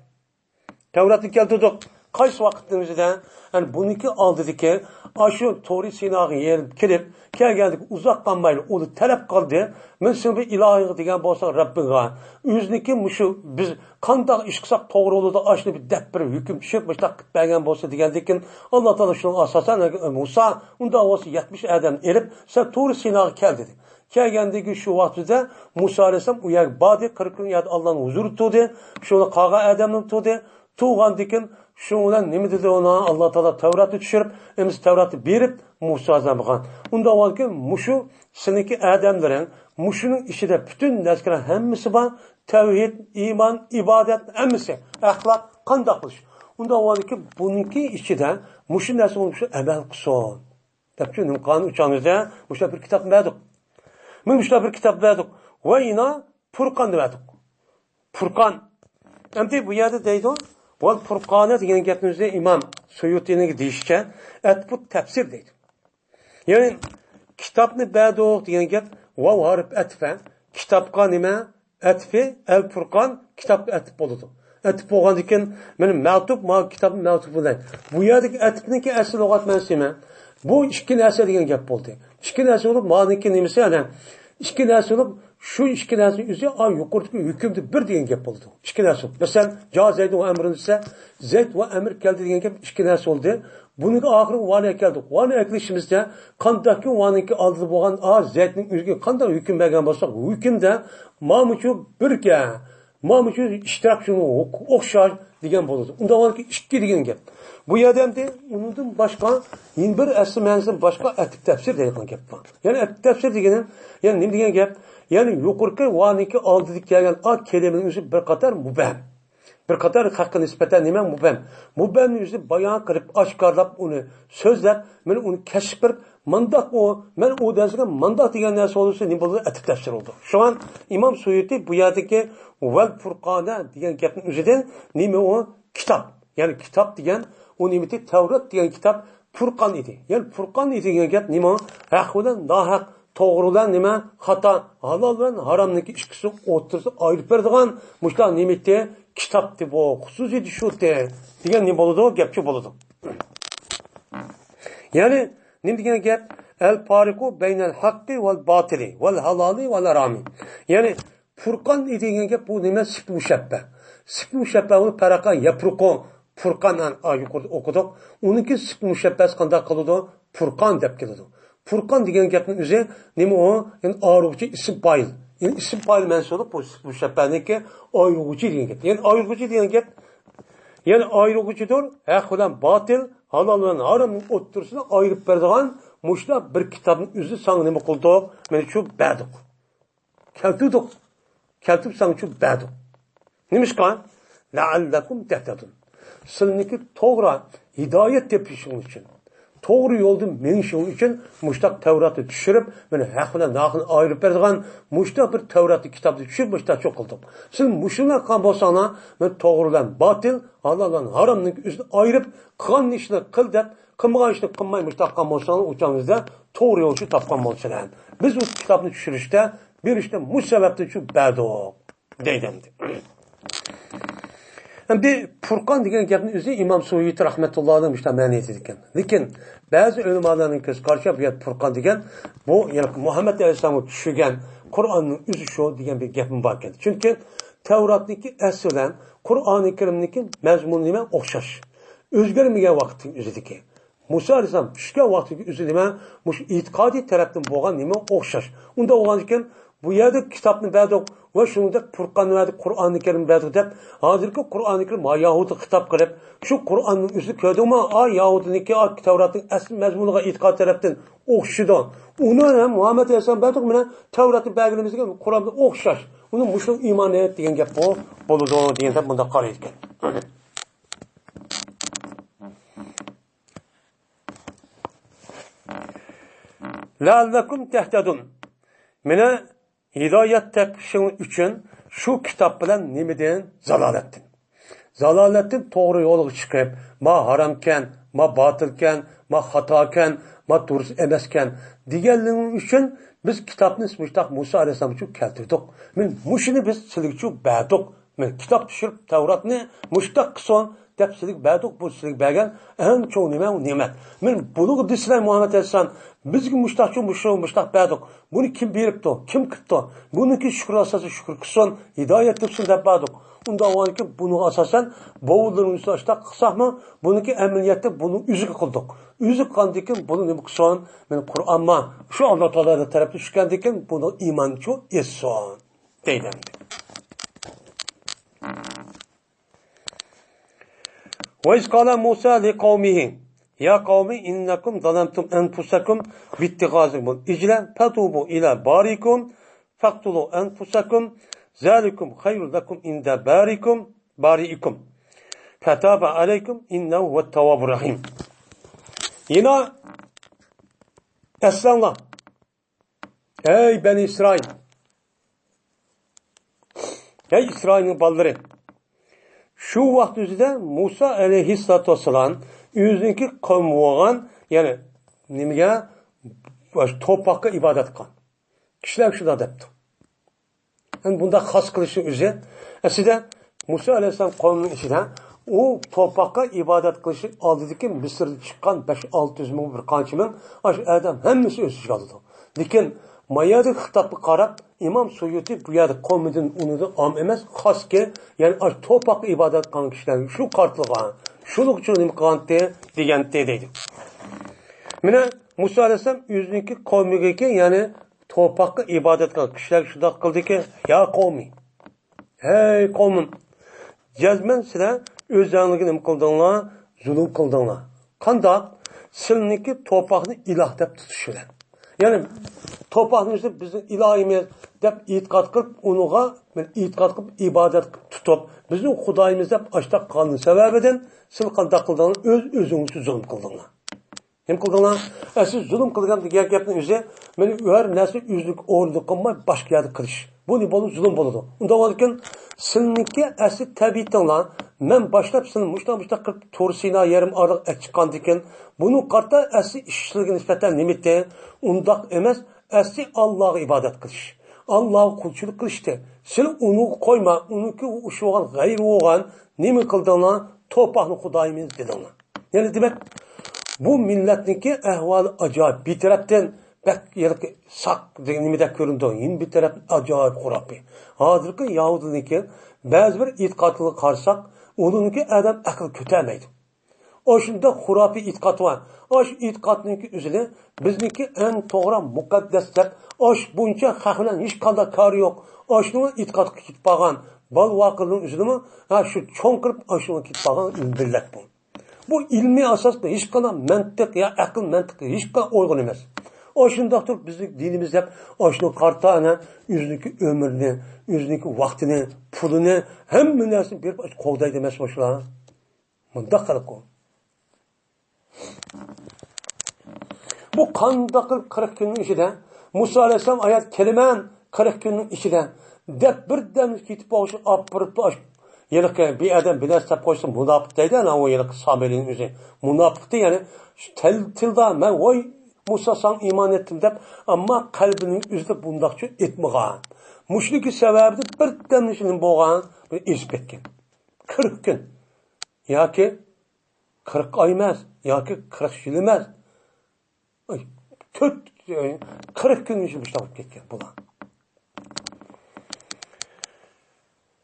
تەۋراتنى كەلتۈردۇق. قايسى ۋاقىتنىڭ ئۆزىدە؟ يەنى بۇنىڭكى ئالدىدىكى ئاشۇ تورى سىناغا يېرىپ كېلىپ، كەلگەندىكى ئۇزاق قالمايلا ئۇنى تەلەپ قىلدى. مەن سېنىڭ بىر ئىلاھىڭغا دېگەن بولساڭ رەببىڭغا. ئۆزىنىڭكى مۇشۇ بىز قانداق ئىش قىلساق توغرا بولىدۇ، ئاشۇنى بىر دەپ بىر ھۆكۈم چىقىپ مۇشۇنداق قىلىپ بەرگەن بولسا دېگەندىكىن، ئاللا تائالا شۇنىڭغا ئاساسەن، مۇسا، ئۇنداق بولسا يەتمىش ئادەمنى ئېلىپ، سەن تورى سىناغا كەل دېدى. كەلگەندىكىن شۇ ۋاقىتتا مۇسا ئەلەيھىسسالام ئۇ يەرگە باردى، قىرىق كۈن ئۇ يەردە ئاللانىڭ ھۇزۇرىدا تۇردى. شۇنىڭ قالغان ئادەملىرى تۇردى. تۇرغاندىكىن شۇنىڭ بىلەن نېمە دېدى ئۇنىڭغا ئاللا تائالا تەۋراتنى چۈشۈرۈپ، ئەمىسە تەۋراتنى بېرىپ مۇسا ئەلەيھىسسالامغا. ئۇنداق بولغاندىكىن مۇشۇ سېنىڭكى ئادەملىرىڭ، مۇشۇنىڭ ئىچىدە پۈتۈن نەرسىلەر ھەممىسى بار. تەۋھىد، ئىمان، ئىبادەت ھەممىسى، ئەخلاق قانداق بولۇش. ئۇنداق بولغاندىكىن بۇنىڭكى ئىچىدە مۇشۇ نەرسە بولمىسا ئەمەل قىلسۇن. دەپچۇ نېمە قىلغان ئۇ چاغنىڭىزدا مۇشۇنداق بىر كىتاب بەردۇق. مانا مۇشۇنداق بىر كىتاب بەردۇق. ۋە يەنە پۇرقاننى بەردۇق. پۇرقان. ئەمدى بۇ يەردە دەيدۇ، ۋەل پۇرقانى دېگەن گەپنى ئۆزى ئىمام سۇيۇتىنىڭ دېيىشىچە، ئەتپۇ تەپسىر دەيدۇ. يەنى كىتابنى بەردۇق دېگەن گەپ ۋاۋ ھەرپ ئەتفە. كىتابقا نېمە؟ ئەتفى ئەل پۇرقان، كىتابقا ئەتىپ بولىدۇ. ئەتىپ بولغاندىن كېيىن، مانا مەتۇپ، ما كىتابنى مەتۇپ بولدى. بۇ يەردىكى ئەتىپنىڭكى ئەسلى لۇغەت مەنىسى نېمە؟ بۇ ئىككى نەرسە دېگەن گەپ بولدى. ئىككى نەرسە بولۇپ، مانىڭكى نېمىسى ئەنە؟ ئىككى نەرسە بولۇپ، شۇ ئىككى نەرسىنىڭ ئۆزى، ئا، يۇقىرىدىكى ھۆكۈمدە بىر دېگەن گەپ بولىدۇ. ئىككى نەرسە بولۇپ. مەسىلەن، جا زەيدۇن ۋە ئەمرۇن دېسە، زەيد ۋە ئەمر كەلدى دېگەن گەپ ئىككى نەرسە بولدى. بۇنىڭ ئاخىرىغا ۋانى ئەكەلدۇق. ۋانى ئەكىلىشىمىزچە، قانداقكى ۋانىڭكى ئالدىدا بولغان، ئا، زەيدنىڭ ئۆزىگە قانداق ھۆكۈم بەرگەن بولساق، ھۆكۈمدە مانا مۇشۇ بىركە، مانا مۇشۇ ئىشتىراك شۇنىڭغا ئوخشاش دېگەن بولىدۇ. ئۇنداق بولغاندىكىن ئىككى دېگەن گەپ. بۇ يەردە ئەمدى ئۇنىڭدىن باشقا، يەنە بىر ئەسلى مەنىسىدىن باشقا ئەتىپ تەپسىر دەيدىغان گەپ بار. يەنى ئەتىپ تەپسىر دېگىنى، يەنى نېمە دېگەن گەپ؟ يەنى يۇقىرىقى ۋانىڭكى ئالدىدا كەلگەن ئا كەلىمىنىڭ ئۆزى بىر قاتار مۇبھەم. بىر قاتار خەققە نىسبەتەن نېمە مۇبھەم؟ مۇبھەمنى ئۆزى بايان قىلىپ، ئاشكارىلاپ، ئۇنى سۆزلەپ، مەن ئۇنى كەشىپ بېرىپ، مانداق ئۇ، مەن ئۇ دەرسكە مانداق دېگەن نەرسە بولسا، نېمە بولىدۇ؟ ئەتىپ تەپسىر بولىدۇ. شۇڭا ئىمام سۇيۇتى بۇ يەردىكى ۋەل پۇرقانە دېگەن گەپنىڭ ئۆزىدىن نېمە ئۇ؟ كىتاب. يەنى كىتاب دېگەن، ئۇ نېمىتى؟ تەۋرات دېگەن كىتاب پۇرقان ئىدى. يەنى پۇرقان ئىدى دېگەن گەپ نېمە؟ ھەق بىلەن ناھەق، توغرا بىلەن نېمە؟ خاتا، ھالال بىلەن ھارامنىڭكى ئىككىسى ئوتتۇرىسىنى ئايرىپ بېرىدىغان مۇشۇنداق نېمىتى؟ كىتابتى بۇ، خۇسۇسىيىتى شۇتى دېگەن نېمە بولىدۇ؟ گەپچە بولىدۇ. يەنى نېمە دېگەن گەپ؟ ئەل پارىقۇ بەينەل ھەققى ۋەل باتىلى ۋەل ھالالى ۋەل ھارامى. يەنى پۇرقان دېگەن گەپ بۇ نېمە؟ سىپت مۇشەببە. سىپت مۇشەببە بۇ پەرەقە يەپرۇقۇ، پۇرقان، ئا، يۇقىرىدا ئوقۇدۇق. ئۇنىڭكى سىپت مۇشەببەسى قانداق قىلىدۇ؟ پۇرقان دەپ كېلىدۇ. پۇرقان دېگەن گەپنىڭ ئۆزى نېمە ئۇ؟ يەنى ئايرىغۇچى ئىسىم پائىل. يەنى ئىسىم پائىل مەنسۇپ بولۇپ، بۇ سىپت مۇشەببەنىڭكى ئايرىغۇچى دېگەن گەپ. يەنى ئايرىغۇچى دېگەن گەپ، يەنى ئايرىغۇچىدۇر، ھەق بىلەن باتىل، ھالال بىلەن ھارامنىڭ ئوتتۇرىسىنى ئايرىپ بېرىدىغان مۇشۇنداق بىر كىتابنىڭ ئۆزى ساڭا نېمە قىلدۇق؟ مانا شۇ بەردۇق. كەلتۈردۇق. كەلتۈرۈپ ساڭا شۇ بەردۇق. نېمىشقا؟ لەئەللەكۇم تەھتەدۇن. سىلىنىڭكى توغرا ھىدايەت تېپىشىڭلار ئۈچۈن. توغرا يولدا مېڭىشىڭ ئۈچۈن مۇشتاق تەۋراتنى چۈشۈرۈپ، مېنى ھەق بىلەن ناھەقنى ئايرىپ بېرىدىغان مۇشتاق بىر تەۋراتنى كىتابنى چۈشۈرۈپ، مۇشتاق چوڭ قىلدۇق. سىز مۇشۇنداق قىلغان بولساڭلار، مەن توغرا بىلەن باتىل، ھالال بىلەن ھارامنىڭ ئۆزىنى ئايرىپ، قىلغان ئىشنى قىل دەپ، قىلمىغان ئىشنى قىلماي مۇشتاق قىلغان بولساڭلار، ئۇ چاغىڭىزدا توغرا يولنى تاپقان بولىسىلەر. بىز ئۇ كىتابنى چۈشۈرۈشتە، بېرىشتە مۇشۇ سەۋەبتىن شۇ بەردۇق. دەيدۇ ئەمدى. ئەمدى پۇرقان دېگەن گەپنى ئۆزى ئىمام سۇيۇتى رەھمەتۇللاھنىڭ مۇشۇنداق مەنىسى ئىكەن. لېكىن بەزى ئۆلىمالارنىڭ كۆز قارىشىغا بۇ يەردە پۇرقان دېگەن بۇ، يەنى مۇھەممەد ئەلەيھىسسالامغا چۈشۈرگەن قۇرئاننىڭ ئۆزى شۇ دېگەن بىر گەپمۇ بار ئىكەن. چۈنكى تەۋراتنىڭكى ئەسلى بىلەن قۇرئانى كەرىمنىڭكى مەزمۇنى نېمە ئوخشاش. ئۆزگەرمىگەن ۋاقىتنىڭ ئۆزىدىكى. مۇسا ئەلەيھىسسالام چۈشكەن ۋاقتىدىكى ئۆزى نېمە؟ مۇشۇ ئېتىقادىي تەرەپتىن بولغان نېمە ئوخشاش. ئۇنداق بولغاندىكىن، بۇ يەردە كىتابنى بەردۇق ۋە شۇنىڭدەك پۇرقاننى بەردۇق، قۇرئانى كەرىمنى بەردۇق دەپ، ھازىرقى قۇرئانى كەرىم ھا يەھۇدىيغا خىتاب قىلىپ، شۇ قۇرئاننىڭ ئۆزىنى كۆردۈڭمۇ؟ ئا يەھۇدىينىڭكى، ئا تەۋراتنىڭ ئەسلى مەزمۇنىغا ئېتىقاد تەرەپتىن ئوخشىشىدۇ. ئۇنى ھەم مۇھەممەد ئەلەيھىسسالام بەردۇق، مانا تەۋراتنى بەرگىنىمىزگە قۇرئان بىلەن ئوخشاش. ئۇنى مۇشۇ ئىمان دېگەن گەپ بۇ بولىدۇ دېگەن گەپ مۇنداق قارايدىكەن. لەئەللەكۇم تەھتەدۇن. مانا ھىدايەت تېپىشىڭ ئۈچۈن شۇ كىتاب بىلەن نېمىدىن؟ زالالەتتىن. زالالەتتىن توغرا يولغا چىقىپ، ما ھارامكەن، ما باتىلكەن، ما خاتاكەن، ما دۇرۇس ئەمەسكەن دېگەنلىكىڭ ئۈچۈن بىز كىتابنى مۇشتاق مۇسا ئەلەيھىسسالام ئۈچۈن كەلتۈردۇق. مانا مۇشۇنى بىز سىلىگىچۇ بەردۇق. مانا كىتاب چۈشۈرۈپ تەۋراتنى مۇشتاق قىلسۇن دەپ سىلىگە بەردۇق. بۇ سىلىگە بەرگەن ئەڭ چوڭ نېمە؟ نېمەت. مانا بۇنىڭغا دېسىلەر مۇھەممەد ئەلەيھىسسالام، بىزگە مۇشتاقچۇ، مۇشۇ مۇشتاق بەردۇق. بۇنى كىم بېرىپتۇ؟ كىم قىپتۇ؟ بۇنىڭكى شۈكرى ئاساسىدا شۈكرى قىلسۇن، ھىدايەت تېپسۇن دەپ بەردۇق. ئۇنداق بولغاندىكىن بۇنىڭغا ئاساسەن بوۋىلىرىمىز ئاشتاق قىلساقمۇ، بۇنىڭكى ئەمەلىيەتتە بۇنىڭ ئۆزىگە قىلدۇق. ئۆزىگە قىلغاندىكىن بۇنى نېمە قىلسۇن؟ مانا قۇرئانما شۇ ئاللا تائالا تەرەپتىن چۈشكەندىكىن بۇنىڭ ئىمانچۇ ئېسسۇن. دەيدۇ ئەمدى. وإذ قال موسى لقومه يا قوم إنكم ظلمتم أنفسكم باتخاذكم العجل فتوبوا إلى بارئكم فاقتلوا أنفسكم ذلكم خير لكم عند بارئكم بارئكم فتاب عليكم إنه هو التواب الرحيم. يەنە ئەسلەڭلار. ئەي بەنى ئىسرائىل! ئەي ئىسرائىلنىڭ بالىلىرى! شۇ ۋاقىت ئۆزىدە مۇسا ئەلەيھىسسالاتۇ ۋەسسالام ئۆزىنىڭكى قەۋمى بولغان، يەنى نېمىگە؟ توپاققا ئىبادەت قىلغان كىشىلەرگە شۇنداق دەپتۇ. يەنى بۇنداق خاس قىلىشنىڭ ئۆزى، ئەسلىدە مۇسا ئەلەيھىسسالام قەۋمىنىڭ ئىچىدە ئۇ توپاققا ئىبادەت قىلىشى ئالدىدىكى مىسىردىن چىققان بەش ئالتە يۈز مىڭ، بىر قانچە مىڭ ئاشۇ ئادەم ھەممىسى ئۆز ئىچىگە ئالىدۇ. لېكىن ما يەردىكى خىتابقا قاراپ ئىمام سۇيۇتى بۇ يەردە قەۋمىدىن، ئۇنىڭدىن ئام ئەمەس، خاسكى، يەنى ئاشۇ توپاققا ئىبادەت قىلغان كىشىلەرگە شۇ قارىتىلغان، شۇنىڭ ئۈچۈن نېمە قىلغانتى دېگەنتى دەيدۇ. مانا مۇسا ئەلەيھىسسالام ئۆزىنىڭكى قەۋمىگىكى، يەنى توپاققا ئىبادەت قىلغان كىشىلەرگە شۇنداق قىلدىكى، يا قومى، ھەي قومۇم، جەزمەن سىلەر ئۆزەڭلىكى نېمە قىلدىڭلار؟ زۇلۇم قىلدىڭلار. قانداق؟ سىلىنىڭكى توپاقنى ئىلاھ دەپ تۇتۇش بىلەن. يەنى توپاقنى بىزنىڭ ئىلاھىمىز دەپ ئېتىقاد قىلىپ، ئۇنىڭغا ئېتىقاد قىلىپ، ئىبادەت قىلىپ تۇتۇپ، بىزنىڭ خۇدايىمىز دەپ ئاشتاق قىلغان سەۋەبىدىن سىلەر قانداق قىلدىڭلار؟ ئۆز ئۆزۈڭلارنى زۇلۇم قىلدىڭلار. نېمە قىلدىڭلار؟ ئەسلى زۇلۇم قىلغان دېگەن گەپنىڭ ئۆزى، مانا ھەر نەرسە ئۆزىنىڭ ئورنىدا قىلماي، باشقا يەردە قىلىش. بۇ نېمە بولىدۇ؟ زۇلۇم بولىدۇ. ئۇنداق بولىدىكەن، سىلىنىڭكى ئەسلى تەبىئىتىڭلار، مەن باشلاپ سىلىنى مۇشۇنداق، مۇشۇنداق قىلىپ تۇر سىنا يېرىم ئارىلىق ئەچىققاندىكىن، بۇنىڭغا قارىتا ئەسلى ئىش سىلىگە نىسبەتەن نېمىتى؟ ئۇنداق ئەمەس، ئەسلى ئاللاغا ئىبادەت قىلىش. ئاللاغا قۇلچىلىق قىلىشتى. سىلى ئۇنىڭغا قويما، ئۇنىڭكى ئۇشۇ بولغان غەيرى بولغان نېمە قىلدىڭلار؟ توپاقنى خۇدايىمىز دېدىڭلار. يەنى دېمەك، بۇ مىللەتنىڭكى ئەھۋالى ئاجايىپ. بىر تەرەپتىن بەك ھېلىقى ساق دېگەن نېمىدەك كۆرۈنىدۇ، يەنە بىر تەرەپتىن ئاجايىپ خۇراپىي. ھازىرقى يەھۇدىينىڭكى بەزى بىر ئېتىقادلىرىغا قارىساق، ئۇنىڭكى ئادەم ئەقىل كۆتەرمەيدۇ. ئاشۇنداق خۇراپىي ئېتىقاد بار. ئاشۇ ئېتىقادنىڭكى ئۆزىنى بىزنىڭكى ئەڭ توغرا، مۇقەددەس دەپ، ئاشۇ بويىچە خەق بىلەن ھېچقانداق كارى يوق. ئاشۇنىڭ ئېتىقادقا كېتىپ قالغان بالىۋاقىلىرنىڭ ئۆزىنىمۇ ھە، شۇ چوڭ قىلىپ ئاشۇنىڭغا كېتىپ قالغان مىللەت بۇ. بۇ ئىلمىي ئاساستا ھېچقانداق مەنتىق يا ئەقىل مەنتىق ھېچقانداق ئويغان ئەمەس. ئاشۇنداق تۇرۇپ بىزنىڭ دىنىمىز دەپ ئاشۇنى قارىتا، ئەنە، ئۆزىنىڭكى ئۆمرىنى، ئۆزىنىڭكى ۋاقتىنى، پۇلىنى، ھەممە نەرسىنى بېرىپ قوغدايدۇ ئەمەسمۇ شۇلار؟ مۇنداق خەلق ئۇ. بۇ قانداق قىلىپ قىرىق كۈننىڭ ئىچىدە، مۇسا ئەلەيھىسسالام ئايەت كېلىمەن قىرىق كۈننىڭ ئىچىدە دەپ، بىردەم كېتىپ بولۇشى ئاپىرىپ، ھېلىقى بىر ئادەم بىر نەرسە دەپ قويسا، مۇناپىق دەيدۇ، ئەنە ئۇ ھېلىقى سامىرىنىڭ ئۆزى. مۇناپىقتى، يەنى تىل، تىلدا مەن، ۋاي، مۇسا، ساڭا ئىمان ئېيتتىم دەپ، ئەمما قەلبىنىڭ ئۆزىدە بۇنداقچە ئېيتمىغان. مۇشۇنىڭكى سەۋەبىدىن بىردەمدىن نېمە بولغان؟ بىر ئېزىپ كەتكەن. قىرىق كۈن. ياكى قىرىق ئاي ئەمەس، ياكى قىرىق يىل ئەمەس. ئاي، تۆت، قىرىق كۈن ئىچىدە مۇشۇنداق بولۇپ كەتكەن بۇلار.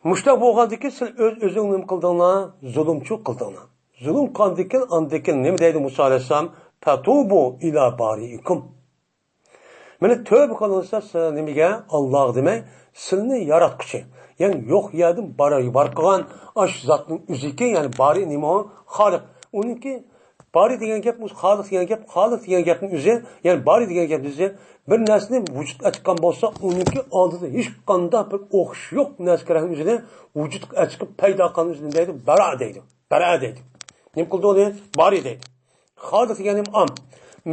مۇشۇنداق بولغاندىكىن سىلەر ئۆز-ئۆزۈڭلارنى نېمە قىلدىڭلار؟ زۇلۇمچۇ قىلدىڭلار. زۇلۇم قىلغاندىكىن، ئاندىكىن نېمە دەيدۇ مۇسا ئەلەيھىسسالام؟ «پەتۇبۇ ئىلا بارىئىكۇم.» مانا تۆبە قىلىڭلار، سىلەر نېمىگە؟ ئاللاغا دېمەي، سىلىنى ياراتقۇچى. يەنى يوق يەردىن بار، بار قىلغان ئاشۇ زاتنىڭ ئۆزىكى، يەنى بارى نېمە ئۇ؟ خالىق. ئۇنىڭكى بارى دېگەن گەپ، خالىق دېگەن گەپ، خالىق دېگەن گەپنىڭ ئۆزى، يەنى بارى دېگەن گەپنىڭ ئۆزى، بىر نەرسىنى ۋۇجۇدقا ئەكىتكەن بولسا، ئۇنىڭكى ئالدىدا ھېچقانداق بىر ئوخشىشى يوق نەرسە كىرگەن ئۆزىنى ۋۇجۇدقا ئەكىتىپ پەيدا قىلغان ئۆزىنى دەيدۇ، بەرا دەيدۇ. بەرا دەيدۇ. نېمە قىلدى ئۇنى؟ بارى دەيدۇ. خالىق دېگەن نېمە؟ ئام.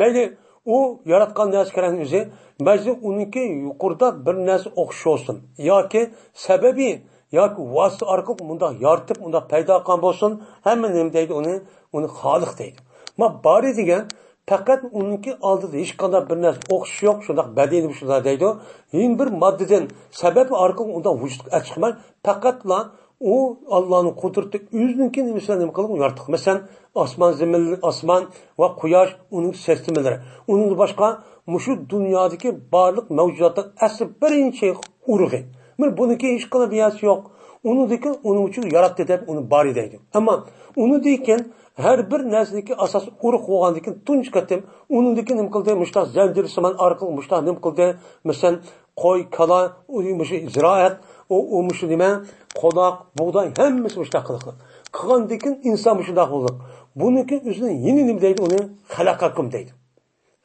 مەيلى ئۇ ياراتقان نەرسە كىرگەن ئۆزى، مەيلى ئۇنىڭكى يۇقىرىدا بىر نەرسە ئوخشىشى بولسۇن ياكى سەۋەبى ياكى ۋاسىتە ئارقىلىق مۇنداق يارىتىپ، مۇنداق پەيدا قىلغان بولسۇن، ھەممە نېمە دەيدۇ ئۇنى؟ ئۇنى خالىق دەيدۇ. ما بارى دېگەن پەقەت ئۇنىڭكى ئالدىدا ھېچقانداق بىر نەرسە ئوخشىشى يوق، شۇنداق بەدىنى شۇنداق دەيدۇ. يەنە بىر ماددىدىن سەۋەب ئارقىلىق ئۇنداق ۋۇجۇدقا چىقماي، پەقەتلا ئۇ ئاللانىڭ قۇدرىتى ئۆزىنىڭكى نېمىسى بىلەن نېمە قىلغان؟ يارىتىلغان. مەسىلەن، ئاسمان، زېمىن، ئاسمان ۋە قۇياش، ئۇنىڭ سىستېمىلىرى. ئۇنىڭدىن باشقا مۇشۇ دۇنيادىكى بارلىق مەۋجۇداتنىڭ ئەسلى بىرىنچى ئۇرۇقى. مانا بۇنىڭكى ھېچقانداق بىر يەرسى يوق. ئۇنىڭدىن كېيىن ئۇنىڭ ئۈچۈن ياراتتى دەپ ئۇنى بارى دەيدۇ. ئەمما ئۇنىڭدىن كېيىن ھەر بىر نەرسىنىڭكى ئاساسىي ئۇرۇق بولغاندىن كېيىن تۇنجى قېتىم ئۇنىڭدىن كېيىن نېمە قىلدى؟ مۇشۇنداق زەنجىرسىمان ئارقىلىق مۇشۇنداق نېمە قىلدى؟ مەسىلەن، قوي، كالا، ئۇ مۇشۇ زىرائەت، ئۇ، ئۇ مۇشۇ نېمە، قوناق، بۇغداي، ھەممىسى مۇشۇنداق قىلىقلىق. قىلغاندىن كېيىن ئىنسان مۇشۇنداق بولدى. بۇنىڭكى ئۆزىنى يەنە نېمە دەيدۇ ئۇنى؟ خەلەقەكۇم دەيدۇ.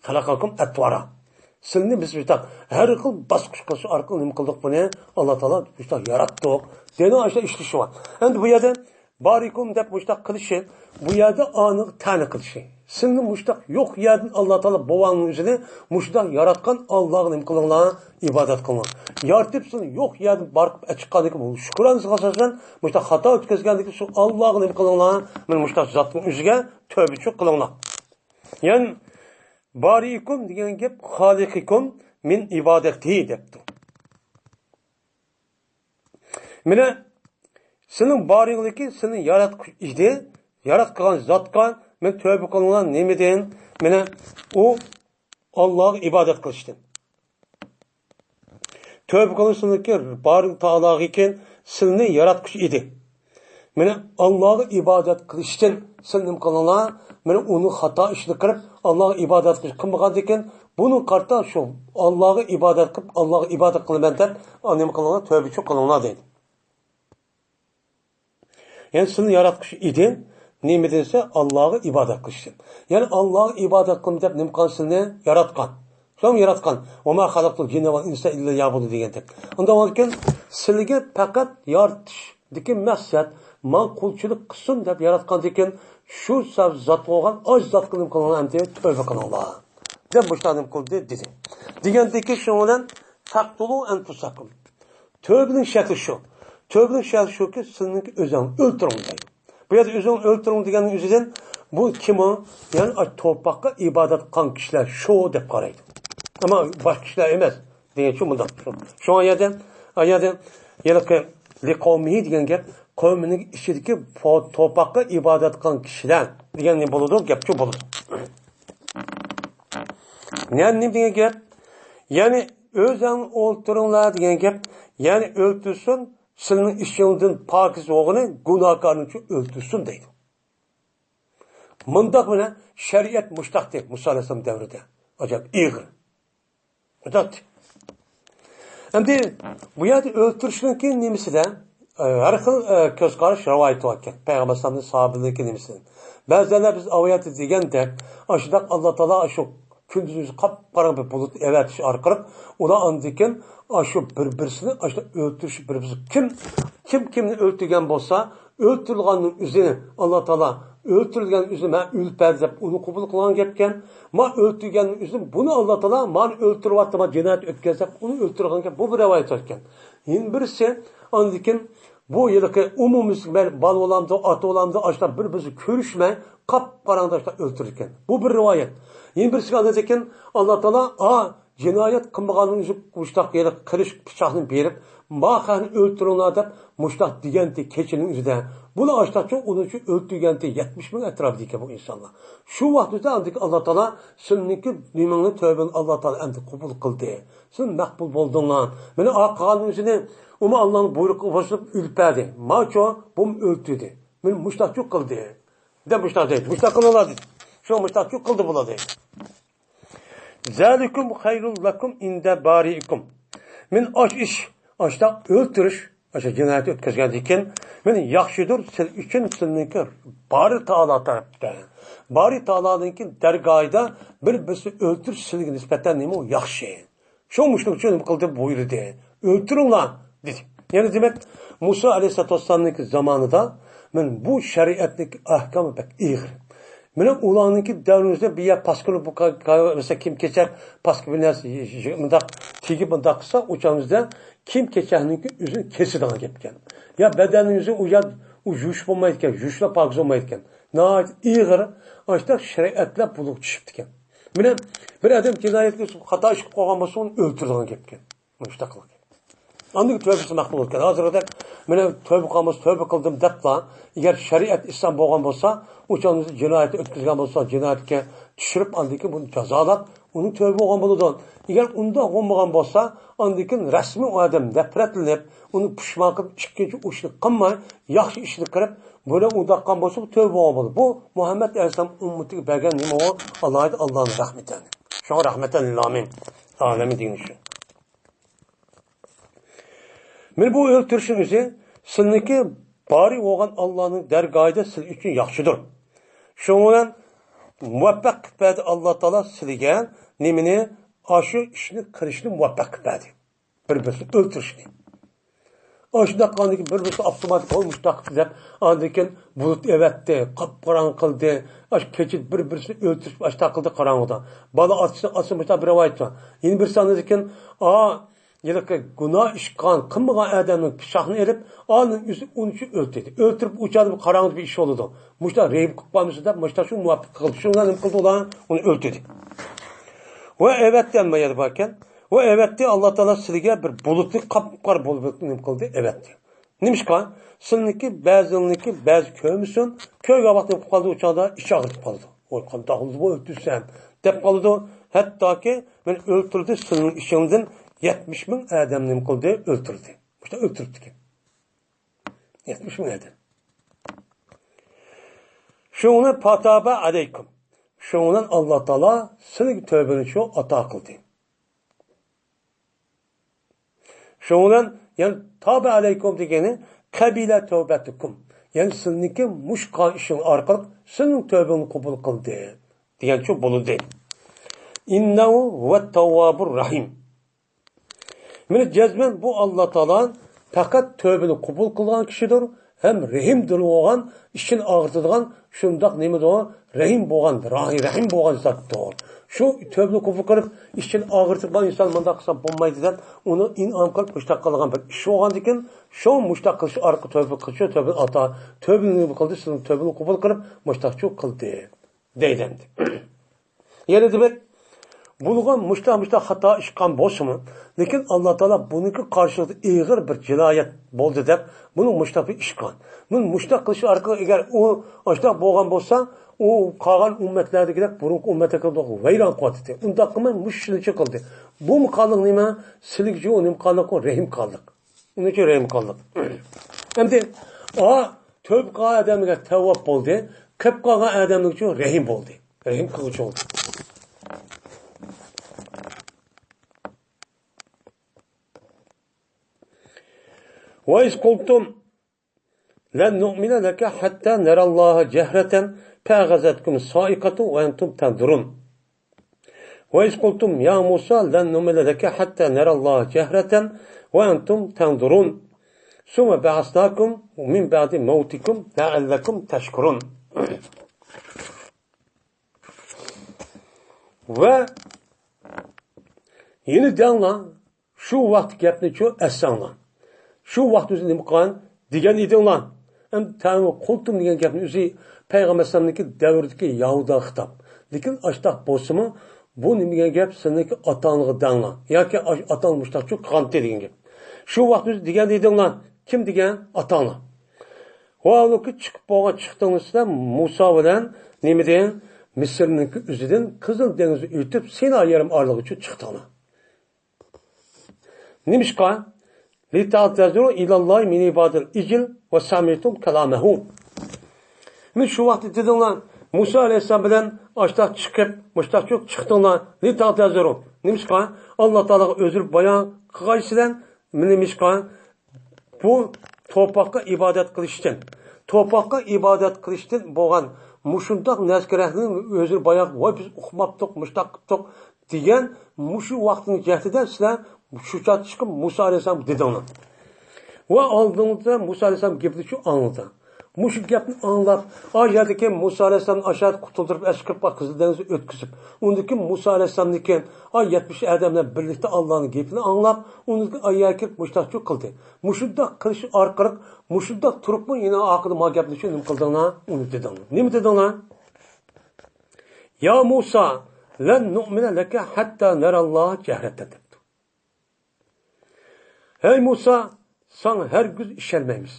خەلەقەكۇم ئەتۋارا. سىلىنى بىز مۇشۇنداق ھەر خىل باسقۇچ قىلىش ئارقىلىق نېمە قىلدۇق بۇنى؟ ئاللا تائالا مۇشۇنداق ياراتتۇق. دېنىڭ ئاشۇنداق ئىشلىشى بار. ئەمدى بۇ يەردە بارىكۇم دەپ مۇشۇنداق قىلىشى، بۇ يەردە ئانىغا تەنە قىلىشى. سىلىنى مۇشۇنداق يوق يەردىن ئاللا تائالا بوۋاڭنىڭ ئۆزىنى مۇشۇنداق ياراتقان ئاللاغا نېمە قىلىڭلار؟ ئىبادەت قىلىڭلار. يارىتىپ سىلىنى يوق يەردىن بارقىپ ئەچىققاندىكى بۇ شۈكرانىسىغا ئاساسەن مۇشۇنداق خاتا ئۆتكۈزگەندىكى شۇ ئاللاغا نېمە قىلىڭلار؟ مانا مۇشۇنداق زاتنىڭ ئۆزىگە تۆبىچۇ قىلىڭلار. يەنى بارىكۇم دېگەن گەپ خالىقىكۇم مىن ئىبادەتى دەپتۇ. مانا سېنىڭ بارىڭلىكى سېنى ياراتقۇچ ئىدى، ياراتقان زاتقا مەن تۆبە قىلىڭلار نېمىدىن؟ مانا ئۇ ئاللاغا ئىبادەت قىلىشتىن. تۆبە قىلىڭلاركى بارىڭ تائالاغىكى سىلىنى ياراتقۇچ ئىدى. مانا ئاللاغا ئىبادەت قىلىشتىن سىلى نېمە قىلىڭلار؟ مانا ئۇنىڭ خاتا ئىشىنى قىلىپ، ئاللاغا ئىبادەت قىلىش قىلمىغاندىكىن، بۇنىڭ قارىتا شۇ ئاللاغا ئىبادەت قىلىپ، ئاللاغا ئىبادەت قىلىمەن دەپ، نېمە قىلىڭلار؟ تۆبىچۇ قىلىڭلار دەيدۇ. يەنى سىلىنى ياراتقۇچ ئىدى، نېمە دېسە، ئاللاغا ئىبادەت قىلىشتىن. يەنى ئاللاغا ئىبادەت قىلىمەن دەپ نېمە قىلغان؟ سىلىنى ياراتقان. شۇ ياراتقان. «ۋەما خەلەقتۇل جىننە ۋەل ئىنسە ئىللا لىيەبۇدۇن» دېگەندەك. ئۇنداق بولغاندىكىن، سىلىگە پەقەت يارىتىشتىكى مەقسەت ماڭا قۇلچىلىق قىلسۇن دەپ ياراتقاندىكىن، شۇ سەۋەب زات بولغان ئاش زاتقا نېمە قىلىڭلار، ئەمدى تۆبە قىلىڭلار دەپ مۇشۇنداق نېمە قىلدى دېدى. دېگەندىكى شۇنىڭ بىلەن «فەقتۇلۇ ئەنفۇسەكۇم». تۆبىنىڭ شەكلى شۇ. تۆبىنىڭ شەكلى شۇكى، سىلىنىڭكى ئۆزۈڭ ئۆلتۈرۈڭ دەيدۇ. بۇ يەردە «ئۆزۈڭ ئۆلتۈرۈڭ» دېگەننىڭ ئۆزىدىن بۇ كىم ئۇ؟ يەنى ئاش توپاققا ئىبادەت قىلغان كىشىلەر شۇ دەپ قارايدۇ. ئەمما باشقا كىشىلەر ئەمەس دېگەنچۇ مۇنداق. شۇڭا يەردە، ئا يەردە ھېلىقى «لىقەۋمىھى» دېگەن گەپ قەۋمىنىڭ ئىچىدىكى پو-، توپاققا ئىبادەت قىلغان كىشىلەر دېگەن نېمە بولىدۇ؟ گەپچۇ بولىدۇ. يەنى نېمە دېگەن گەپ؟ يەنى «ئۆزۈڭ ئۆلتۈرۈڭلار» دېگەن گەپ، يەنى ئۆلتۈرسۇن، سىلىنىڭ ئىچىڭدىن پاكىز بولغىنى گۇناھكارنىچۇ ئۆلتۈرسۇن دەيدۇ. مۇنداق بىلەن شەرىئەت مۇشتاقتى مۇسا ئەلەيھىسسالام دەۋرىدە. ئاجايىپ ئېغىر. مۇشتاقتى. ئەمدى بۇ يەردە ئۆلتۈرۈشنىڭكى نېمىسىدە، ئە، ھەر خىل، ئە، كۆز قاراش رىۋايىتى باركەن. پەيغەمبەر ئەلەيھىسسالامنىڭ ساھابىلىرىنىڭكى نېمىسىدە. بەزىلەر بىز ئايەتتە دېگەندەك، ئاشۇنداق ئاللا تائالا ئاشۇ كۈندۈزىمىزنى قاپقاراڭغۇ بىر بۇلۇت ئەۋەتىش ئارقىلىق، ئۇلار ئاندىن كېيىن ئاشۇ بىر-بىرسىنى ئاشۇنداق ئۆلتۈرۈشۈپ، بىر-بىرسى كىم، كىم كىمنى ئۆلتۈرگەن بولسا، ئۆلتۈرۈلگەننىڭ ئۆزىنى ئاللا تائالا ئۆلتۈرۈلگەن ئۆزى مەن ئۆلۈپ بەردى دەپ ئۇنى قوبۇل قىلغان گەپكەن. ما ئۆلتۈرگەن ئۆزى بۇنى ئاللا تائالا مانا ئۆلتۈرۈۋاتتى، ما جىنايەت ئۆتكەزدى دەپ ئۇنى ئۆلتۈرگەن گەپ. بۇ بىر رىۋايەت ئىكەن. يەنە بىرسى، ئاندىن كېيىن بۇ ھېلىقى ئومۇمىي بالا بولامدۇ، ئاتا بولامدۇ، ئاشۇنداق بىر-بىرسى كۆرۈشمەي، قاپقاراڭغۇدا ئاشۇنداق ئۆلتۈرۈلگەن. بۇ بىر رىۋايەت. يەنە بىرسى، ئاندىن كېيىن ئاللا تائالا، ئا، جىنايەت قىلمىغاننىڭ ئۆزى مۇشتاق ھېلىقى قىلىچ پىچاقنى بېرىپ، ما خەقنى ئۆلتۈرۈڭلار دەپ مۇشتاق دېگەنتى كېچىنىڭ ئۆزىدە. بۇلار ئاشتاقچۇ ئۇنىڭ ئۈچۈن ئۆلتۈرگەنتى يەتمىش مىڭ ئەتراپىدىكەن بۇ ئىنسانلار. شۇ ۋاقىتتا ئاندىكى ئاللا تائالا سىلىنىڭكى نېمىڭنى، تۆۋىڭنى ئاللا تائالا ئەمدى قوبۇل قىلدى. سىز مەقبۇل بولدۇڭلار. مانا ئا قالغان ئۆزىنى ئۇمۇ ئاللانىڭ بۇيرۇقىغا بويسۇنۇپ ئۆلۈپ بەردى. ماچۇ بۇمۇ ئۆلتۈردى. مېنى مۇشتاقچۇ قىلدى. دەپ مۇشتاق دەيدۇ. مۇشتاق قىلىڭلار دېدى. شۇ مۇشتاقچۇ قىلدى بۇلار دەيدۇ. زالىكۇم خەيرۇل لەكۇم ئىندە بارىئىكۇم. مەن ئاش ئىش، ئاشتاق ئۆلتۈرۈش، ئاشۇ جىنايەت ئۆتكۈزگەندىن كېيىن، مەن ياخشىدۇر سىز ئۈچۈن، سىلىنىڭكى بارى تائالا تەرەپتە. بارى تائالانىڭكى دەرگاھىدا بىر-بىرسىنى ئۆلتۈرۈش سىلىگە نىسبەتەن نېمە ئۇ ياخشى. شۇ مۇشۇنىڭ ئۈچۈن نېمە قىلدى؟ بۇيرۇدى. ئۆلتۈرۈڭلار دېدى. يەنى دېمەك، مۇسا ئەلەيھىسسالاتۇ ۋەسسالامنىڭكى زامانىدا مەن بۇ شەرىئەتنىڭكى ئەھكامى بەك ئېغىر. مانا ئۇلارنىڭكى دەۋرىمىزدە بىر يەر پاسكىنا بۇ كا-، كا-، مەسىلەن، كىيىم كېچەك، پاسكا بىر نەرسە يى-، يى-، مۇنداق تېگىپ مۇنداق قىلسا، ئۇ چاغىمىزدا كىيىم كېچەكنىڭكى ئۆزىنى كېسىدىغان گەپكەن. يا بەدەننىڭ ئۆزى ئۇ يەر ئۇ يۇيۇش بولمايدىكەن، يۇيۇشلا پاكىز بولمايدىكەن. ناھايىتى ئېغىر ئاشتاق شەرىئەتلەر بۇلۇغ چۈشۈپتىكەن. مانا بىر ئادەم جىنايەتكە خاتا ئىش قىلىپ قالغان بولسا، ئۇنى ئۆلتۈرىدىغان گەپكەن. مۇشۇنداق قىلغان. ئاندىن تۆبىسى مەقبۇل بولىدىكەن. ھازىرقىدەك مانا تۆبە قىلمىسا، تۆبە قىلدىم دەپلا، ئەگەر شەرىئەت ئىسلام بولغان بولسا، ئۇ چاغدا جىنايەتنى ئۆتكۈزگەن بولسا، جىنايەتكە چۈشۈرۈپ، ئاندىن كېيىن بۇنى جازالاپ، ئۇنىڭ تۆبە بولغان بولىدۇ. ئەگەر ئۇنداق بولمىغان بولسا، ئاندىن كېيىن رەسمىي ئۇ ئادەم نەپرەتلىنىپ، ئۇنى پۇشمان قىلىپ، ئىككىنچى ئۇ ئىشنى قىلماي، ياخشى ئىشنى قىلىپ، بۇنى ئۇنداق قىلغان بولسا، تۆبە بولغان بولىدۇ. بۇ مۇھەممەد ئەلەيھىسسالام ئۈممىتىگە بەرگەن نېمە ئۇ؟ ئالاھىدە ئاللانىڭ رەھمىتى. شۇڭا رەھمەتەن لىل ئالەمىن. ئالەمىن دېگىنى شۇ. مانا بۇ ئۆلتۈرۈشنىڭ ئۆزى سىلىنىڭكى بارى بولغان ئاللانىڭ دەرگاھىدا سىلى ئۈچۈن ياخشىدۇر. شۇنىڭ بىلەن مۇۋەپپەق قىلىپ بەردى ئاللا تائالا سىلىگە نېمىنى؟ ئاشۇ ئىشنى قىلىشنى مۇۋەپپەق قىلىپ بەردى. بىر-بىرسىنى ئۆلتۈرۈشنى. ئاشۇنداق قىلغاندىن كېيىن بىر-بىرسى ئاپتوماتىك بولۇپ مۇشۇنداق قىلدى دەپ، ئاندىن كېيىن بۇلۇت ئەۋەتتى، قاپقاراڭغۇ قىلدى. ئاشۇ كېچىدە بىر-بىرسىنى ئۆلتۈرۈپ ئاشۇنداق قىلدى قاراڭغۇدا. بالا ئاتىسى، ئاتىسى مۇشۇنداق بىر رىۋايەت بار. يەنە بىرسى ئاندىن كېيىن، ئا، ھېلىقى گۇناھ ئىش قىلغان، قىلمىغان ئادەمنىڭ پىچاقنى ئېلىپ، ئانىڭ ئۆزى ئۇنى ئۆلتۈردى. ئۆلتۈرۈپ ئۇ چاغدا بىر قاراڭغۇدا بىر ئىش بولىدۇ. مۇشۇنداق رەھىم قىلىپ قالمىسۇن دەپ، مۇشۇنداق شۇ مۇۋەپپەق قىلدى. شۇنىڭ بىلەن نېمە قىلدى ئۇلار؟ ئۇنى ئۆلتۈردى. ۋە ئەۋەتتى، ئەمما يەنە باركەن. ۋە ئەۋەتتى، ئاللا تائالا سىلىگە بىر بۇلۇتنى قاپقارا بولۇپ نېمە قىلدى؟ ئەۋەتتى. نېمىشقا؟ سىلىنىڭكى بەزىلىرىنىڭكى بەزى كۆرمىسۇن، كۆرگەن ۋاقتىدا نېمە قىلىپ قالىدۇ؟ ئۇ چاغدا ئىچى ئاغرىپ قالىدۇ. ۋاي، قانداق بولدى بۇ ئۆلتۈرسەم دەپ قالىدۇ. ھەتتاكى مەن ئۆلتۈردى، سىلىنىڭ ئىچىڭدىن يەتمىش مىڭ ئادەمنى نېمە قىلدى؟ ئۆلتۈردى. مۇشۇنداق ئۆلتۈرۈپتىكەن. يەتمىش مىڭ ئادەم. شۇڭا پاتابا ئەلەيكۇم. شۇنىڭ بىلەن ئاللا تائالا سىلىگە تۆبىنى شۇ ئاتا قىلدى. شۇنىڭ بىلەن، يەنى تابا ئەلەيكۇم دېگىنى قەبىلە تەۋبەتىكۇم. يەنى سىلىنىڭكى مۇشۇ قىلغان ئىشىڭ ئارقىلىق سىلىنىڭ تۆبىڭنى قوبۇل قىلدى دېگەنچۇ بولدى. ئىننەھۇ ھۇۋەت تەۋۋابۇر رەھىم. مانا جەزمەن بۇ ئاللا تائالا پەقەت تۆبىنى قوبۇل قىلغان كىشىدۇر ھەم رەھىمدىر بولغان، ئىچىنى ئاغرىتىدىغان شۇنداق نېمىدۇر، رەھىم بولغان، راھى-، رەھىم بولغان زاتتۇر. شۇ تۆبىنى قوبۇل قىلىپ، ئىچىنى ئاغرىتىپ، بۇ ئىنسان مۇنداق قىلسا بولمايدۇ دەپ، ئۇنى ئىنئام قىلىپ مۇشتاق قىلغان بىر ئىش بولغاندىكىن، شۇ مۇشتاق قىلىش ئارقىلىق تۆبە قىلىش، تۆبىنى ئاتا، تۆبىنى نېمە قىلدى، سىلىنىڭ تۆبىنى قوبۇل قىلىپ، مۇشتاقچۇ قىلدى. دەيدۇ ئەمدى. يەنە دېمەك، بولغان مۇشتاق، مۇشتاق خاتا ئىش قىلغان بولسىمۇ، لېكىن ئاللا تائالا بۇنىڭكى قارشىلىقىدا ئېغىر بىر جىنايەت بولدى دەپ، بۇنى مۇشتاق بىر ئىش قىلغان. بۇنى مۇشتاق قىلىش ئارقىلىق ئەگەر ئۇ ئاشتاق بولغان بولسا، ئۇ قالغان ئۈممەتلەردىكىدەك بۇرۇنقى ئۈممەتلەرگە ۋەيران قىلىۋاتاتتى. ئۇنداق قىلماي مۇشۇنىچە قىلدى. بۇمۇ قانلىق نېمە؟ سىلىگە نېمە قانلىق؟ ئۇ رەھىم قانلىق. ئۇنىڭ ئۈچۈن رەھىم قىلدى. ئەمدى، ئا، تۆبە قىلغان ئادەمگە تەۋۋاب بولدى، قىلىپ قالغان ئادەمنىڭ ئۈچۈن رەھىم بولدى. رەھىم قىلغۇچى بولدى. وَإِذْ قُلْتُمْ لَنْ نُؤْمِنَ لَكَ حَتَّى نَرَى اللَّهَ جَهْرَةً فَأَخَذَتْكُمُ الصَّاعِقَةُ وَأَنْتُمْ تَنْظُرُونَ. وَإِذْ قُلْتُمْ يَا مُوسَى لَنْ نُؤْمِنَ لَكَ حَتَّى نَرَى اللَّهَ جَهْرَةً وَأَنْتُمْ تَنْظُرُونَ ثُمَّ بَعَثْنَاكُمْ مِنْ بَعْدِ مَوْتِكُمْ لَعَلَّكُمْ تَشْكُرُونَ. ۋە يەنە دەڭلار، شۇ ۋاقىت گەپنىچۇ ئەسسەڭلار. شۇ ۋاقىت ئۆزى نېمە قىلغان دېگەن ئىدىڭلار. ئەمدى تەڭ قۇلتۇم دېگەن گەپنى ئۆزى پەيغەمبەر ئەلەيھىسسالامنىڭكى دەۋرىدىكى يەھۇدىيلارغا خىتاب. لېكىن ئاشتاق بولسىمۇ، بۇ نېمە دېگەن گەپ، سېنىڭكى ئاتاڭلارغا دەڭلار. ياكى ئاش-، ئاتاڭ مۇشتاقچۇ قىلغانتى دېگەن گەپ. شۇ ۋاقىت ئۆزى دېگەن ئىدىڭلار. كىم دېگەن؟ ئاتاڭلار. ۋە ھالبۇكى، چىقىپ بولغان، چىقتىڭلار سىلەر مۇسا بىلەن نېمىدىن؟ مىسىرنىڭكى ئۆزىدىن قىزىل دېڭىزنى ئۆتۈپ، سىنا يېرىم ئارىلىقىچە چىقتىڭلار. نېمىشقا؟ لتعتذروا إلى الله من بعد إذ أذن لكم وسمعتم كلام الله. مەن شۇ ۋاقىتتا دېدىڭلار، مۇسا ئەلەيھىسسالام بىلەن ئاشتاق چىقىپ، مۇشتاق چىقتىڭلار. لتعتذروا. نېمىشقا؟ ئاللا تائالاغا ئۆزرە بايان قىلغايسىلەر. نېمىشقا؟ بۇ تورپاققا ئىبادەت قىلىشتىن، تورپاققا ئىبادەت قىلىشتىن بولغان مۇشۇنداق نەسكىرەكنى ئۆزرە بايان، ۋاي، بىز ئۇقماپتۇق، مۇشتاق قىپتۇق دېگەن مۇشۇ ۋاقىتنىڭ جەھىتىدە سىلەر شۇ چاغ چىقىپ مۇسا ئەلەيھىسسالام دېدىڭلار. ۋە ئالدىڭىزدا مۇسا ئەلەيھىسسالام گېپىنى شۇ ئاڭلىدى. مۇشۇ گەپنى ئاڭلاپ، ئا يەردىكى مۇسا ئەلەيھىسسالامنى ئاشۇ يەردە قۇتۇلدۇرۇپ ئەسكىرىپ قىزىل دېڭىزنى ئۆتكۈزۈپ، ئۇندىن كېيىن مۇسا ئەلەيھىسسالامدىن كېيىن ئا يەتمىش ئادەم بىلەن بىرلىكتە ئاللانىڭ گېپىنى ئاڭلاپ، ئۇندىن كېيىن ئا يەرگە كېلىپ مۇشتاق قىلدى. مۇشۇنداق قىلىش ئارقىلىق مۇشۇنداق تۇرۇپمۇ يەنە ئارقىدا ما گەپنى شۇ نېمە قىلدىڭلار؟ ئۇنى دېدىڭلار. نېمە دېدىڭلار؟ يا مۇسا، لەن نۇئمىنە لەكە ھەتتا نەرەللاھە جەھرەتەن دەپتۇ. ھەي مۇسا، ساڭا ھەرگىز ئىشەنمەيمىز.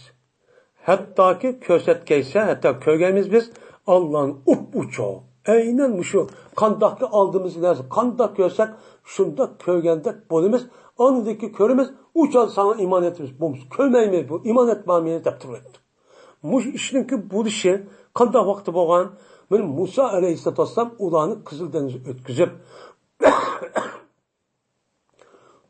ھەتتاكى كۆرسەتكەيسە، ھەتتا كۆرگەيمىز بىز ئاللانى ئۇپئۇچۇق. ئەينەن مۇشۇ قانداقكى ئالدىمىزدا نەرسە قانداق كۆرسەك، شۇنداق كۆرگەندەك بولىمىز. ئاندىكى كۆرىمىز، ئۇ چاغدا ساڭا ئىمان ئېيتىمىز. بولمىسا كۆرمەيمىز، بۇ ئىمان ئېيتمايمىز دەپ تۇرۇۋەتتى. مۇشۇ ئىشنىڭكى بولۇشى قانداق ۋاقىتتا بولغان؟ مانا مۇسا ئەلەيھىسسالاتۇ ۋەسسالام ئۇلارنى قىزىل دېڭىزغا ئۆتكۈزۈپ،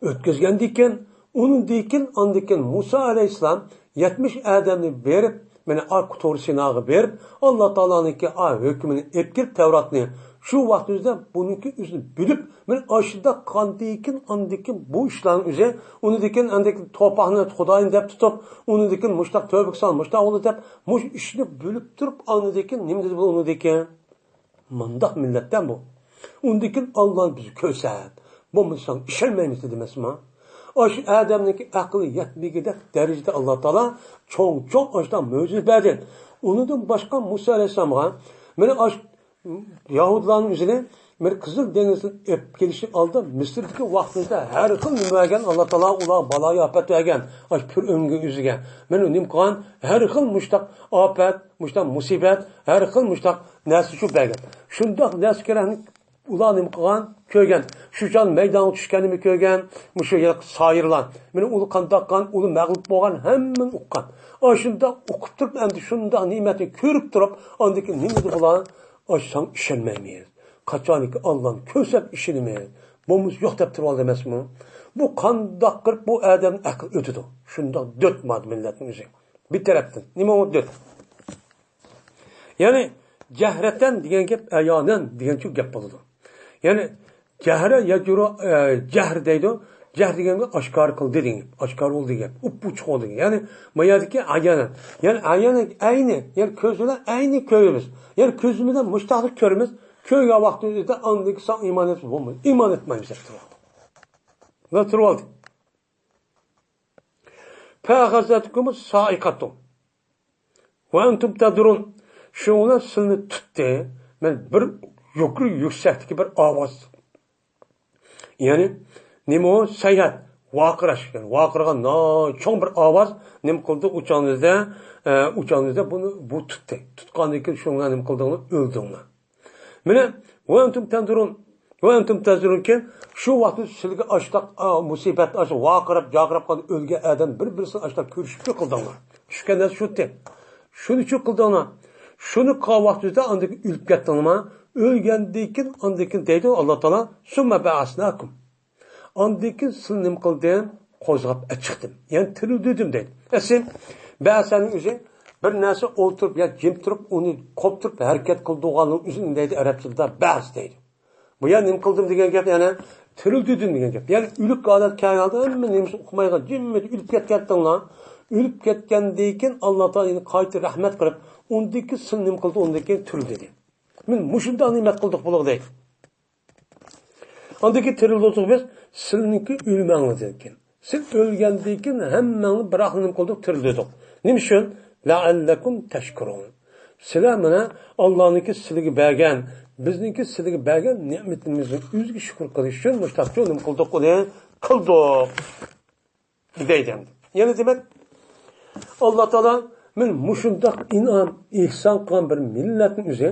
ئۆتكۈزگەندىن كېيىن، ئۇنىڭدىن كېيىن، ئاندىن كېيىن مۇسا ئەلەيھىسسالام يەتمىش ئادەمنى بېرىپ، مانا ئارقا تورى سىناغا بېرىپ، ئاللا تائالانىڭكى ئا ھۆكمىنى ئېلىپ كېلىپ تەۋراتنى، شۇ ۋاقىت ئۆزىدە بۇنىڭكى ئۆزىنى بۆلۈپ، مانا ئاشۇنداق قىلغاندىن كېيىن، ئاندىن كېيىن بۇ ئىشلارنىڭ ئۆزى، ئۇنىڭدىن كېيىن ئاندىن كېيىن تورپاقنى خۇدايىم دەپ تۇتۇپ، ئۇنىڭدىن كېيىن مۇشتاق تۆبە قىلساڭ مۇشتاق بولىدۇ دەپ، مۇشۇ ئىشنى بۆلۈپ تۇرۇپ، ئاندىن كېيىن نېمە دېدى بۇ ئۇنىڭدىن كېيىن؟ مۇنداق مىللەتتەن بۇ. ئۇندىن كېيىن ئاللانى بىزگە كۆرسەت. بولمىسا ساڭا ئىشەنمەيمىز دېدى ئەمەسمۇ؟ ئاشۇ ئادەمنىڭكى ئەقلى يەتمىگۈدەك دەرىجىدە ئاللا تائالا چوڭ-چوڭ ئاشۇنداق مۆجىزە بەردى. ئۇنىڭدىن باشقا مۇسا ئەلەيھىسسالامغا، مانا ئاشۇ يەھۇدىيلارنىڭ ئۆزىنى بىر قىزىل دېڭىزدىن ئېلىپ كېلىشى ئالدىدا مىسىردىكى ۋاقتىمىزدا ھەر خىل نېمە بەرگەن، ئاللا تائالا ئۇلارغا بالايىئاپەت بەرگەن. ئاشۇ پىرئۆنگە ئۆزىگە. مانا نېمە قىلغان؟ ھەر خىل مۇشتاق ئاپەت، مۇشتاق مۇسىبەت، ھەر خىل مۇشتاق نەرسە شۇ بەرگەن. شۇنداق نەرسە كېرەكنى ئۇلار نېمە قىلغان؟ كۆرگەن. شۇ چاغ مەيدانغا چۈشكەننى كۆرگەن. مۇشۇ يەر ساھىرلار. مانا ئۇلار قانداق قىلغان؟ ئۇلار مەغلۇپ بولغان ھەممىنى ئۇققان. ئاشۇنداق ئۇقۇپ تۇرۇپ، ئەمدى شۇنداق نېمەتنى كۆرۈپ تۇرۇپ، ئاندىن كېيىن نېمە دېدى بۇلار؟ ئاي، ساڭا ئىشەنمەيمىز. قاچانكى ئاللانى كۆرسەك ئىشىنىمىز. بولمىسا يوق دەپ تۇرۇۋالدى ئەمەسمۇ؟ بۇ قانداق قىلىپ بۇ ئادەمنىڭ ئەقلى ئۆتىدۇ؟ شۇنداق دۆت ماددا مىللەتنىڭ ئۆزى. بىر تەرەپتىن. نېمە ئۇ دۆت؟ يەنى جەھرەتەن دېگەن گەپ ئەيانەن دېگەنچە گەپ بولىدۇ. يەنى جەھرە يەجرۇ، ئە، جەھر دەيدۇ. جەھر دېگەن گەپ ئاشكارا قىلدى دېگەن گەپ. ئاشكارا بولدى دېگەن گەپ. ئۇپئۇچۇق بولدى دېگەن. يەنى ما يەردىكى ئەيانەن. يەنى ئەيانەن ئەينى. يەنى كۆز بىلەن ئەينى كۆرىمىز. يەنى كۆزىمىز بىلەن مۇشتاقلا كۆرىمىز. كۆرگەن ۋاقتىمىزدا ئاندىن كېيىن ساڭا ئىمان ئېيتسا بولمايدۇ. ئىمان ئېيتمايمىز دەپ تۇرۇۋالدى. ۋە تۇرۇۋالدى. فأخذتكم الصاعقة وأنتم تنظرون. شۇنىڭ بىلەن سىلىنى تۇتتى. مەن بىر يۇقىرى يۈكسەكتىكى بىر ئاۋاز. يەنى نېمە ئۇ؟ سەيھەت، ۋارقىراش. يەنى ۋارقىرىغان ناھايىتى چوڭ بىر ئاۋاز نېمە قىلدى؟ ئۇ چاغنىڭىزدا، ئە، ئۇ چاغنىڭىزدا بۇنى، بۇ تۇتتى. تۇتقاندىن كېيىن شۇنىڭ بىلەن نېمە قىلدىڭلار؟ ئۆلدۈڭلار. مانا، وأنتم تنظرون، وأنتم تنظرون كېيىن، شۇ ۋاقىتتا سىلىگە ئاشتاق، ئا، مۇسىبەت، ئاشۇ ۋارقىراپ، جارقىراپ قالغان ئۆلگەن ئادەم بىر-بىرسىنى ئاشتاق كۆرۈشۈپ شۇ قىلدىڭلار. چۈشكەن نەرسە شۇتى. شۇنى شۇ قىلدىڭلار. شۇنى قىلغان ۋاقتىڭىزدا ئاندىن كېيىن ئۆلۈپ كەتتىڭلارمۇ؟ ئۆلگەندىن كېيىن، ئاندىن كېيىن دەيدۇ ئاللا تائالا، ثم بعثناكم. ئاندىن كېيىن سىلىنى نېمە قىلدىم؟ قوزغاپ ئەچىقتىم. يەنى تىرىلدۈردۈم دەيدۇ. ئەسلى بەسەنىڭ ئۆزى بىر نەرسە ئولتۇرۇپ يا جىم تۇرۇپ، ئۇنى قوپتۇرۇپ ھەرىكەت قىلدۇرغاننىڭ ئۆزىنى دەيدۇ ئەرەبچىلىكتە بەس دەيدۇ. بۇ يەر نېمە قىلدىم دېگەن گەپ، يەنى تىرىلدۈردۈم دېگەن گەپ. يەنى ئۆلۈك ھالەتكە كەلگەن ھالدا ھەممە نېمىسى ئۇقمايدىغان، جىممىدە ئۆلۈپ كەتكەنتىڭلار. ئۆلۈپ كەتكەندىن كېيىن ئاللا تائالا يەنە قايتا رەھمەت قىلىپ، ئۇندىن كېيىن سىلنى نېمە قىلدى، ئۇندىن كېيىن تىرىلدى دېدى. مانا مۇشۇنداق نېمەت قىلدۇق بۇلارغا دەيدۇ. ئاندىن كېيىن تىرىلدۇردۇق بىز، سىلنىڭكى ئۆلمەڭلار دېدىكەن. سىز ئۆلگەندىن كېيىن ھەممەڭنى بىراقلا نېمە قىلدۇق، تىرىلدۈردۇق. نېمە ئۈچۈن؟ لەئەللەكۇم تەشكۇرۇن. سىلەر مانا ئاللانىڭكى سىلىگە بەرگەن، بىزنىڭكى سىلىگە بەرگەن نېمىتىمىزنى ئۆزىگە شۈكۈر قىلىش ئۈچۈن مۇشۇنداق نېمە قىلدۇق، ئۇنى قىلدۇق. دەيدۇ ئەمدى. يەنە دېمەك، ئاللا تائالا مانا مۇشۇنداق ئىنئام، ئېھسان قىلغان بىر مىللەتنى ئۆزى،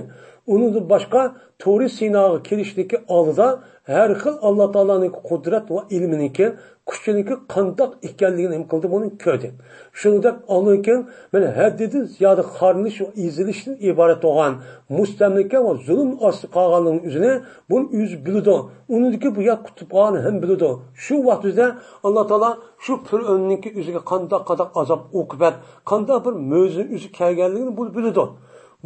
ئۇنىڭدىن باشقا تۇرى سىناغا كېلىشتىكى ئالدىدا ھەر خىل ئاللا تائالانىڭ قۇدرەت ۋە ئىلمىنىڭكى، كۈچىنىڭكى قانداق ئىكەنلىكىنى نېمە قىلدى، بۇنى كۆردى. شۇنىڭدەك ئاندىن كېيىن مانا ھەددىدىن زىيادە خارلىنىش ۋە ئېزىلىشتىن ئىبارەت بولغان مۇستەملىكە ۋە زۇلۇم ئاستىدا قالغانلىقىنى ئۆزىنى بۇنى ئۆزى بىلىدۇ. ئۇنىڭدىكى بۇ يەر قۇتۇپ قالغاننى ھەم بىلىدۇ. شۇ ۋاقىت ئۆزىدە ئاللا تائالا شۇ پىرئەۋننىڭكى ئۆزىگە قانداق، قانداق ئازاب، ئوقۇبەت، قانداق بىر مۆجىزىنىڭ ئۆزى كەلگەنلىكىنى بۇ بىلىدۇ.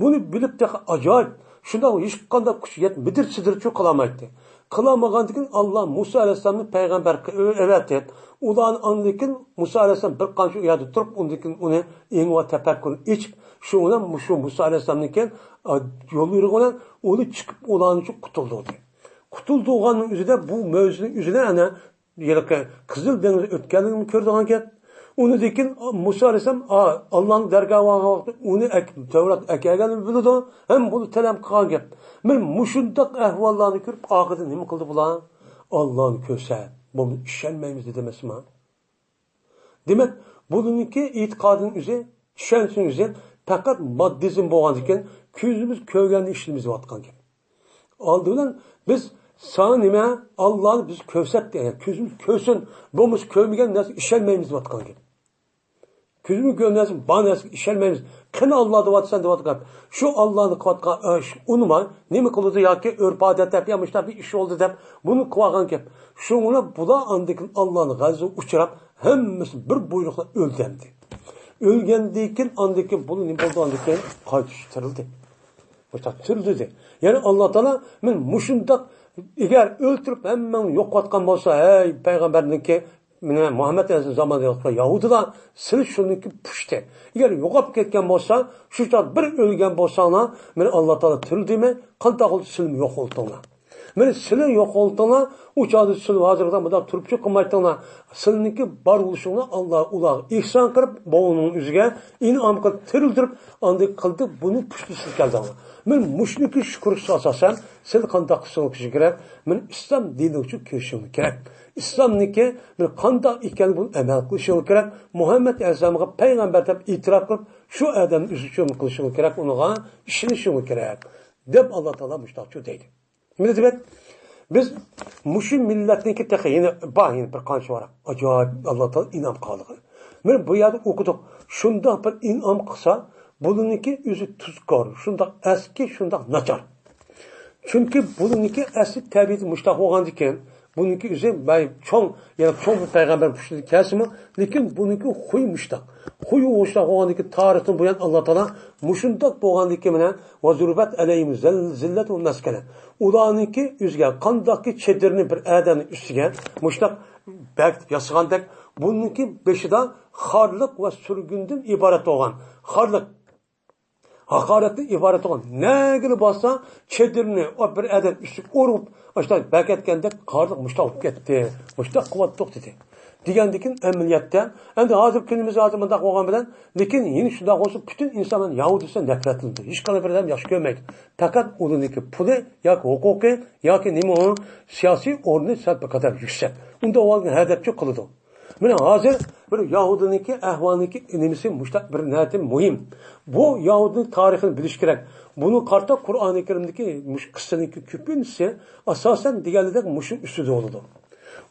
بۇنى بىلىپ تېخى ئاجايىپ، شۇنداق ھېچقانداق كۈچ يەت-، مىدىر-چىدىرچۇ قىلالمايتتى. قىلالمىغاندىكىن ئاللا مۇسا ئەلەيھىسسالامنى پەيغەمبەر قىلىپ ئەۋەتتى. ئۇلارنى ئاندىن كېيىن مۇسا ئەلەيھىسسالام بىر قانچە يەردە تۇرۇپ، ئۇندىن كېيىن ئۇنى ئېڭى ۋە تەپەككۇرىنى ئېچىپ، شۇ بىلەن مۇشۇ مۇسا ئەلەيھىسسالامنىڭكى، ئا، يول يورۇقى بىلەن ئۇنى چىقىپ، ئۇلارنى قۇتۇلدۇردى. قۇتۇلدۇرغاننىڭ ئۆزىدە بۇ مۆجىزىنىڭ ئۆزىدە ئەنە ھېلىقى قىزىل دېڭىز ئۆتكەنلىكىنى كۆرىدىغان گەپ. ئۇنىڭدىن كېيىن مۇسا ئەلەيھىسسالام، ئا، ئاللانىڭ دەرگاھىغا بارغان ۋاقىتتا ئۇنى ئەك-، تەۋرات ئەكەلگەنلىكىنى بىلىدۇ، ھەم بۇنى تەلەپ قىلغان گەپ. مانا مۇشۇنداق ئەھۋاللارنى كۆرۈپ، ئاخىرىدا نېمە قىلدى بۇلار؟ ئاللانى كۆرسە، بۇنى ئىشەنمەيمىز دېدى ئەمەسمۇ؟ دېمەك، بۇنىڭكى ئېتىقادىنىڭ ئۆزى، چۈشەنچىنىڭ ئۆزى پەقەت ماددىزم بولغاندىكىن، كۆزىمىز كۆرگەننى ئىشلىمىز دەۋاتقان گەپ. ئالدى بىلەن بىز ساڭا نېمە، ئاللانى بىز كۆرسەتتى، يەنى كۆزىمىز كۆرسۇن، بولمىسا كۆرمىگەن نەرسىگە ئىشەنمەيمىز دەۋاتقان گەپ. كۆزىمىز كۆرگەن نەرسە، بار نەرسىگە ئىشەنمەيمىز. قېنى ئاللا دەۋاتىسەن دەۋاتقان گەپ. شۇ ئاللانى قىلىۋاتقان ئىش ئۇنىماي، نېمە قىلىدۇ ياكى ئۆرپ-ئادەت دەپ، يا مۇشۇنداق بىر ئىش بولدى دەپ، بۇنى قىلىۋالغان گەپ. شۇڭا بۇلار ئاندىن كېيىن ئاللانىڭ غەزىپىگە ئۇچراپ، ھەممىسى بىر بۇيرۇقلا ئۆلدى ئەمدى. ئۆلگەندىن كېيىن، ئاندىن كېيىن بۇلار نېمە بولدى؟ ئاندىن كېيىن قايتا تىرىلدى. مۇشۇنداق تىرىلدى. يەنى ئاللا تائالا مانا مۇشۇنداق، ئەگەر ئۆلتۈرۈپ ھەممىڭنى يوقاتقان بولسا، ھەي پەيغەمبەرنىڭكى، مانا مۇھەممەد ئەلەيھىسسالام زامانىدا ياھۇدىيلار، سىلى شۇنىڭكى پۇشتى. ئەگەر يوقاپ كەتكەن بولسا، شۇ چاغدا بىر ئۆلگەن بولساڭلار، مانا ئاللا تائالا تىرىلدىمەي، قانداق قىلدى، سىلىمۇ يوق بولدۇڭلار. مانا سىلى يوق بولدۇڭلار، ئۇ چاغدا سىلى ھازىرقىدەك مۇنداق تۇرۇپچۇ قىلمايتتىڭلار. سىلىنىڭكى بار بولۇشۇڭلار ئاللا ئۇلارغا ئېھسان قىلىپ، بوۋىنىڭ ئۆزىگە ئىنئام قىلىپ، تىرىلدۈرۈپ، ئاندىن قىلدى، بۇنى پۇشتى سىز كەلدىڭلار. مانا مۇشۇنىڭكى شۈكرىسىگە ئاساسەن، سىلى قانداق قىلىشىڭلار كېرەك؟ مانا ئىسلام دىنى ئۈچۈن كۈرىشىڭلار كېرەك. ئىسلامنىڭكى مانا قانداق ئىكەنلىكىنى بۇنى ئەمەل قىلىشىڭلار كېرەك. مۇھەممەد ئەلەيھىسسالامغا پەيغەمبەر دەپ ئېتىراپ قىلىپ، شۇ ئادەمنى ئۆزى ئۈچۈن قىلىشىڭلار كېرەك، ئۇنىڭغا ئىشىنىشىڭلار كېرەك، دەپ ئاللا تائالا مۇشۇنداق دەيدۇ. مانا دېمەك، بىز مۇشۇ مىللەتنىڭكى تېخى يەنە بار، يەنە بىر قانچە ۋاراق ئاجايىپ ئاللا تائالا ئىنئام قىلغانلىقى. مانا بۇ يەردە ئوقۇدۇق. شۇنداق بىر ئىنئام قىلسا، بۇنىڭكى ئۆزى تۇزكور، شۇنداق ئەسكى، شۇنداق ناچار. چۈنكى بۇنىڭكى ئەسلى تەبىئىتى مۇشۇنداق بولغاندىكىن، بۇنىڭكى ئۆزى بەي چوڭ، يەنى چوڭ بىر پەيغەمبەر مۇشۇنى كەلسىمۇ، لېكىن بۇنىڭكى خۇيى مۇشۇنداق. خۇيى مۇشۇنداق بولغاندىكىن، تارىختىن بۇيان ئاللا تائالا مۇشۇنداق بولغاندىكىن مانا، ۋەزۇربەت ئەلەيھىم زىل-، زىللەت ۋە مەسكەنە. ئۇلارنىڭكى ئۆزىگە قانداقكى چېدىرنى بىر ئادەمنىڭ ئۈستىگە مۇشۇنداق بەركىتىپ ياسىغاندەك، بۇنىڭكى بېشىدا خارلىق ۋە سۈرگۈندىن ئىبارەت بولغان، خارلىق، ھاقارەتتىن ئىبارەت بولغان، نەگىلا بارسا چېدىرنى بىر ئادەم ئۈستىگە ئۇرۇپ، ئاشۇنداق بەركەتكەندەك خارلىق مۇشۇنداق بولۇپ كەتتى، مۇشۇنداق قىلىۋاتتۇق دېدى. دېگەندىكىن ئەمەلىيەتتە، ئەمدى ھازىركى كۈنىمىزدە ھازىر مۇنداق بولغان بىلەن، لېكىن يەنە شۇنداق بولسا، پۈتۈن ئىنسانلار يەھۇدىيسى نەپرەتلىنىدۇ. ھېچقانداق بىر ئادەم ياخشى كۆرمەيدۇ. پەقەت ئۇلارنىڭكى پۇلى ياكى ھوقۇقى ياكى نېمە ئۇ سىياسىي ئورنى سەل بىر قەدەر يۈكسەك. ئۇنداق بولغان ھەدەپچۇ قىلىدۇ. مانا ھازىر بىر يەھۇدىينىڭكى ئەھۋالىنىڭكى نېمىسى مۇشۇنداق بىر ناھايىتى مۇھىم. بۇ يەھۇدىينىڭ تارىخىنى بىلىش كېرەك. بۇنىڭغا قارىتا قۇرئانى كەرىمدىكى مۇشۇ قىسسىنىڭكى كۆپىنچىسى ئاساسەن دېگەنلىدەك مۇشۇ ئۈستىدە بولىدۇ.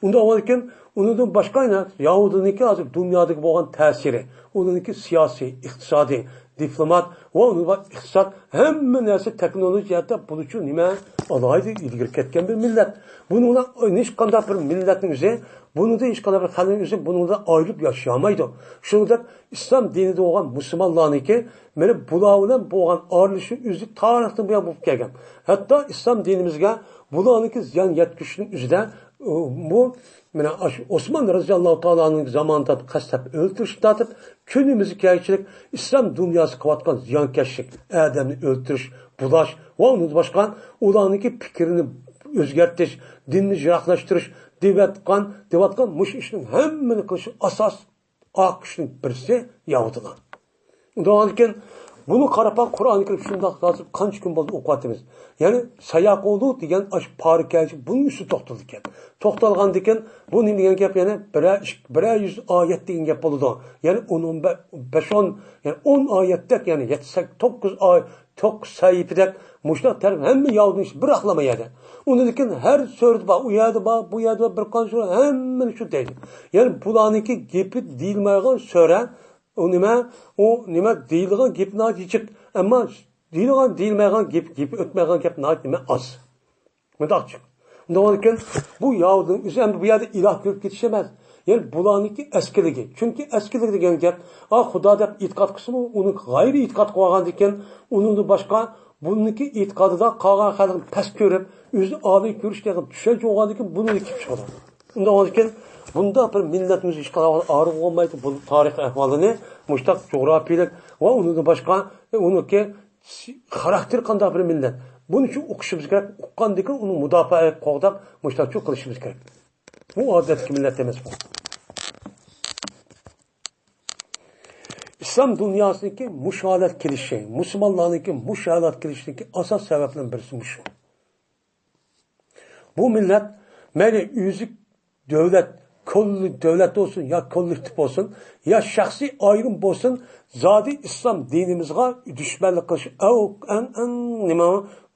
ئۇنداق بولغاندىكىن، ئۇنىڭدىن باشقا يەنە يەھۇدىينىڭكى ھازىر دۇنيادىكى بولغان تەسىرى، ئۇنىڭكى سىياسىي، ئىقتىسادىي، دىپلومات ۋە ئۇنىڭ ئىقتىساد، ھەممە نەرسە تېخنولوگىيە جەھەتتە بۇنىڭ ئۈچۈن نېمە ئالاھىدە ئىلگىرى كەتكەن بىر مىللەت. بۇنىڭدا ھېچقانداق بىر مىللەتنىڭ ئۆزى، بۇنىڭدا ھېچقانداق بىر خەلقنىڭ ئۆزى بۇنىڭدا ئايرىلىپ ياشىيالمايدۇ. شۇنىڭدەك ئىسلام دىنىدا بولغان مۇسۇلمانلارنىڭكى مانا بۇلار بىلەن بولغان ئارىلىشىش ئۆزى تارىختىن بۇيان بولۇپ كەلگەن. ھەتتا ئىسلام دىنىمىزگە بۇلارنىڭكى زىيان يەتكۈزۈشنىڭ ئۆزىدە، ئۇ، بۇ مانا ئاشۇ ئوسمان رەزىياللاھۇ تائالا ئەنھۇنىڭ زامانىدا قەستلەپ ئۆلتۈرۈشتىن تارتىپ، كۈنىمىزگە كەلگۈچىلىك ئىسلام دۇنياسى قىلىۋاتقان زىيانكەشلىك، ئادەمنى ئۆلتۈرۈش، بۇلاش ۋە ئۇنىڭدىن باشقا ئۇلارنىڭكى پىكرىنى ئۆزگەرتىش، دىننى يىراقلاشتۇرۇش دېيىۋاتقان، دەۋاتقان مۇشۇ ئىشنىڭ ھەممىنى قىلىش ئاساس ئاق كۈچنىڭ بىرسى يەھۇدىيلار. ئۇنداقكەن، بۇنى قاراپ، قۇرئان كەرىم شۇنداق يازىپ، قانچە كۈن بولدى ئوقۇۋاتىمىز. يەنى، ساياقۇلۇ دېگەن ئاشۇ پارە كەلگۈچە بۇنىڭ ئۈستىدە توختىلىدىكەن. توختالغاندىكىن، بۇ نېمە دېگەن گەپ؟ يەنى بىرەر ئىككى، بىرەر يۈز ئايەت دېگەن گەپ بولىدۇ. يەنى ئون، ئون بەش، ئون، يەنى ئون ئايەتتەك، يەنى يەتتە، سەككىز، توققۇز ئاي، توققۇز سەھىپىدەك مۇشۇنداق تەرىپ ھەممە ياۋدىن بىر ئاقلىما يەردە. ئۇنىڭدىن كېيىن ھەر سۈرىدە بار، ئۇ يەردە بار، بۇ يەردە بار، بىر قانچە سۈرە ھەممىنى شۇ دەيدۇ. يەنى بۇلارنىڭكى گېپى دېيىلمەيدىغان سۈرە، ئۇ نېمە؟ ئۇ نېمە؟ دېيىلىدىغان گېپى ناھايىتى جىق. ئەمما دېيىلىدىغان، دېيىلمەيدىغان گېپ، گېپى ئۆتمەيدىغان گەپ ناھايىتى نېمە؟ ئاز. مۇنداق جىق. ئۇنداق بولغاندىكىن، بۇ ياھۇدىنىڭ ئۆزى ئەمدى بۇ يەردە ئىلاھ كۆرۈپ كېتىش ئەمەس. يەنى بۇلارنىڭكى ئەسكىلىكى. چۈنكى ئەسكىلىك دېگەن گەپ، ئا، خۇدا دەپ ئېتىقاد قىلسىمۇ، ئۇنى غەيرىي ئېتىقاد قىلىۋالغاندىكىن، ئۇنىڭدىن باشقا بۇنىڭكى ئېتىقادىدا قالغان خەلقنى پەس كۆرۈپ، ئۆزىنى ئالىي كۆرۈش دېگەن چۈشەنچە بولغاندىكىن، بۇنى كېلىپ چىقىدۇ. ئۇنداق بولغاندىكىن، بۇنداق بىر مىللەتنىڭ ھېچقانداق ئارىغا بولمايدۇ. بۇ تارىخ ئەھۋالىنى مۇشۇنداق جۇغراپىيىلىك ۋە ئۇنىڭدىن باشقا، ئۇنىڭكى خاراكتېرى قانداق بىر مىللەت؟ بۇنى شۇ ئوقۇشىمىز كېرەك. ئۇققاندىكىن ئۇنى مۇداپىئە قوغداپ، مۇشۇنداق شۇ قىلىشىمىز كېرەك. بۇ ئادەتتىكى مىللەت ئەمەس بۇ. ئىسلام دۇنياسىنىڭكى مۇشۇ ھالەت كېلىشى، مۇسۇلمانلارنىڭكى مۇشۇ ھالەت كېلىشىدىكى ئاساس سەۋەبلەرنىڭ بىرسى مۇشۇ. بۇ مىللەت مەيلى ئۆزى دۆلەت، كوللېكتىپ دۆلەت بولسۇن يا كوللېكتىپ بولسۇن، يا شەخسىي ئايرىم بولسۇن، زادى ئىسلام دىنىمىزغا دۈشمەنلىك قىلىش ئەڭ، ئەڭ، ئەڭ نېمە،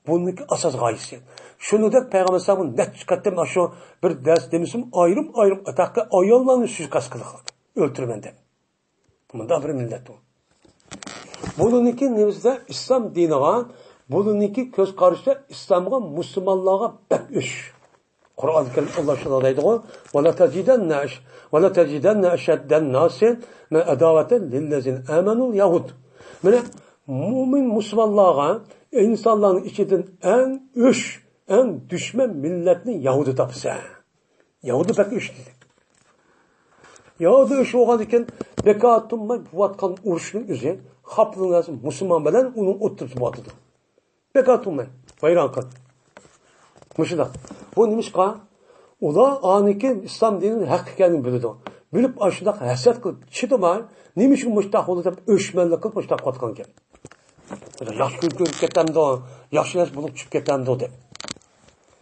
بۇنىڭكى ئاساس غايىسى. شۇنىڭدەك پەيغەمبەر ئەلەيھىسسالام نەچچە قېتىم شۇ بىر دەرس دېمىسىمۇ، ئايرىم-ئايرىم ئاتاققا ئاياللارنى سۇيىقەست قىلىدۇ، ئۆلتۈرىمەن دەپ. مۇنداق بىر مىللەت ئۇ. بۇلىنىڭكى نېمىسىدە ئىسلام دىنىغا، بۇلىنىڭكى كۆز قارىشىدا ئىسلامغا، مۇسۇلمانلارغا بەك ئۆچ. قۇرئان كەرىم ئاللا شۇنداق دەيدىغۇ، «ولتجدن أش-، ولتجدن أشد الناس عداوة للذين آمنوا اليهود.» مانا، مۇئمىن مۇسۇلمانلارغا ئىنسانلارنىڭ ئىچىدىن ئەڭ ئۆچ، ئەڭ دۈشمەن مىللەتنى يەھۇدىي تاپىسەن. يەھۇدىي بەك ئۆچ دېدى. يەھۇدىي ئۆچ بولغاندىكىن، بىكار تۇرماي بولۇۋاتقان ئۇرۇشنىڭ ئۆزى، خاپىلىڭ مۇسۇلمان بىلەن ئۇنىڭ ئوتتۇرىسى بولۇۋاتىدۇ. بىكار تۇرماي، ۋەيران قىل. مۇشۇنداق. بۇ نېمىشقا؟ ئۇلار ئانىكى ئىسلام دىنىنىڭ ھەق ئىكەنلىكىنى بىلىدۇ. بىلىپ، ئاشۇنداق ھەسەت قىلىپ، چىدىماي، نېمە ئۈچۈن مۇشۇنداق بولدى دەپ، ئۆچمەنلىك قىلىپ، مۇشۇنداق قىلىۋاتقان گەپ. ياخشى كۈن كۆرۈپ كېتەمدۇ، ياخشى نەرسە بولۇپ چۈشۈپ كېتەمدۇ دەپ.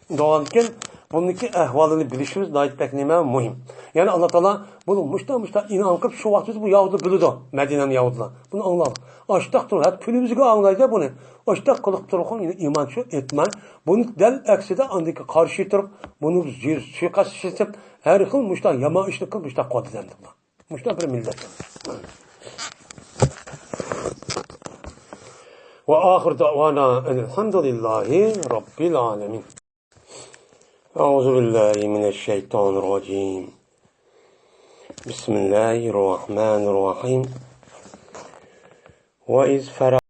دېگەنكىن، بۇنىڭكى ئەھۋالىنى بىلىشىمىز ناھايىتى بەك نېمە مۇھىم. يەنى ئاللا تائالا بۇنى مۇشتا مۇشتا ئىنئام قىلىپ، شۇ ۋاقىتتا بۇ يەھۇدىيلار بىلىدۇ، مەدىنەنىڭ يەھۇدىيلار. بۇنى ئاڭلاڭ. ئاشتاق تۇرۇپ، ھەتتا كۈنىمىزگە ئاڭلايدۇ بۇنى. ئاشتاق قىلىپ تۇرغان ئىمان شۇ ئېيتماي، بۇنى دەل ئەكسىدە ئاندىكى قارشى تۇرۇپ، بۇنى سۇيىقەست ئىشلىتىپ، ھەر خىل مۇشتا يامان ئىشنى قىلىپ، مۇشتا قىلدى دەمدى. مۇشۇنداق بىر مىللەت. وآخر دعوانا أن الحمد لله رب العالمين. أعوذ بالله من الشيطان الرجيم. بسم الله الرحمن الرحيم. وإذ فرق